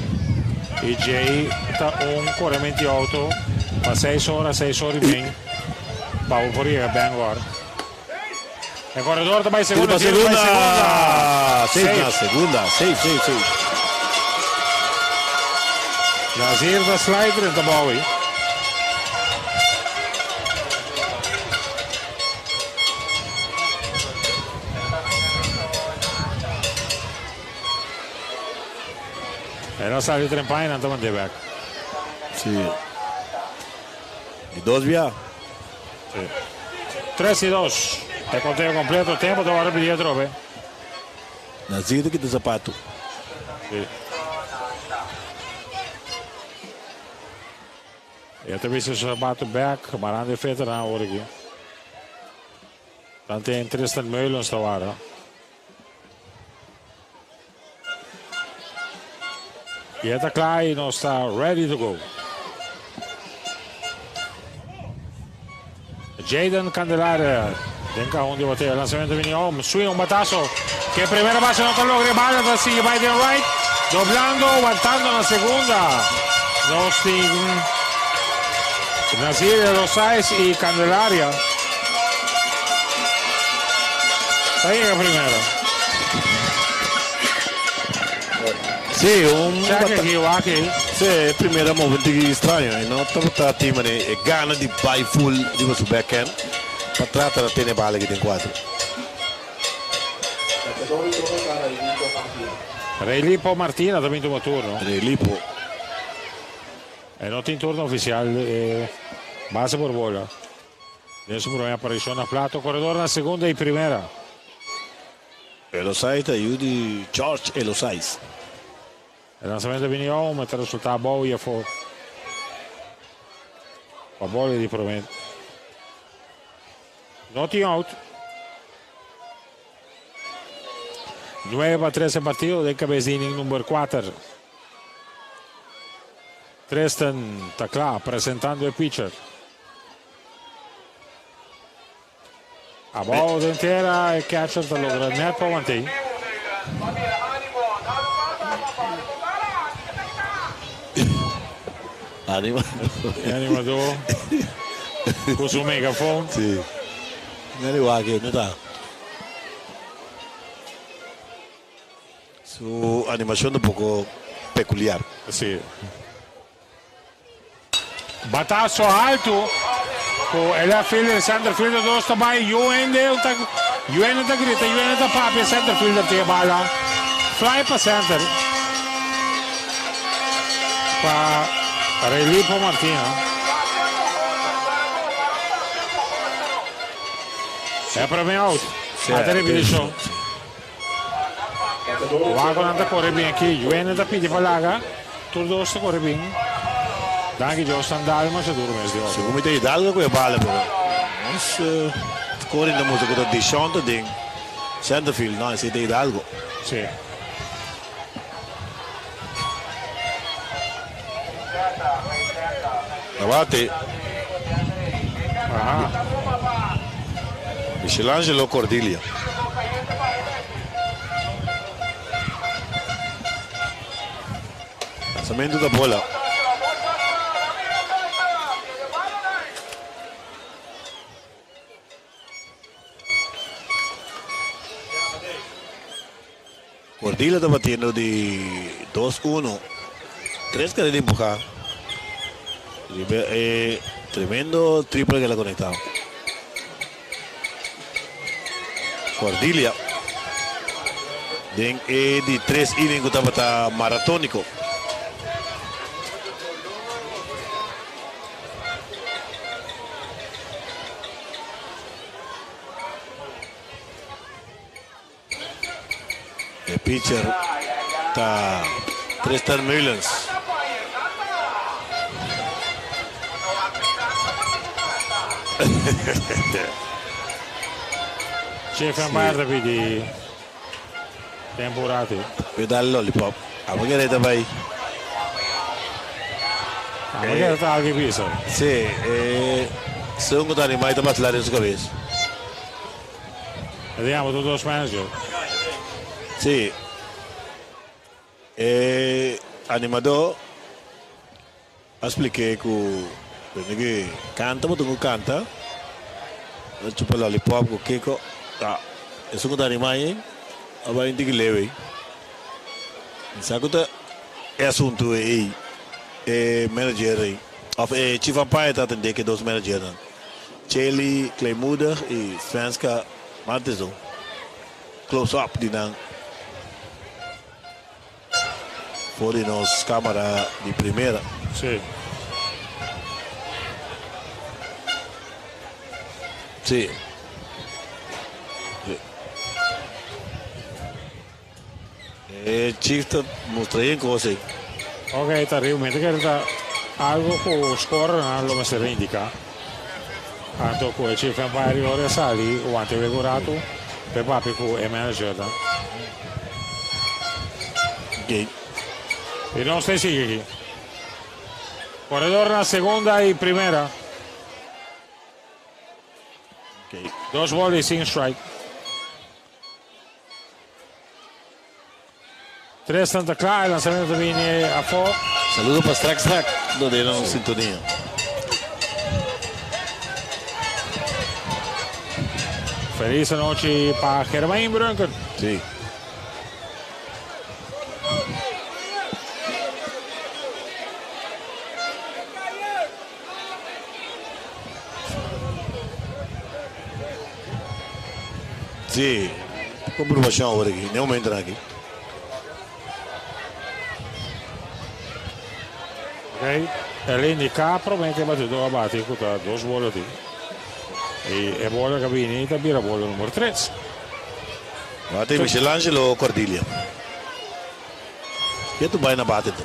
y djey ta un coremento di auto pa seis ora, seis ora y mei pa bo por yega Bangor. E corredor ta bay segunda, Tiro pa tiro bay segunda. segunda. Safe na Safe. segunda. Safe, safe, safe. Nazir ta slide drenta bou ey. El a sali trempaña nan ta mand'é bek. Si. Di dos bia. Si. Tres i dos. E konteo kompleto. Tempo ta wòrdu pidi atrobe. Nazir ta kita zapatu. Si. E ta bisti su zapatu bek, marando e veteran awor aki. Tanten Tristan Meulens ta wara. I e ta kla i nos ta ready to go. Jayden Candelaria den kahon di batea. Lanzamento bini home. Swing un batazo. Ke primera base no ta logra e bala ta sigui bai den right. Doblando, wantando na segunda. Nos tin Nazir de los Sais y Candelaria. Ta yega primera. Sí, un Check aki, wak aki. Sí, e primera momento ki straño. E no tabata tin mane e gana di bai full riba su backhand pa trata na tene bala aki den cuadro. Raylipo Martina ta bin tuma turno. Raylipo. E no tin turno oficial e base por bola. Den su prome aparicion na plato. Corredor na segunda y primera. Elosais ta yu di George Elosais. E lansamento bini oum e ta resulta abou y afo pa bola di prome. No tin out. 9-3 e partido den cabes di inning number 4. Tristan ta kla presentando e pitcher. Abou den tera e catcher ta logra net pa want'ei. Anima. E animador ku su megafon. Si. Neri wak no ta. Su animashon ta un poko pekuliar. Si. Bataso altu ku e left fielder, center fielder dos ta bai, yu hende ta yu hende ta grita, yu hende ta papia, center fielder tin e bala, fly pa center pa Relipo Martina. E prome out, ata repeticion. Wagonan ta kore bin aki. Juene ta pidi pa laga. Tur dos ta kore bin. Danki Dios nan dal masha duro mes di oro. Segun mi ta Hidalgo ku e bala pero nos kore na mustra ku ta Dishon ta den centerfield no esei ta Hidalgo. Si. Na bate. Aha. Michelangelo Cordilia. Lanzamento da bola. Cordilla ta batiendo di dos uno. Tres carrera empuja. Riba e tremendo triple que el a conecta. Cordilia den e di tres inning cu tabata maratonico. E pitcher ta Tristan Mullens. Chief Empire ta pidi tempo rati. Yo dal lollipop. Abo kere ta bai. Abo kere ta algo bisa. Sí, eh, segun ku ta animai ta basila den su kabes. E ta yama tur dos manager. Sí. E animadó a splik'é ku prende ku kanta bo tin ku kanta, a chupa lollipop ku kiko. Ta, esun ku ta animá ei a bai un tiki leu ei. Mi sa ku ta e asuntu ei e manager ei òf e chief umpire ta atendé ku e dos managernan. Chelly Kleinmoedig y Svenska Martensson close up di nan for di nos camara di primera. Sí. Sí. E chief ta mustra yen cos ey. Ok, ta riba. Mi ta kere ta algo cu score nan lo mester indica. Anto cu e chief umpire y ora e sali wante wega un rato p'e papia cu e manager nan. Ok. Y nos ta sigui aki. Corredor na segunda y primera. Ok. Dos ball y sin strike. Tristan ta kla, e lanzamiento ta bini afó. Saludo pa Strak Strak, donde nan sintonia. Feliz anochi pa Germain Brunken. Sí. Sí, comprobación ahora aquí, ne momento aquí. Ok, el indica prome que batidor a bati cu ta dos bola tin. Y e bola que bini ta bira bola numero 3. Bate Michelangelo Cordilia. Ke tu bai na bate tu?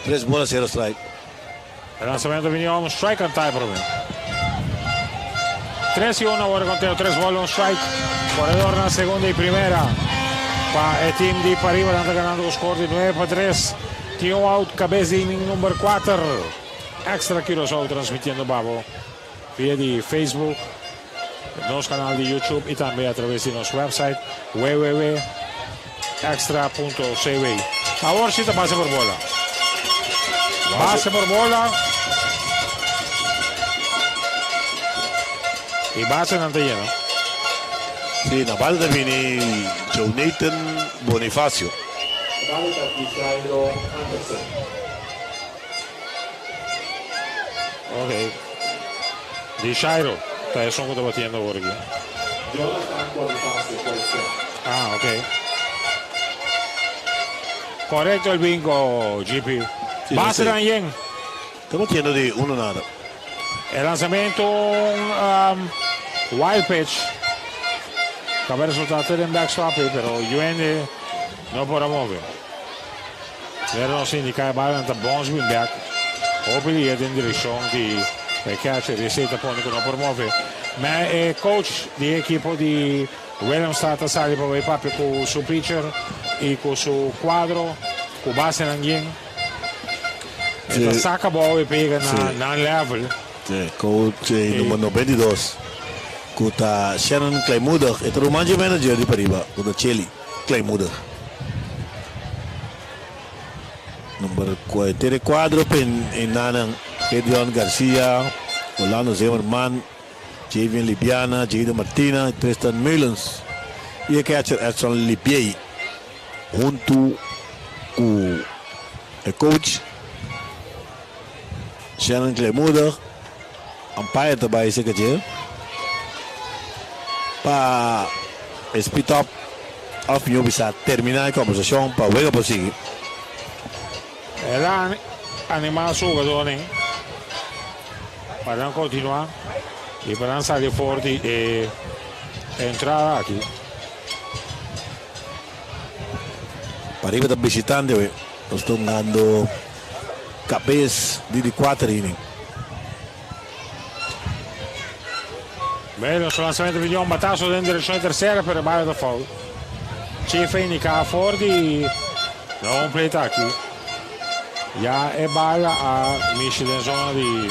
Tres bola, cero strike. E lanzamento bini un strike and tie prome. 3 y 1 awor conteo, 3 bola, un strike. Corredor na segunda y primera. Pa e team di Pariba nan ta ganando cu score di 9 pa 3. Tin un out, cabez di inning number 4. Extra Curaçao transmitiendo babo via di Facebook, nos canal di YouTube y tambe a traves di nos website www.extra.cw. Awor si ta base por bola. Base por bola. Y base nan ta yena. Si, na base ta bini Jonathan Bonifacio. Base ta di Jairo Anderson. Ok. Di Jairo ta esun ku ta batiendo awor aki. Jonathan Bonifacio, korekto. Ah, ok. Korekto el bingo, GP. Sí, Base sí. dan yen. Ta batiendo di uno nada. E lanzamento un um, wild pitch. Kaba resulta te den backstop, pero Yuende no por a move. Pero nos indica e bala ta bons bin back. Hopi dia den direccion di e catcher. Esey ta pone cu no por move. Ma e coach di ekipo di Willemstad ta sali pa bay papia cu su pitcher y cu su cuadro cu basenan yen. E ta saca bou y pega na nan level. E coach number 92 cu ta Shannon Kleinmoedig. E ta ruman dje manager di pariba cu ta Chelly Kleinmoedig. Number 44 pen enanan Gedeon Garcia, Orlando Zimmerman, Javian Libiana, Jayden Martina y Tristan Meulens y e catcher Edson Libiey hunto cu e coach Shannon Kleinmoedig. Umpire ta bay cerca dje pa e speed up of mihor bisa termina e conversacion pa wega por sigui. El a anima su hugadornan pa nan continua y pa nan sali for di e entrada aki. Pariba ta bishitante awe. Nos ta hungando kabes di di kuater inning. Bueno, su lanzamento pidió un batazo den direccion di tercera, pero e bala ta foul. Chief a indica for di no home plate aki. Ya e bala a mishi den zona di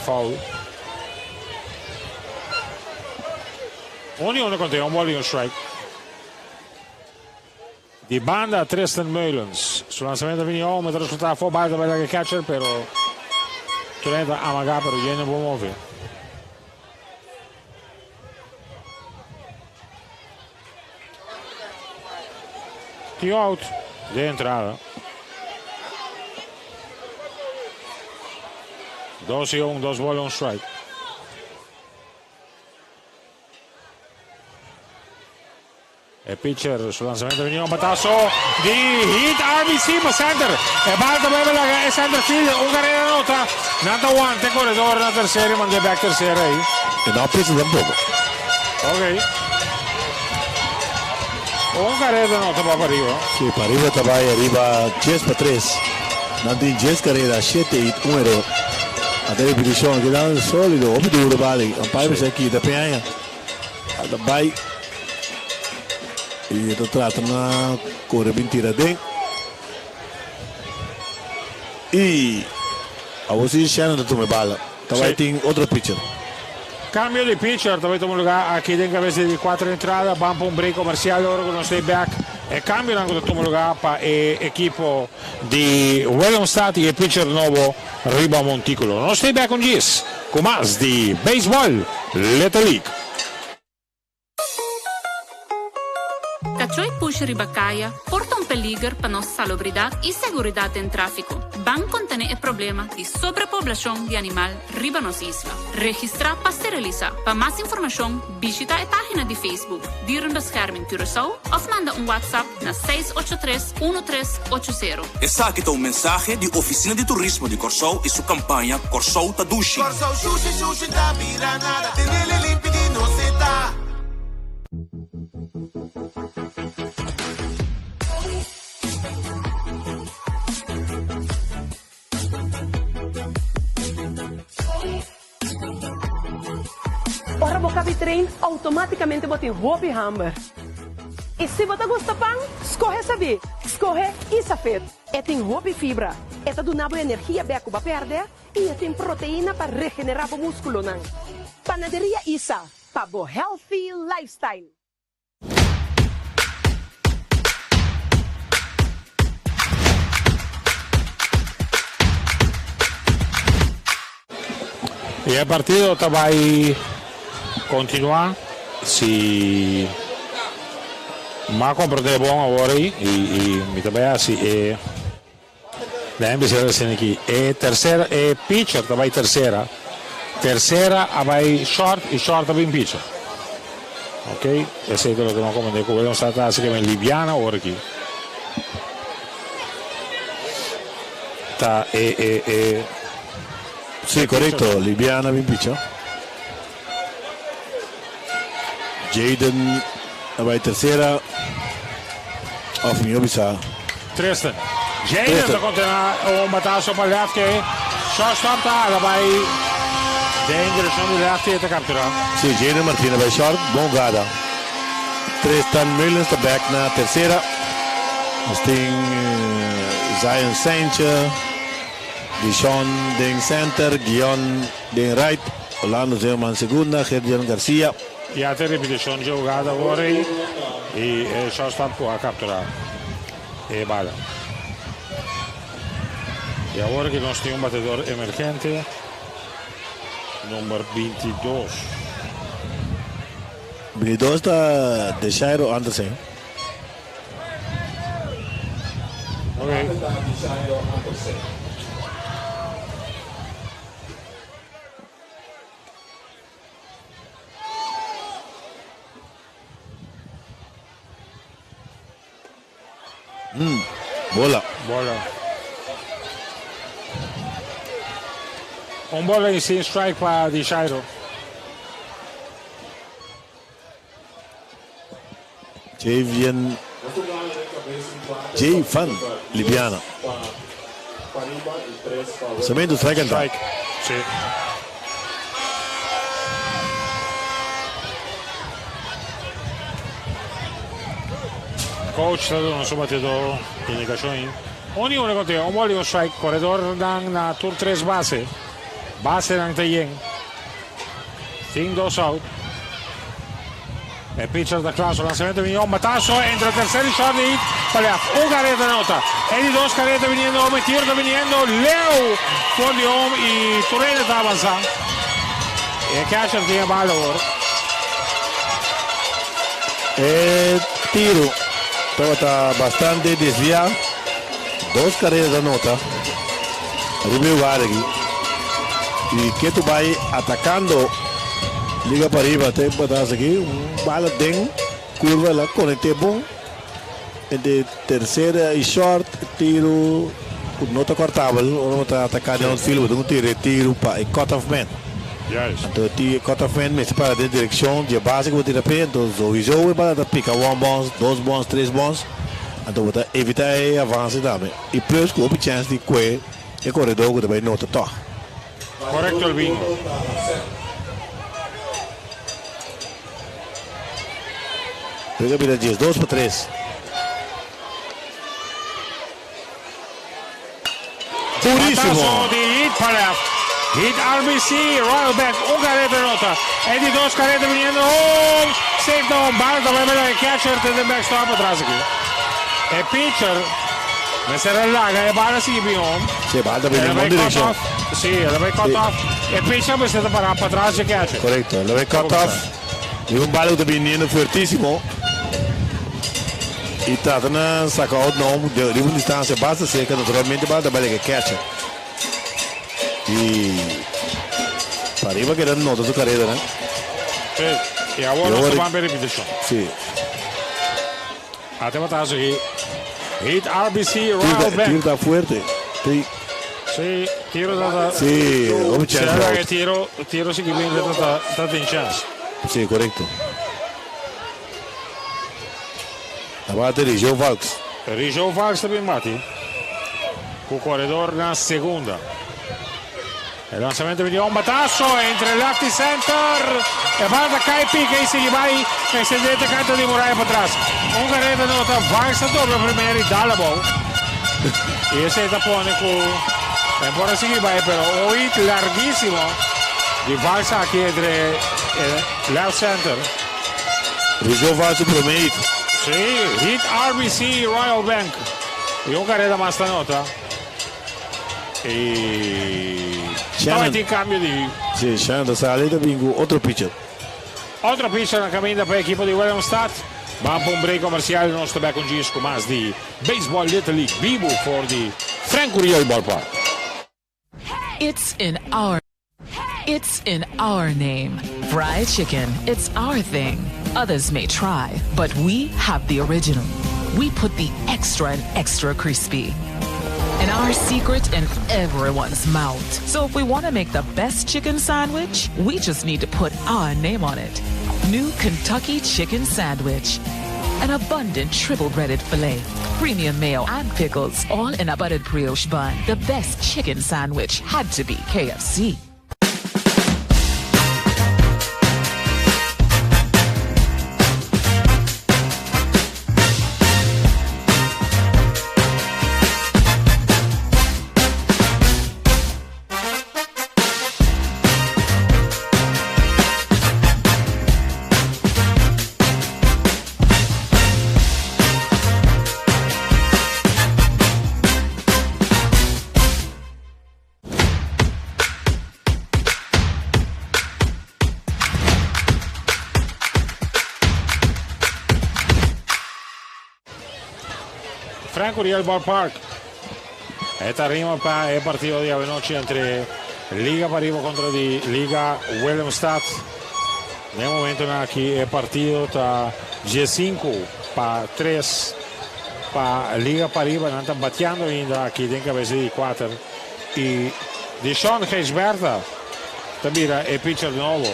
foul. Un y uno conteo, un ball y un strike. Di banda Tristan Meulens. Su lanzamento a bini home, ta resulta afo, bala ta bai laga e catcher, pero Trent ta amaga, pero Jane no por move. Tin out den entrada. Dos y un, dos bola, un strike. E pitcher su lanzamento vini un batazo di hit RBC pa center. E bal ta bebe laga e center fielder un carrera nota. Nan ta wanta e corredor na tercera y mand'é back tercera ahí. E no a pisa tampoco. Ok. Un carrera nota pa Pariba. Si, Pariba ta bay ariba dies pa tres. Nan tin dies carrera, shete hit, un error. Ata repeticion aki nan solido, hopi duro bali. Umpire mester a kita peña. A ta bai y e ta trata na core bin tira den. Y awor si Shannon ta tuma e bala. Ta bai tin otro pitcher. Cambio di pitcher ta bai tuma lugar aki den cabeza di cuatro entrada. Ban pa un break comercial ora cu nos ta back. E cambionan cu ta tuma lugar pa e ekipo di Willemstad y e pitcher nobo riba monticulo. Nos ta back un djis cu mas di Baseball Little League. Kachó i pushi riba kaya por ta un peliger pa nos salobridat i seguridat den tráfiko. Ban kontené e problema di sobrepoblashon di animal riba nos isla. Registrá pa sterilisá. Pa mas informashon bishita e página di Facebook Dierenbescherming Curaçao òf manda un WhatsApp na 683 1380. Esaki ta un mensahe di Ofisina di Turismo di Kòrsou i su kampaña Kòrsou ta dushi. Kòrsou shushi shushi ta bira nada tenele limpi di nos e ta. Ora bo kabi train, automáticamente bo tin hopi hamber. I si bo ta gusta pan, skohe sabí, skohe Isafit. E tin hopi fibra, e ta duna bo energia bek ku bo a pèrdè i e tin proteina pa regenerá bo múskulonan. Panaderia Isa, pa bo healthy lifestyle. Y e partido ta bay continua si m'a comprende bon awor ey y mi ta bay haci e Déjame bisa asina aki e tercera e pitcher ta bay tercera tercera a bay short y short a bin pitcher ok esey ta loke mi a comprende cu Willemstad ta haci ke libiana awor aki ta e e e Si corecto libiana bin pitcher Jayden a bay tercera of mi a bisa. Tristan. Jayden ta contena un batazo pa lefty. Shortstop ta hala bay den direccion di lefty y ta captura. Si, Jayden Martina bay short. Bon jugada. Tristan Mullins ta back na tercera. Nos tin Zion Saintje, Dishon den center, Gion den right, Orlando Zeeman segunda, Gerdian Garcia. Ya ta repeticion dje hugada awor ey y e shortstop cu a captura e bala. Y awor ki nos tin un batedor emergente, number 22. 22 ta Deshairo Andersen. Ok. Mm, bola. Bola. Un bola y sin strike pa Di Shairo. Javian Jay Van Libiana. Lanzamento strike anta. Strike, si. Coach ta duna su batidor indicacion y un y uno contigo. Un bola y un strike. Corredor dan na tur tres base. Basenan ta yen. Tin dos out. E pitcher ta kla. Su lanzamento bini un batazo entre tercer y short di pa left. Un careta nota. E di dos careta biniendo home. Tiro ta biniendo leu for di home y Turene ta avanza. E catcher tin e bala awor. E tiro tabata bastante desvia. Dos careta ta nota. Riba e lugar aki. Y Ketu bay atacando Liga Pariba. Te batas aki. Un bala den. Curva el a conecté bon. Entre tercera y short tiro cu no ta cortabel. Ora bo ta ataca den outfield bo tin cu tira e tiro pa e cut off man. Anto e cut off man mester para den direccion dje base cu bo tira p'e. Anto souiso e bala ta pica one bounce, dos bounce, tres bounce. Anto bo ta evita e avance tambe. Y plus cu hopi chance di cue e coredor cu ta bay nota toch. Correcto el bingo. Wega bira 12 pa 3. Durísimo. Batazo di hit pa left. Hit RBC, Royal Bank, un careta nota. E di dos careta viniendo home. Safe down, bala ta bay e catcher te den backstop atras aki. E pitcher mester a laga e bala sigui bin home. Si, bala ta bin den bon direccion. Si, el a bay cut off. E pitcher mester ta para patras dje catcher. Correcto, el a bay cut off. Riba un bala ku ta biniendo fuertísimo i trata na saka out no riba un distansia basta serka naturalmente bala ta bai leka catcher i pariba keda nota su kareranan. Sí, i awor nos ta ban pa e repetishon. Sí. Ate batazo aki. Hit RBC Royal Bank. Tiro ta fuerte. Sí. Sí, tiro ta ta. Sí, hopi chance. Será que tiro, tiro si que ta ta ta tin chance. Sí, correcto. Ta bate Rijo Valks. Rijo Valks ta bin bati. Ku corredor na segunda. E lanzamento di un batazo entre left y center. E bala ta cai pica y sigui bay. Extendente canta di muraya pa atras. Un carrera nota. Valks ta dobla primero y dal abou. Y esey ta pone cu e por a sigui bay pero un hit larguísimo di Valks aki entre left center. Rijo Valks su prome hit. Sí, hit RBC Royal Bank. Y un carrera mas ta nota. Y Shannon. tin cambio di. Sí, Shannon ta sali ta bin cu otro pitcher. Otro pitcher na caminda pa e ekipo di Willemstad. Ban pa un break comercial y nos ta bek un djis cu mas di Baseball Little League bibu for di Frank Curiel Ballpark. It's in our It's in our name. Fried chicken, it's our thing. Others may try, but we have the original. We put the extra and extra crispy. And our secret in everyone's mouth. So if we want to make the best chicken sandwich, we just need to put our name on it. New Kentucky Chicken Sandwich. An abundant triple breaded filet, premium mayo and pickles, all in a buttered brioche bun. The best chicken sandwich had to be KFC. Frank Curiel Ballpark. E tarima pa e partido di avenochi entre Liga Pariba contra di Liga Willemstad. Den e momentonan aki e partido ta diesinku pa tres pa Liga Pariba. Nan ta bateando ainda aki den kabesa di kuater. I Dishon Gijsbertha ta bira e pitcher nobo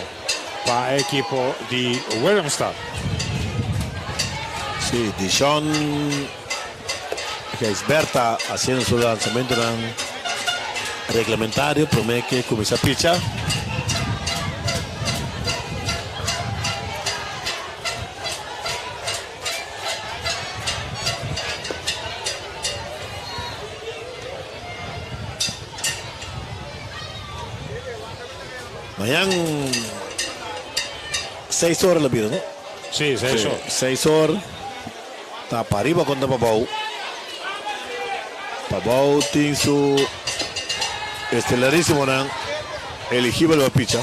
pa e ekipo di Willemstad. Sí, Dishon Gijsbertha hasiendo su lanzamentonan reglamentario prome ke kuminsá picha. Mañan seis ora lo bira, no? Sí, seis or. Seis or. Ta pariba kontra Pabou. Pabou tin su estelarísimonan eligibel pa picha,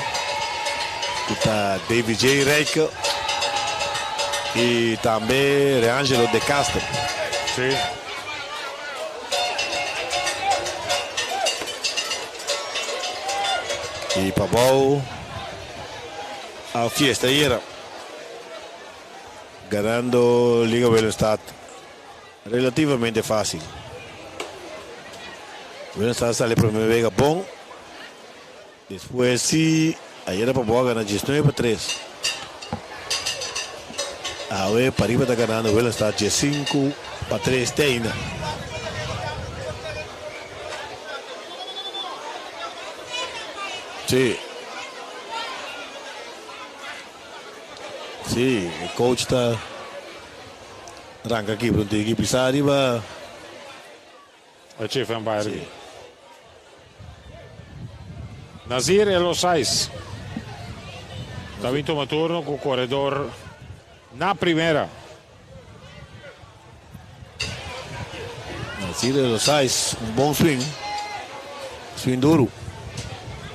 ku ta David J. Rijke i tambe Reangelo De Castro. Sí. I Pabou a fiesta ayera. ganando Liga Willemstad relativamente fácil. Willemstad sali prome wega bon. Despues si ayera Pabou a gana diesnuebe pa tres. Awe Pariba ta ganando Willemstad diesinku pa tres te ainda. Si. Si, e coach ta ranka aki, pero tin ki pisa riba. E chief umpire aki. Nazir Elosais ta bin tuma turno ku koredor na primera. Nazir Elosais, un bon swing. Swing duru.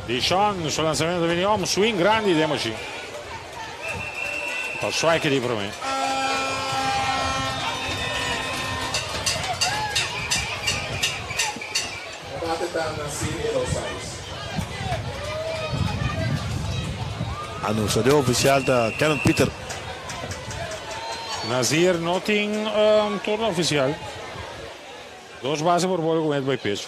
Dishon, su lanzamento ta bini om, swing grandi den machine. Ta strike di prome. Bate ta Nasir Elosais. Anunciador oficial ta Kenneth Pieter. Nazir no tin turno oficial. Dos base por bola cu met bay pitch.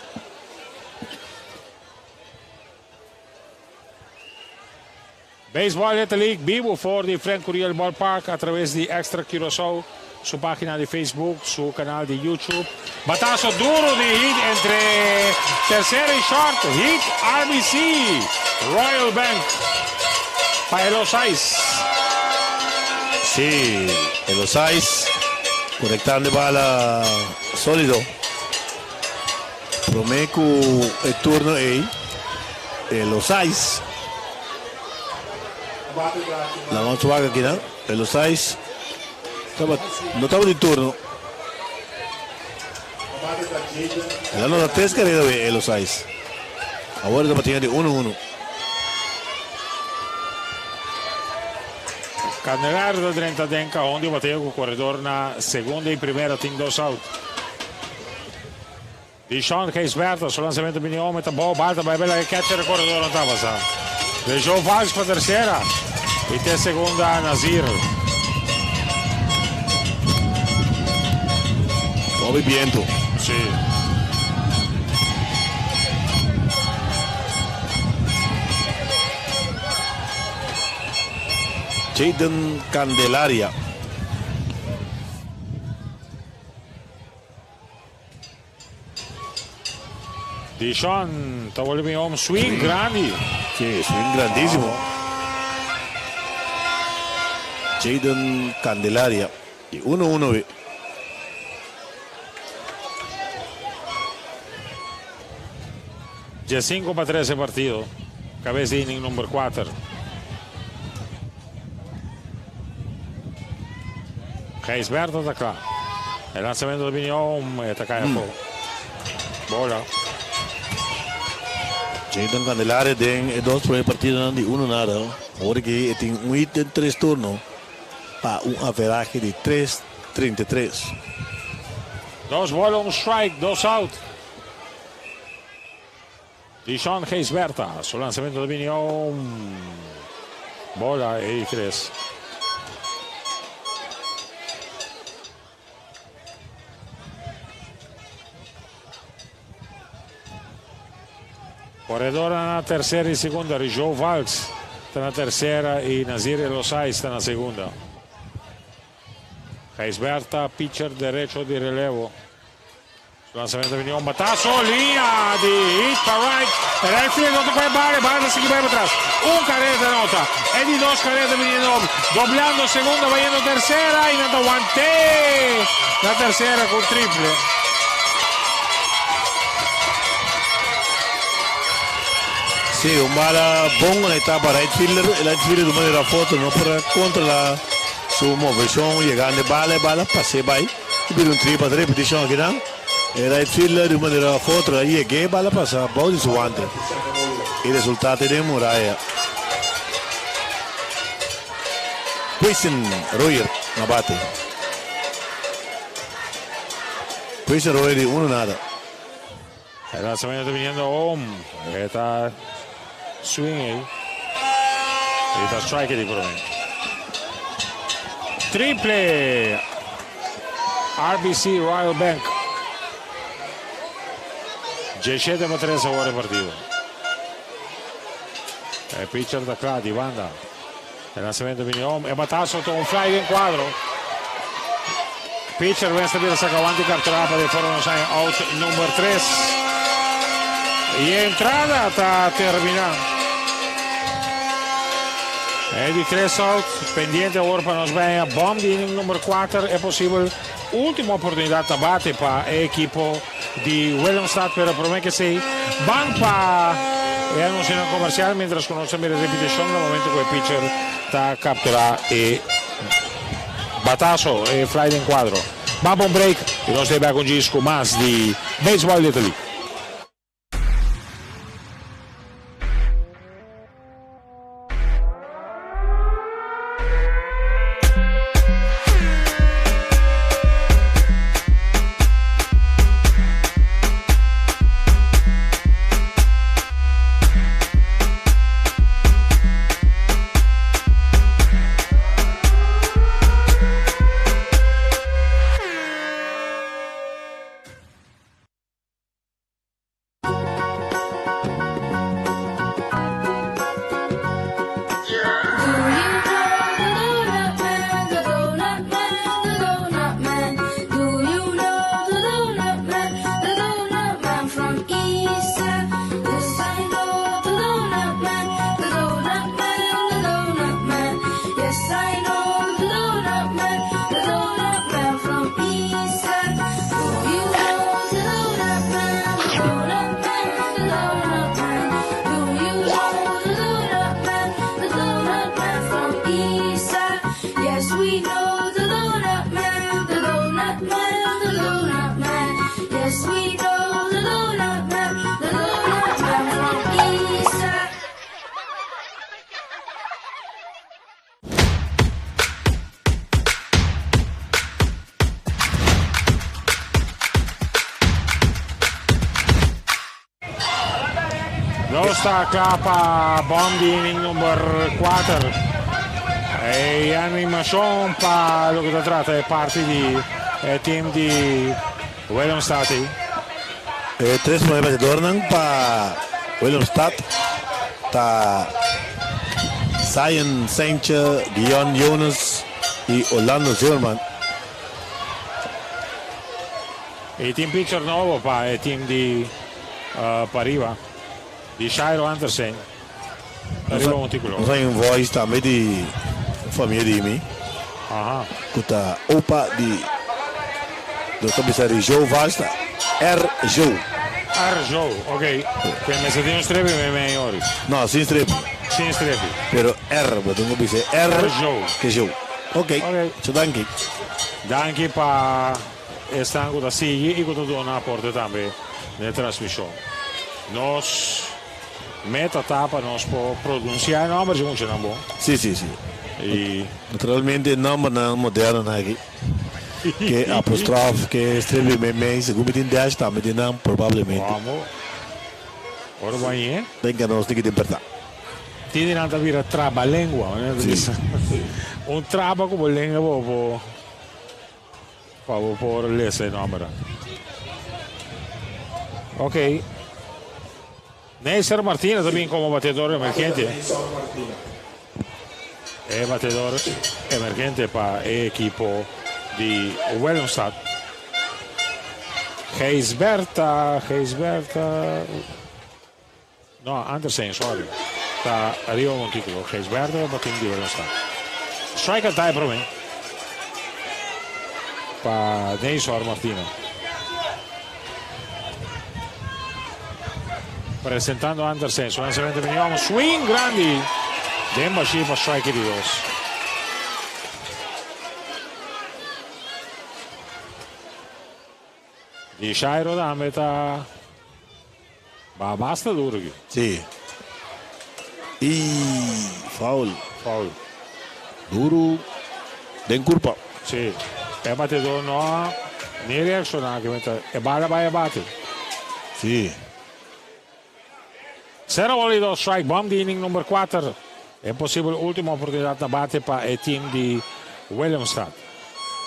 Baseball Little League bibo for di Frank Curiel Ballpark a traves di Extra Curaçao, su pagina di Facebook, su canal di YouTube. Batazo duro di hit entre tercera y short, hit RBC Royal Bank pa Elosais. Sí, Elosais conectando e bala solido. Prome cu e turno ey Elosais Laga nos wak aki nan. Elosais no tabata di turno. El a nota tres carera awe Elosais. Awor e ta batinga di uno uno. Candelario ta drenta den cahon di bateo cu coredor na segunda y primera tin dos out. Dishon Gijsbertha su lanzamento bini ome ta bou bal ta bai bela e catcher e coredor no tabata sa. Dejo Valks pa tercera y te segunda Nazir. Hopi biento. Si. Jayden Candelaria. Dishon ta wòrdu bin om swing grandi. Sí, swing grandísimo. Jayden Candelaria di uno uno we. Diesinco pa tres e partido. Kabes di inning number kuater. Gijsberto ta kla. E lanzamento ta bini om, e ta kai afó. Bola. Jayden Candelaria den e dos prome partidonan di uno nada. Ora ki e tin un hit den tres turno pa un averahe di tres 33. Dos bola, un strike, dos out. Dishon Gijsbertha, su lanzamento ta bini om. Bola e tres. Corredor na tercera y segunda, Rijo Valks ta na tercera y Nazir Elosais ta na segunda. Gijsbertha, pitcher derecho di relevo. Su lanzamento a bini un batazo, liña di hit pa right. E right field no ta coge bala, e bala ta sigui bay patras. Un carrera ta nota. E di dos carrera ta biniendo doblando segunda, bayendo tercera y nan ta wante na tercera cu triple. Sí, un bala bon conecta pa right fielder. E right fielder di un manera of otro no por a controla su movecion yegando e bala, e bala pase bay. E bira un tripa repeticion akinan. E right fielder di un manera of otro a yega e bala pasa bou di su wante. E resultado ta den muraya. Quayson Royer na bate. Quayson Royer di uno nada. E lanzamento ta biniendo om. E ta swing ei. E ta strike di prome. Triple! RBC Royal Bank. Diesshete pa tres awor e partido. E pitcher ta kla di banda. E lanzamento bini om. E batazo ta un fly den cuadro. Pitcher mester bira saca wante captura pa de forma nos haña out number 3. Y e entrada ta termina. E di 3 out. Pendiente awor pa nos bay bom di inning number 4. E posibel ultimo oportunidad ta bate pa e ekipo di Willemstad, pero prome ke esei ban pa e anunsionan komersial mientras ku nos ta mira repetishon na momento ku e pitcher ta kapturá e bataso, e fly den kuadro. Ban pa un break i nos ta e bek un djis ku mas di Baseball Little League. Nos ta kla pa bom di inning number 4. E animashon pa loke ta trata e parti di e team di Willemstad. E tres prome batedornan pa Willemstad ta Zion Saintje, Guion Jonas y Orlando Zimmerman. E tin pitcher nobo pa e team di Pariba, di Shairo Andersen. Ariba Monticulo. Nos hay un voice tambe di famia di mi. Aha. Cu ta opa di nos ta bisa Rizou Vals ta R. Jou. R. Jou, ok. Pe mester tin un strepi me mei ori. No, sin strepi. Sin strepi. Pero R, bo tin cu bisa R. R. Jou. Ke Jou. Ok. Ok. So danki. Danki pa esnan cu ta sigui y cu ta duna aporte tambe na e transmision. Nos meta ta pa nos por pronuncia e nomber si muchanan bon. Si, si, si. Y Naturalmente e nombernan modernonan aki, ke apostrof, ke strepi meimei, segun mi tin dash tambe tin nan probablemente. Wamo. Ora bo hañ'é. Venga nos tin ki tin perta. Tin di nan ta bira trabalengua, manera ta Si. bisa. Un traba ku bo lenga bo por pa bo por lesa e nombernan. Ok. Neisser Martina ta bin komo bateador emergente. E bateador emergente pa e ekipo di Willemstad. Gijsberta, Gijsberta, no, Andersen, sorry. Ta ariba Monticulo. Gijsberta pa team di Willemstad. Strike a tie prome pa Neisser Martina. Presentando Andersen, su lanzamento bini om, swing grandi den bashí pa strike di dos. Di Shairo tambe ta ba basta duro aquí. Sí. Y foul. Foul. Duro den curpa. Sí. E batedor no a ni reacciona que meta e bala bai e bate. Sí. Cero bola y dos strike. Bom di inning number 4. E posibel ultimo oportunidad na bate pa e team di. Willemstad.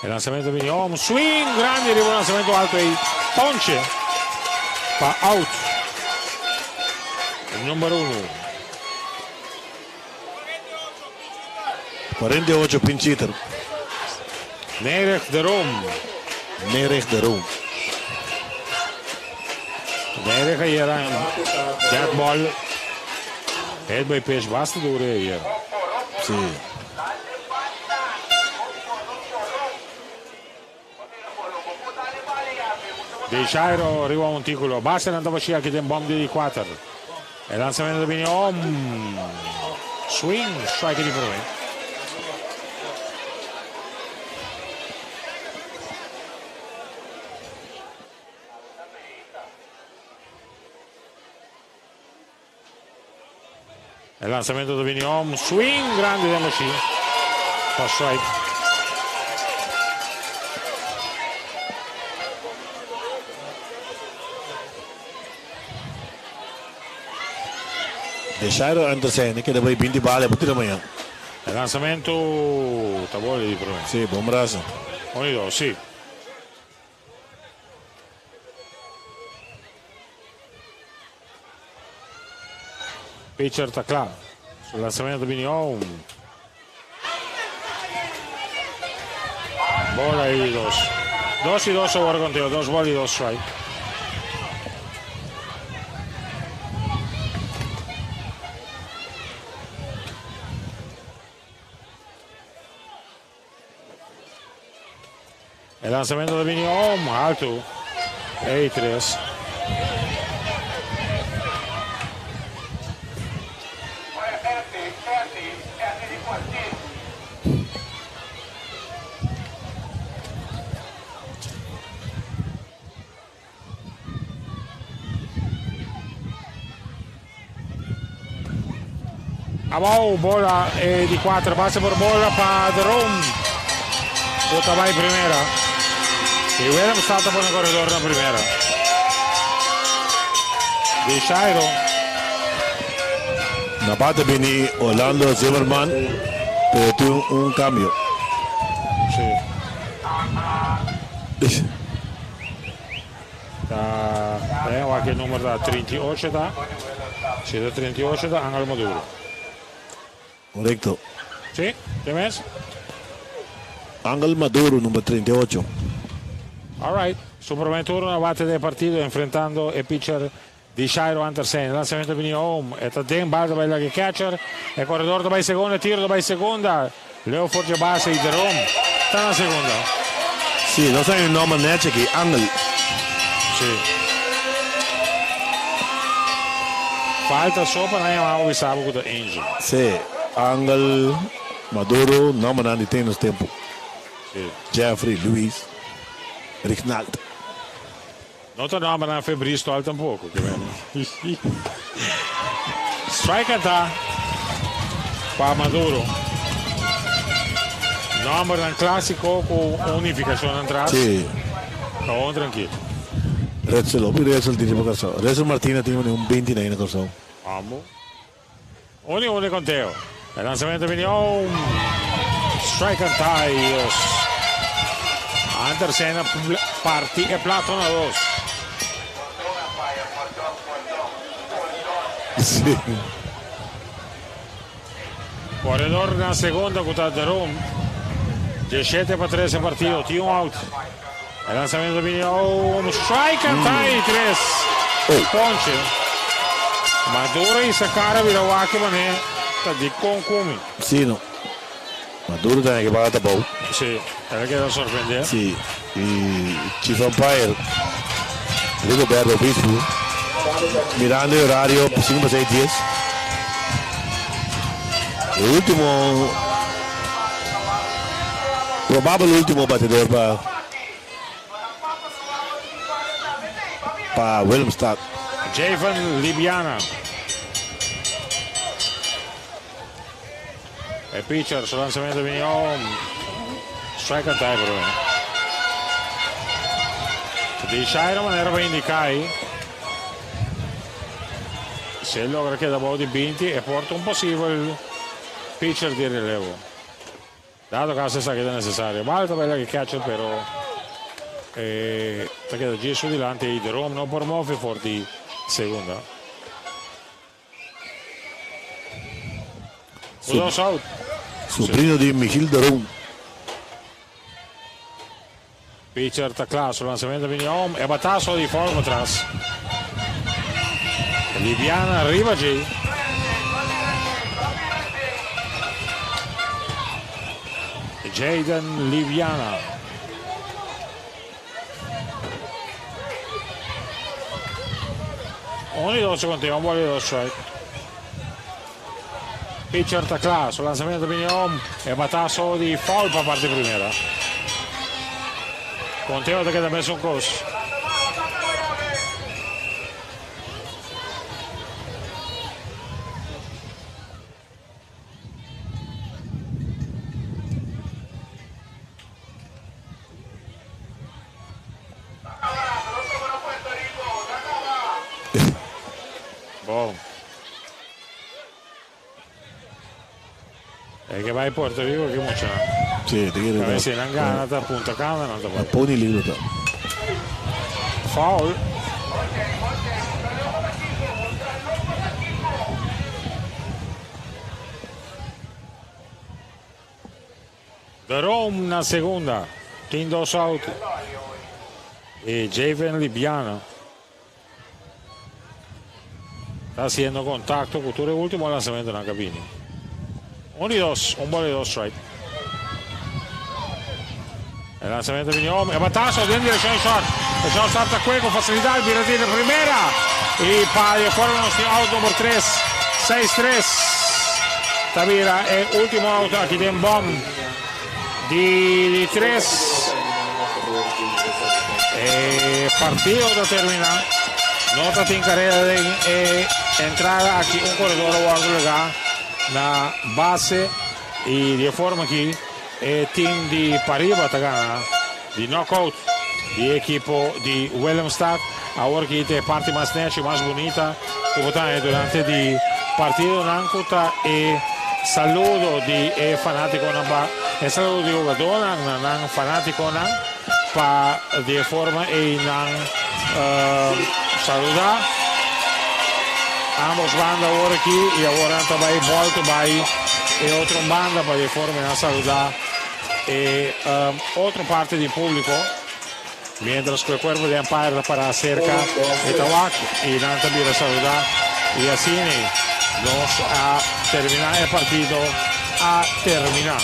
E lansamento bini om, swing grandi riba un lansamento alto ei ponche pa out number uno. 48 pinch hitter. Nerich de Room. Nerich de Room. Nerich ayera dead ball. Hit by pitch basta duro ayera. Sí. Di Jairo riba un tículo. Basta nan taba aki den bom di 4. E lanzamento ta bini om. Swing, strike di prome. E lanzamento ta bini om. Swing grandi den machine. Pa strike. De Shairo Andersen, e keda bai binti bala e tira mañan. E lanzamento ta bola di prome. Sí, bon brasa. Un y dos, sí. Pitcher ta kla. Su lanzamento bini om. Bola y dos. Dos y dos awor conteo. Dos bola y dos strike. E lanzamento ta bini om alto. Ey tres. Abou bola e di 4 base por bola pa De Roon. Bota bai primera. E Willemstad ta pone corredor na primera. Di Shairo. Na bate bini Orlando Zimmerman, pero tin un cambio. Sí. Ta den wak e number ta 38 ta. Si ta 38 ta Angel Maduro. Correcto. Si, te mes? Angel Maduro number 38. Alright, su prome turno na bate den partido enfrentando e pitcher di Shairo Andersen. Lanzamento bini home, e ta den bal ta bai laga e catcher, e corredor ta bai segunda, e tiro ta bai segunda. Leo for dje base y Derom ta na segunda. Si, nos hay un nomber nechi aki, Angel. Si. Falta so pa nan yama bo bisa bo cu ta Angel. Si, Angel, Maduro, nombernan di ten nos tempo. Si. Jeffrey, Luis, Rignald. No ta nombernan fe Bristol tampoco, ke men. Strike ta pa Maduro. Nombernan clasico cu un nificacion atras. Si. Ta bon trankil. Retzel, hopi Retzel tin riba Kòrsou. Retzel Martina tin un binti na Kòrsou. Amo. Un y un e conteo. E lanzamento bini oh, strike and tie dos. Andersen a parti e plato na dos. Sí. Corredor na segunda cu ta Derom. 17 pa 3 e partido. Tin un out. E lanzamento bini oh, un strike and tie tres. Ponche. Maduro y Sacara bira wak mané ta di con cumi. Sí, no. Maduro tambe ke bala ta bou. Sí, el a keda sorprendé. Sí, y Chief Umpire Rigoberto Obispo mirando e horario 5 pa 6 dies. E ultimo, probabel ultimo batedor pa pa Willemstad. Javen Libiana. E pitcher su lanzamento bini home. Strike and tie bro. Di Shairo manera pa indica ahí. Si logra keda bou di 20 e por ta un posibel pitcher di relevo. Dado caso esaki ta necesario. Bal ta baila ki catcher pero e ta keda djis su dilanti y De Room no por move for di segunda. Su dos out. Sobrino di Michiel De Room. Pitcher ta kla, su lanzamento bini om, e batazo di foul patras. Libiana riba dje. Jayden Libiana. Un y dos conteo, un bola y dos strike. Pitcher ta kla, su lanzamento bini om, e batazo di foul pa parti primera. Conteo ta keda mesun kos. Bon. E ke bai Puerto Rico ki mucha. Sí, te quiere. A ver si nan gana ta Punta Cana nan ta bai. Pony lindo ta. Foul. De Room na segunda. Tin dos out. Y Javen Libiana. Ta haciendo contacto cu tur e ultimo lanzamentonan cu a bini. Un y dos, un bola y dos strike. E lanzamento bini om, e batazo den direccion di short. E shortstop ta cue cu facilidad, bira di primera. Y pa di forma nos tin out number 3, 6-3. Ta bira e ultimo out aki den bom di 3. E partido ta termina. No ta tin careda den e entrada aki. Un corredor a wordo lega na base. Y di e forma aki e team di Pariba ta gana di knockout di e ekipo di Willemstad. Awor aki ta e parti mas nechi, mas bunita cu bo ta haña durante di partidonan cu ta e saludo di e fanaticonan pa e saludo di hugadornan na nan fanaticonan pa di e forma ey nan saluda ambos banda awor aki y awor nan ta bay bolto bay e otro banda pa di e forma ey nan saluda e otro parti di publico. Mientras cu e cuerpo di umpire ta para cerca e ta wak y nan ta bira saluda y asina nos a termina e partido a termina.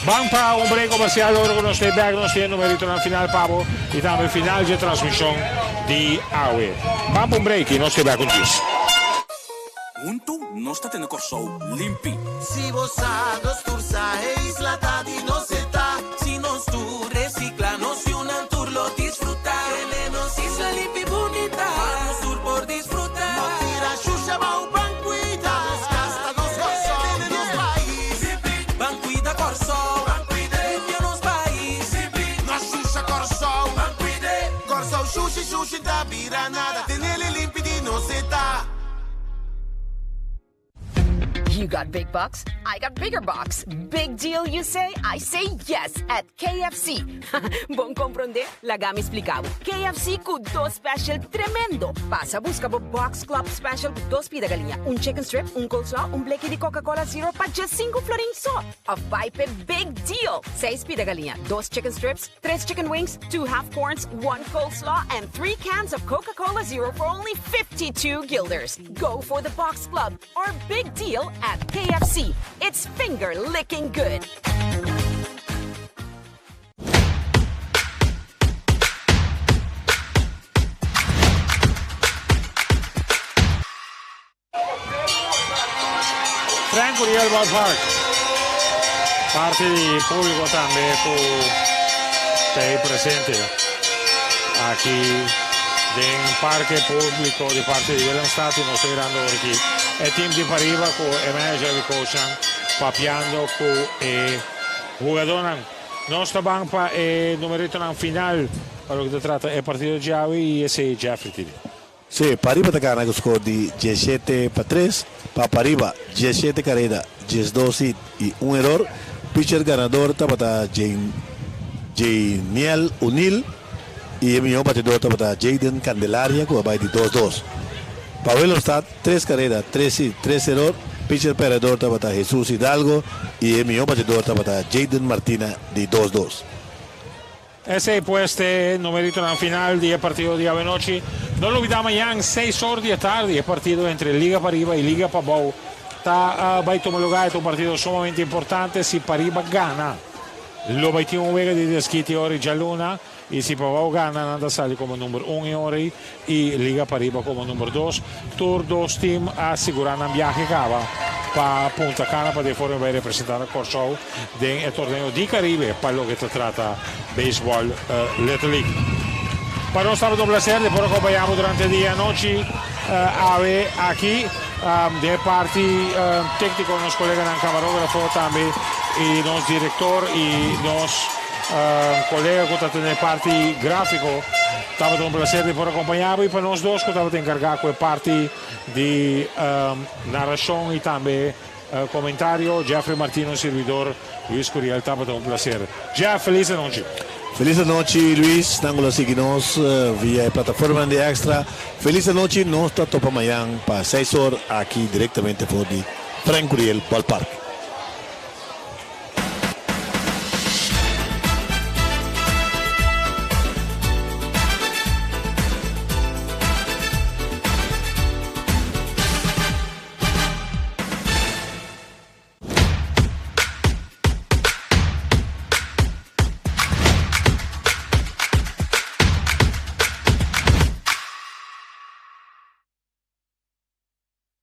Ban pa un break comercial ora cu nos ta bek nos tin e numeritonan final pa bo y tambe final dje transmision di awe. Ban pa un break y nos ta bek un djis. Huntu nos ta tene Kòrsou limpi. Si bo sa, nos tur sa, e isla ta di nos e ta. Si nos tur recicla, nos yunan tur lo disfruta. Tene nos isla limpi bunita, pa nos tur por disfruta. No tira shusha bou, ban cuida nos cas, ta nos Kòrsou. Tene nos pais limpi, ban cuida Kòrsou. Ban cuida, limpia nos pais limpi. No shusha Kòrsou, ban cuida. Kòrsou shushi shushi ta bira nada, tenele limpi di nos e ta. You got big bucks, I got bigger bucks. Big deal, you say? I say yes at KFC. Bon comprende? Laga mi splica bo. KFC cu dos special tremendo. Pasa busca bo Box Club Special cu dos pida galiña, un chicken strip, un coleslaw, un bleki di Coca-Cola Zero pa dje cinco florin so. Of bai p'e Big Deal! Seis pida galiña, dos chicken strips, Tres chicken wings, two half corns, one coleslaw and three cans of Coca-Cola Zero for only 52 guilders. Go for the Box Club or Big Deal at KFC. It's finger licking good. Frank Curiel Ballpark. Parti di públiko tambe ku ta ei presente aki den parke públiko di parti di Willemstad i nos ta mirando ora aki e team di pariba ku e manager di coachnan papiando ku e hugadónan. Nos ta ban pa e numeritonan final pa loke ta trata e partido djawe i esei Jeffrey Tiri. Sí, Pariba ta gana ku skor di diesshete pa tres. Pa Pariba, diesshete kareda, diesdos hit i un eror. Pitcher ganador tabata Janiel O'Neal y e mihor batidor tabata Jaden Candelaria cu a bay di dos dos. Pa Willemstad tres careda, tres hit, tres eror. Pitcher perdedor tabata Jesus Hidalgo y e mihor batidor tabata Jaden Martina di dos dos. Esei pues t'e numeritonan final di e partido di awenochi. No lubida mañan seis or di e tardi e partido entre Liga Pariba y Liga Pabou ta bay tuma lugar. E ta un partido sumamente importante. Si Pariba gana lo bay tin un wega di deskiti ora y djaluna y si Pabou gana nan ta sali como number un e ora y Liga Pariba como number dos. Tur dos team a sigura nan biahe caba pa Punta Cana pa di e forma bay representa na Corsou den e torneo di Caribe pa loke ta trata beisbol Little League. Pa nos tabata un placer di por acompaña bo durante dia anochi awe aki den e parti tecnico nos coleganan camarografo tambe y nos director y nos colega cu ta tene e parti grafico. Tabata un placer di por acompaña bo y pa nos dos cu tabata encarga cu e parti di narracion y tambe comentario, Jeffrey Martino, servidor Luis Curiel, tabata un placer. Jeff, feliz anochi. Feliz anochi Luis, nan cu lo sigui nos via e plataformanan di Extra. Feliz anochi, nos ta topa mañan pa seis or aki directamente for di Frank Curiel Ballpark.